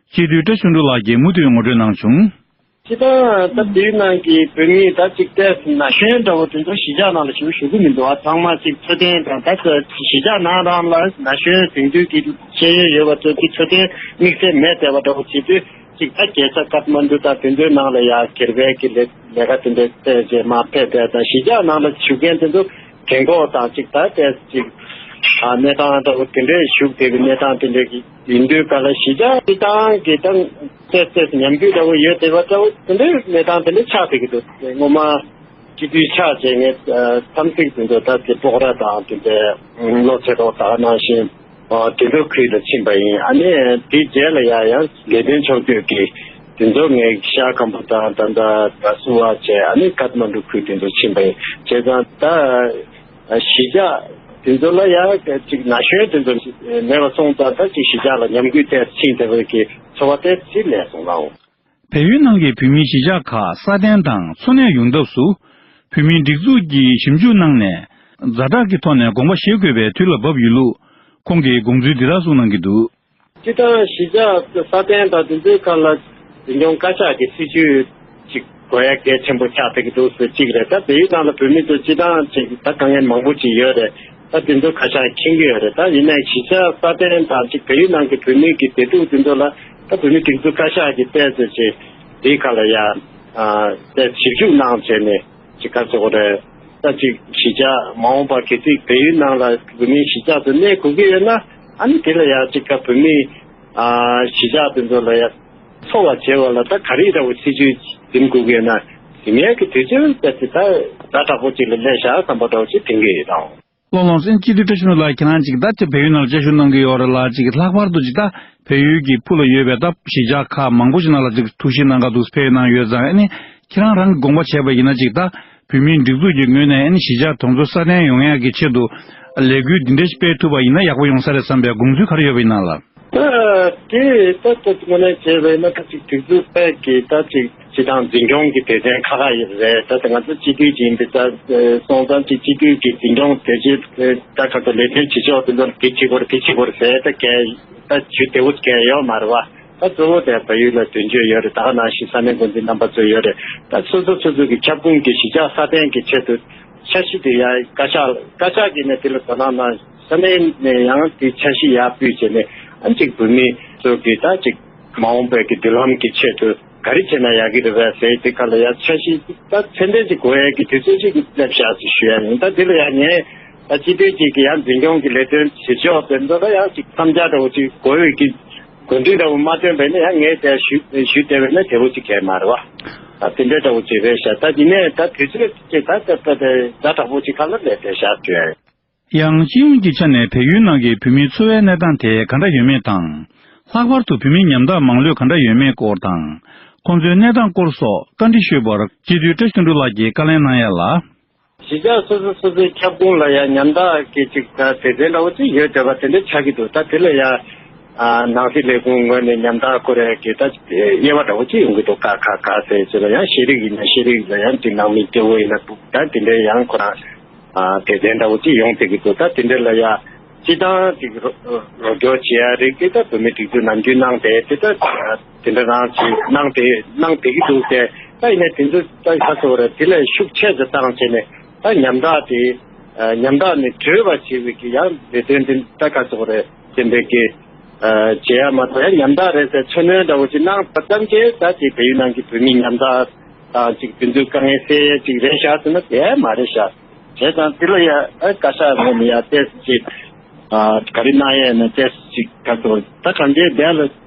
སྤྱི་འཐུས་བཀྲ་ཆོས་སྒྲོན་ལགས་ཀྱིས་མུ་མཐུད་ངོ་སྤྲོད་གནང་བྱུང་། སྤྱི་བཏང་ད་དེའི་ནང་གི་བོད་མི་ད་ཅིག་ཏོག་ཙམ་ན་གཞོན་འདྲ་བོ་དེ་ཚོ་གཞིས་ཆགས་ནང་ལ་ཞུགས་ཞུགས་ཀྱི་མི་འདུག་ཨ་ཚང་མ་ཅིག་འཚོ་རྟེན་དང་ད་ཚོ་གཞིས་ཆགས་ནང་རང་ལ་ན་གཞོན་དེང་དུས་ཀྱི་ཤེས་ཡོན་ཡོད་པ་ཚོ་ཅིག་འཚོ་རྟེན་དམིགས་བསལ་མེད་བསྡད་པ་འདྲ་བོ་བྱེད་དུས། གཅིག་ད་རྒྱལ་ས་ཀཏ་མན་ཌུ་དང་དེ་ཚོའི་ནང་ལ་ཡང་སྒེར་པའི་གི་ལས་ལས་ཀ་དེ་འདྲ་བལྟས་རྗེས་མར་ཕེབས་པས་དང་གཞིས་ཆགས་ནང་ལ་བཞུགས་མཁན་དེ་ཚོ་རྒན་གོག་དང་གཅིག་ད་བལྟས་གཅིག་ཨ་གནས་སྟངས་འདྲ་བོ་དེ་འདྲས་བཞུགས་བསྡད་པའི་གནས་སྟངས་དེ་འདྲས་ཀྱི་ཡིན་དུས་ག་ལ་གཞིས་ཆགས་སྤྱི་བཏང་གི་ད་ཏོག་ཙམ་ཉམས་རྒུད་འདྲ་བོ་ཡོད་བསྡད་པ་འདྲ་བོ་དེ་འདྲས་གནས་སྟངས་དེ་འདྲས་ཆགས་བསྡད་ཀྱི་འདུག་སྔོན་མ། སྤྱི་འཐུས་ཆགས་བྱས་ངས་ཨ་འཚམས་གཟིགས་དེ་ཚོ་ད་དེ་སྤོག་ར་དང་དེ་འདྲའི་ལྷོ་ཚེ་རོགས་དག་ནང་བཞིན་ཨ་དེ་ཚོ་ཁུལ་ལ་ཕྱིན་པ་ཡིན། ཨ་ནི་དེའི་རྗེས་ལ་ཡང་ཡང་ལས་དོན་ཕྱོགས་བསྐྱོད་ཀྱིས་དེ་ཚོ་ངས་ཤར་ཁམ་བུ་དང་ད་ལྟ་ར་སུ་བ་བྱས་ཨ་ནི་ཀཏ་མན་ཌུ་ཁུལ་དེ་ཚོ་ཕྱིན་པ་ཡིན། བྱས་ཙང་ད་གཞིས་ཆགས་དེ་ཚོ་ལ་ཡང་ཅིག་ན་གཞོན་དེ་ཚོ་མེད་པ་སོང་ཙང་ད་ཅིག་གཞིས་ཆགས་ལ་ཉམས་རྒུད་ཐེབས་ཕྱིན་བསྡད་པའི་གི་ཚོར་བ་དེ་ཅིག་སླེབས་སོང་ལགས། བལ་ཡུལ་ནང་གི་བོད་མིའི་གཞིས་ཆགས་ཁག་སྲ་བརྟན་དང་འཚོ་གནས་ཡོང་ཐབས་སུ། བོད་མིའི་སྒྲིག་འཛུགས་ཀྱིས་ཞིབ་འཇུག་གནང་ནས། ཛ་དྲག་གི་ཐོག་ནས་དགོངས་པ་བཞེས་དགོས་པའི་དུས་ལ་བབ་ཡོད་ལུགས། ཁོང་གིས་དགོངས་ཚུལ་འདི་ལྟར་གསུངས་གནང་གི་འདུག་སྤྱི་བཏང་གཞིས་ཆགས་སྲ་བརྟན་དང་དེ་ཚོའི་ཁག་ལ་འཛིན་སྐྱོང་བཀའ་ཤག་གི་སྲིད་ཇུས་ཅིག་དགོས་ཡ་གལ་ཆེན་པོ་ཆགས་བསྡད་ཀྱི་འདུག་ཟེར་གཅིག་རེད། ད་བལ་ཡུལ་ནང་ལ་བོད་མི་ཚོ་སྤྱི་བཏང་ཅིག་ད་དཀའ་ངལ་མང་པོ་ཅིག་ཡོད་རེད། ད་དེ་ཚོ་བཀའ་ཤག་མཁྱེན་གྱི་ཡོད་རེད། ད་ཡིན་ནའི་གཞིས་ཆགས་སྲ་བརྟན་དང་ཅིག་བལ་ཡུལ་ནང་གི་བོད་མི་གི་བདེ་སྡུག་དེ་ཚོ་ལ་ད་བོད་མི་སྒྲིག་འཛུགས་བཀའ་ཤག་གིས་བལྟས་ཚོད་ཅིག་དེའི་ཁ་ལ་ཡ་ཨ་དེ་ཞིབ་འཇུག་གནང་བྱས་ནས་ཅིག་ག་ཚོད་རེད། ད་ཅིག་གཞིས་ཆགས་མ་འོངས་པ་གལ་སྲིད་བལ་ཡུལ་ནང་ལ་བོད་མིའི་གཞིས་ཆགས་སུ་གནས་དགོས་ཀྱི་ཡོད་ན་ཨ་ནི་དེ་ལ་ཡ་ཅིག་ག་བོད་མིའི་ཨ་གཞིས་ཆགས་དེ་ཚོ་ལ་ཡ་འཚོ་བ་བྱེད་པ་ལ་ད་ག་རེ་འདྲ་བོ་སྲིད་ཇུས་འཛིན་དགོས་ཀྱི་ཡོད་ན་འཛིན་ཡས་ཀྱི་དུས་ཚོད་ད་དེ་ད་ཟླ་དྲག་པོ་ཅིག་ལ་སླེབས་ཤག་བསམ་པ་འདྲ་བོ་ཅིག་དྲན་གྱི་ཡོད་དང་། ལོ་ལོངས་སེང་སྤྱི་འཐུས་བཀྲ་ཤིས་ལགས་ཁྱེད་རང་ཅིག་ད་ཅིག་བལ་ཡུལ་ནང་ལ་བཅའ་བཞུགས་གནང་གི་ཡོད་རེད་ལ་ཅིག་ལྷག་པར་དུ་ཅིག་ད་བལ་ཡུལ་གྱི་ཕུ་ལ་ཡོད་པའི་ད་གཞིས་ཆགས་ཁག་མང་པོ་ཞིག་ནང་ལ་ཅིག་ཐུགས་ཞིབ་གནང་ག་འདུག་ཕེབས་གནང་ཡོད་ཙང་ཨ་ནི་ཁྱེད་རང་རང་གི་དགོངས་པ་བྱས་པ་ཡིན་ན་ཅིག་ད་བོད་མིའི་སྒྲིག་འཛུགས་ཀྱི་ངོས་ནས་ཨ་ནི་གཞིས་ཆགས་དེ་ཚོ་སྲ་བརྟན་ཡོང་ཡག་གི་ཆེད་དུ་ལས་འགུལ་འདི་འདྲ་ཞིག་སྤེལ་ཐུབ་པ་ཡིན་ན་ཡག་པོ་ཡོང་ས་རེད་བསམ་པའི་དགོངས་ཚུལ་ག་རེ་ཡོད་པ་ཡིན་ན་ལགས། ད་དེ་ད་ལྟ་དངོས་གནས་བྱས་པ་ཡིན་ན་ད་ཅིག་སྒྲིག་འཛུགས་དཔེ་གི་ད་ཅིག་སྤྱི་བཏང་འཛིན་སྐྱོང་གི་སྡེ་ཚན་ཁག་ཁག་ཡོད་རེད། ད་ང་ཚོ་སྤྱི་འཐུས་ཅིག་ཡིན་པའི་ད་སོང་ཙང་ཅིག་སྤྱི་འཐུས་ཀྱི་འཛིན་སྐྱོང་སྡེ་ཚན་ད་ཁག་ཏུ་ལས་དོན་བྱེད་ཕྱོགས་དེ་ཚོར་འདི་བྱེད་དགོས་རེད་འདི་བྱེད་དགོས་རེད་ཟེར་ད་གལ་ད་ཇུས་བདེ་བོ་གལ་ཡོད་མ་རེད་བ། ད་གཙོ་བོ་དེ་བལ་ཡུལ་ལ་དོན་གཅོད་ཡོད་རེད། ད་ག་ནང་བཞིན་ས་གནས་འགོ་འཛིན་རྣམ་པ་ཚོ་ཡོད་རེད། ད་སོ་སོ་སོ་སོ་གི་ཁྱབ་ཁོངས་ཀྱི་གཞིས་ཆགས་སྲ་བརྟན་གྱི་ཆེད་དུ་འཆར་གཞི་དེ་ཡང་བཀའ་ཤག་བཀའ་ཤག་གིས་ནས་དེ་ལ་དོ་སྣང་གནང་ས་གནས་ནས་ཡང་དེ་འཆར་གཞི་ཡར་ཕུལ་བྱས་ནས་ཨ་ཅིག་བོད་མི་ཚོ་གི་ད་ཅིག་མ་འོངས་པའི་གི་མདུན་ལམ་གྱི་ཆེད་དུ་ག་རེ་བྱས་ན་ཡག་གི་རེད་པས་ཟེར་དེ་ག་ལ་ཡང་འཆར་གཞི་ད་ཚད་ལྡན་ཅིག་དགོས་ཡས་ཀྱི་དུས་ཚོད་ཅིག་སླེབས་ཤག་ཟེར་ཞུ་ཡ་ཡིན། ད་དེ་ལ་ཡང་ངས་ད་སྤྱི་འཐུས་ཅིག་གི་ཡང་འཛིན་སྐྱོང་གི་ལས་དོན་བྱེད་ཕྱོགས་དེ་ཚོ་ལ་ཡང་ཅིག་མཚམས་འཇོག་འདྲ་བོ་ཅིག་དགོས་ཡོད་ཀྱི་དགོས་འདུན་འདྲ་བོ་མ་བཏོན་པས་ན་ཡང་ངས་དེ་ཞུ་ཞུ་བསྡད་པས་ན་བདེ་བོ་ཅིག་གས་མ་རེད་བ། ད་དེ་འདྲ་འདྲ་བོ་ཅིག་རེད་ཤག་ད་དེ་ནས་ད་དུས་ཚོད་ཅིག་ད་ད་ད་ད་དྲག་པོ་ཅིག་ཁ་ལ་སླེབས་བསྡད་ཤག་ཞུ་ཡ་ཡིན། ཡང་སྤྱི་ཡོངས་ཀྱི་ཆ་ནས་བལ་ཡུལ་ནང་གི་བོད་མིའི་འཚོ་བའི་གནས་སྟངས་དེ་ག་འདྲ་ཡོད་མེད་དང་། ལྷག་པར་དུ་བོད་མིའི་ཉམ་ཐག་མང་ལོས་ག་འདྲ་ཡོད་མེད་སྐོར་དང་། ཁོང་ཚོའི་གནས་སྟངས་སྐོར་སོགས་བཀའ་འདྲི་ཞུས་པར་སྤྱི་འཐུས་བཀྲ་ཤིས་དོན་གྲུབ་ལགས་ཀྱིས་བཀའ་ལན་གནང་ཡ་ལ། གཞིས་ཆགས་སོ་སོ་སོ་སོའི་ཁྱབ་ཁོངས་ལ་ཡང་ཉམ་ཐག་གི་ཅིག་ད་སྡེ་ཚན་འདྲ་བོ་ཅིག་ཡོད་བསྡད་པ་དེ་འདྲ་ཆགས་ཀྱི་འདུག་ད་དེ་ལ་ཡང་ནང་སྲིད་ལས་ཁུངས་ངོས་ནས་ཉམ་ཐག་སྐོར་ཡ་གི་ད་དབྱེ་བ་འདྲ་བོ་ཅིག་ཡོང་གི་འདུག་ཀ་ཁ་ག་ཟེར་ཅིག་ལ་ཡང་ཤེས་རིག་ཡིན་ན་ཤེས་རིག་ལ་ཡང་དེ་ནང་མི་སྐྱོ་བོ་ཡིན་ན་ད་དེ་འདྲ་ཡང་ཁོ་རང་སྡེ་ཚན་འདྲ་བོ་ཅིག་ཡོང་བསྡད་ཀྱི་འདུག་ད་དེ་འདྲ་ལ་ཡང་ སྤྱི་བཏང་ཅིག་རོ་རོགས་སྐྱོར་བྱེད་ཡ་རིགས་དེ་ད་བོད་མི་སྒྲིག་འཛུགས་ནམ་རྒྱུན་གནང་བསྡད་དེ་ད་དེ་འདྲ་རང་ཅིག་གནང་བསྡད་གནང་བསྡད་ཀྱི་འདུག་སྟེ། ད་ཡིན་ནའི་དེ་ཚོ་ད་ག་ཚོད་རེད། དེ་ལས་ཤུགས་ཆེ་ཙམ་བཏང་བྱས་ནས་ད་ཉམ་ཐག་དེ་ཉམ་ཐག་ནས་གྲོལ་བ་བྱེད་པའི་གི་ཡང་ལས་དོན་དེ་ད་ག་ཚོད་རེད། དེ་འདྲ་གི་བྱེད་ཡ་མ་གཏོགས་ཡང་ཉམ་ཐག་རེད་ཟེར་མཚོན་སྣོན་འདྲ་བོ་ཅིག་གནང་བ་ཙམ་གྱིས་ད་ཅིག་བལ་ཡུལ་ནང་གི་བོད་མི་ཉམ་ཐག་དང་ཅིག་དེ་ཚོའི་དཀའ་ངལ་སེལ་ཡ་ཅིག་རེད་ཤག་ཟེར་ན་དེ་མ་རེད་ཤག། བྱས་ཙང་དེ་ལ་ཡ་ཨ་བཀའ་ཤག་ངོས་ནས་ཡ་ཏོག་ཙམ་ཅིག་ཨ་ག་རེ་གནང་ཡས་ན་ཏོག་ཙམ་ཅིག་ག་ཚོད་ད་གང་ཅི་དེ་ལ་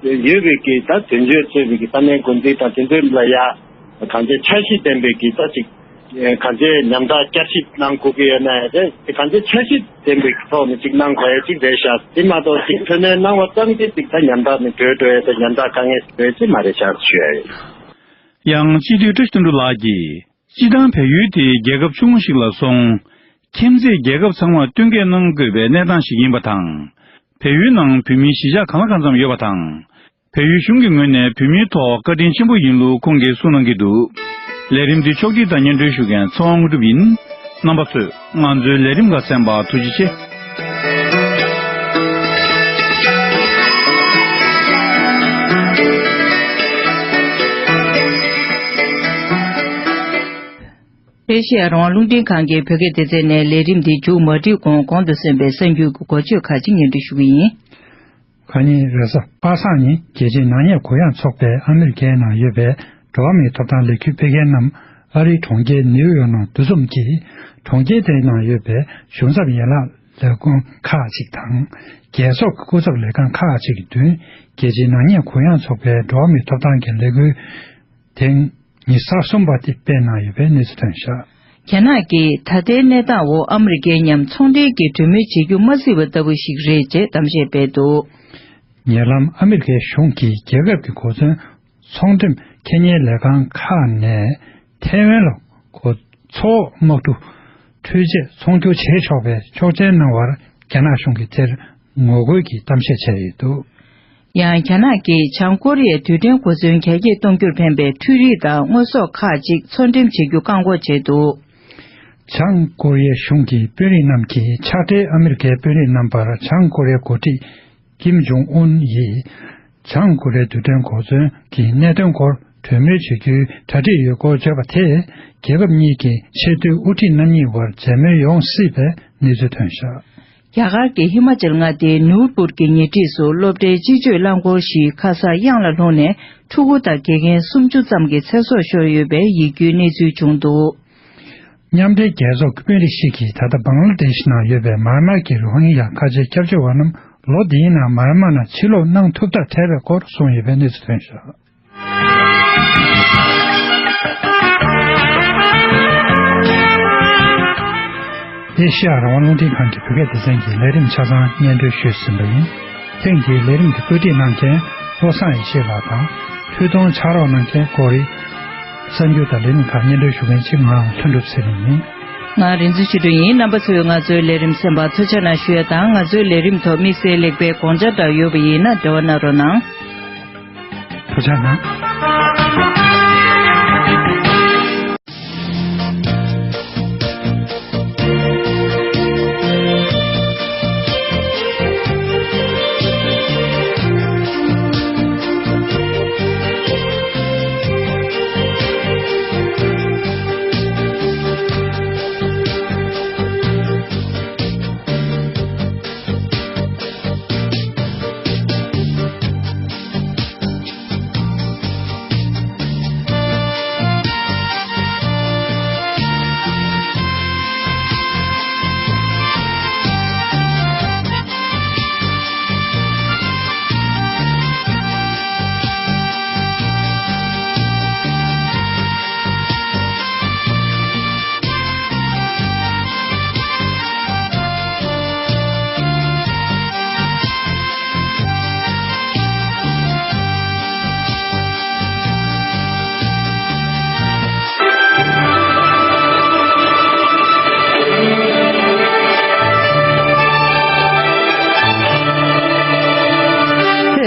ཡོད་པའི་གི་ད་དོན་གཅོད་གཙོས་པའི་གི་ས་གནས་འགོ་འཛིན་དང་དེ་ཚོ་ལ་ཡ་གང་ཅི་འཆར་གཞི་ལྡན་པའི་གི་ད་ཅིག་གང་ཅི་ཉམ་ཐག་བསྐྱར་ཞིབ་གནང་དགོས་ཀྱི་ཡོད་ན་ཡ་དེ་གང་ཅི་འཆར་གཞི་ལྡན་པའི་གི་ཐོག་ནས་ཅིག་གནང་དགོས་ཡ་ཅིག་རེད་ཤག། དེ་མ་གཏོགས་ཅིག་མཚོན་སྣོན་གནང་བ་ཙམ་གྱིས་ཅིག་ད་ཉམ་ཐག་ནས་གྲོལ་འགྲོ་ཡ་ད་ཉམ་ཐག་དཀའ་ངལ་སེལ་ཡ་ཅིག་མ་རེད་ཤག་ཞུ་ཡ་ཡིན། ཡང་སྤྱི་འཐུས་བཀྲ་ཤིས་དོན་གྲུབ་ལགས་ཀྱིས། སྤྱིར་བཏང་བལ་ཡུལ་དེ་རྒྱལ་ཁབ་ཆུང་ངུ་ཞིག་ལ་སོང་། ཁྱིམ་མཚེས་རྒྱལ་ཁབ་ཚང་མར་བསྟུན་མཁས་གནང་དགོས་པའི་གནས་སྟངས་ཤིག་ཡིན་པ་དང་། བལ་ཡུལ་ནང་བོད་མིའི་གཞིས་ཆགས་གང་ལ་གང་འཚམ་ཡོད་པ་དང་། བལ་ཡུལ་གཞུང་གི་ངོས་ནས་བོད་མིའི་ཐོག་བཀའ་དྲིན་ཆེན་པོ་ཡིན་ལུགས་ཁོང་གིས་གསུངས་གནང་གི་འདུག། ལས་རིམ་འདི་ཕྱོགས་སྒྲིག་དང་སྙན་སྒྲོན་ཞུ་མཁན་ཚེ་དབང་དངོས་གྲུབ་ཡིན། རྣམ་པ་ཚོས་ང་ཚོའི་ལས་རིམ་ཁག་གསན་པར་ཐུགས་རྗེ་ཆེ། ཨེ་ཤེ་ཡ་རང་དབང་རླུང་འཕྲིན་ཁང་གི་བོད་སྐད་སྡེ་ཚན་ནས་ལས་རིམ་འདི་མཇུག་མ་སྒྲིལ་གོང་གོང་དུ་གསན་པའི་གསར་འགྱུར་གྱི་འགོ་བརྗོད་ཁག་ཅིག་སྙན་སྒྲོན་ཞུ་གི་ཡིན། ཁ་ཉིན་རེས་གཟའ་པ་སངས་ཉིན་རྒྱལ་སྤྱིའི་ནག་ཉེས་གུ་ཡངས་ཚོགས་པས་ཨ་མི་རི་ཀའི་ནང་ཡོད་པའི་འགྲོ་བ་མིའི་ཐོབ་ཐང་ལས་འགུལ་སྤེལ་མཁན་རྣམས་ཨ་རིའི་གྲོང་ཁྱེར་ནིའུ་ཡོག་ནང་འདུ་འཛོམས་ཀྱིས་གྲོང་ཁྱེར་དེའི་ནང་ཡོད་པའི་གཞུང་ཚབ་ཡན་ལག་ལས་ཁུངས་ཁག་ཅིག་དང་རྒྱལ་ཚོགས་ཀྱི་སྐུ་ཚབ་ལས་ཁང་ཁག་ཅིག་གི་མདུན་རྒྱལ་སྤྱིའི་ནག་ཉེས་གུ་ཡངས་ཚོགས་པའི་འགྲོ་བ་མིའི་ཐོབ་ཐང་གི་ལས་འགུལ་དེང་ཉི་ཤུ་རྩ་གསུམ་པ་དེ་སྤེལ་གནང་ཡོད་པའི་གནས་ཚུལ་ཐོན་བཞག། རྒྱ་ནག་གིས་ད་ལྟའི་གནས་སྟངས་འོག་ཨ་མི་རི་ཀའི་མཉམ་ཚོང་འབྲེལ་གྱི་གྲོས་མོལ་བྱེད་རྒྱུ་མ་བརྩིས་པ་ལྟ་བུ་ཞིག་རེད་ཅེས་གཏམ་བཤད་སྤེལ་འདུག། ཉེ་ལམ་ཨ་མི་རི་ཀའི་གཞུང་གིས་རྒྱལ་ཁབ་ཀྱི་གོ་མཚོན་ཚོང་འགྲེམས་ཁེ་གཉེར་ལས་ཁང་ཁག་ནས་ཐའེ་ཝན་ལ་གོ་མཚོ་འོག་དམག་གྲུ་འཕྲུལ་ཆས་ཚོང་སྒྱུར་བྱེད་ཆོག་པའི་ཆོག་མཆན་གནང་བར་རྒྱ་ནག་གཞུང་གིས་དེར་ངོ་རྒོལ་གྱི་གཏམ་བཤད་བྱས་ཡོད་འདུག། ཡང་རྒྱ་ནག་གིས་བྱང་ཀོ་རི་ཡའི་རྡུལ་ཕྲན་གོ་མཚོན་རྒྱ་སྐྱེད་གཏོང་རྒྱུར་ཕན་པའི་འཕྲུལ་རིག་དང་དངོས་ཟོག་ཁག་ཅིག་ཚོང་འགྲེམས་བྱེད་རྒྱུ་བཀག་འགོག་བྱས་འདུག། བྱང་ཀོ་རི་ཡའི་གཞུང་གིས་དཔོན་རིགས་རྣམས་ཀྱིས་ཕྱག་སྦྲེལ་ཨ་མི་རི་ཀའི་དཔོན་རིགས་རྣམ་པར་བྱང་ཀོ་རི་ཡའི་འགོ་ཁྲིད་ཀིམ་ཇོང་ཨུན་ཡིས་བྱང་ཀོ་རི་ཡའི་རྡུལ་ཕྲན་གོ་མཚོན་གྱི་གནད་དོན་སྐོར་གྲོས་མོལ་བྱེད་རྒྱུའི་གྲ་སྒྲིག་ཡོད་སྐོར་བརྗོད་པ་དེས་རྒྱལ་ཁབ་གཉིས་ཀྱི་ཆེས་མཐོའི་དབུ་ཁྲིད་རྣམ་གཉིས་དབར་མཇལ་མོལ་ཡོང་སྲིད་པའི་གནས་ཚུལ་ཐོན་བཞག། རྒྱ་གར་གྱི་ཧི་མ་ཅལ་མངའ་སྡེའི་ནུར་པུར་གྱི་ཉེ་འཁྲིས་སུ་སློབ་གྲྭའི་སྤྱི་སྤྱོད་རླངས་འཁོར་ཞིག་ཁ་སང་གཡང་ལ་ལྷུང་ནས་ཕྲུ་གུ་དང་དགེ་རྒན་སུམ་ཅུ་ཙམ་གྱི་ཚེ་སྲོག་ཤོར་ཡོད་པའི་ཡིད་སྐྱོའི་གནས་ཚུལ་བྱུང་འདུག། མཉམ་འབྲེལ་རྒྱལ་ཚོགས་ཀྱི་དཔོན་རིགས་ཤིག་གིས་ད་ལྟ་བང་ལ་དེཤ་ནང་ཡོད་པའི་མར་མར་གྱི་རོ་ཧིན་ཡ་ཁ་ཆེའི་སྐྱབས་བཅོལ་བ་རྣམས་ལོ་འདིའི་ནང་མར་མར་ནང་ཕྱིར་ལོག་གནང་ཐུབ་ཐབས་བྲལ་བའི་སྐོར་གསུངས་ཡོད་པའི་གནས་ཚུལ་ཐོན་བཞག། ཨེ་ཤེ་ཡ་རང་དབང་རླུང་འཕྲིན་ཁང་གི་བོད་སྐད་སྡེ་ཚན་གྱི་ལས་རིམ་ཆ་ཚང་སྙན་སྒྲོན་ཞུས་ཟིན་པ་ཡིན། ཐེངས་འདིའི་ལས་རིམ་འདི་བཀོད་སྒྲིག་གནང་མཁན་བློ་བཟང་ཡེ་ཤེས་ལགས་དང་། འཕྲུལ་གཏོང་ཕྱག་རོགས་གནང་མཁན་ཀོ་རི། གསར་འགྱུར་དང་ལས་རིམ་ཁག་སྙན་སྒྲོན་ཞུ་མཁན་གཅིག་ང་ལྷུན་གྲུབ་ཚེ་རིང་ཡིན། ང་རིག་འཛིན་ཆོས་སྒྲོན་ཡིན། རྣམ་པ་ཚོས་ང་ཚོའི་ལས་རིམ་གསན་པར་ཐུགས་རྗེ་གནང་ཞུ་ཡ་དང་། ང་ཚོའི་ལས་རིམ་ཐོག་དམིགས་བསལ་ལེགས་སྤེལ་དགོངས་འཆར་འདྲ་ཡོད་པ་ཡིན་ན་འབྲེལ་བ་གནང་རོགས་གནང་། ཐུགས་རྗེ་གནང་།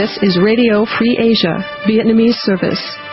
This is Radio Free Asia, Vietnamese service.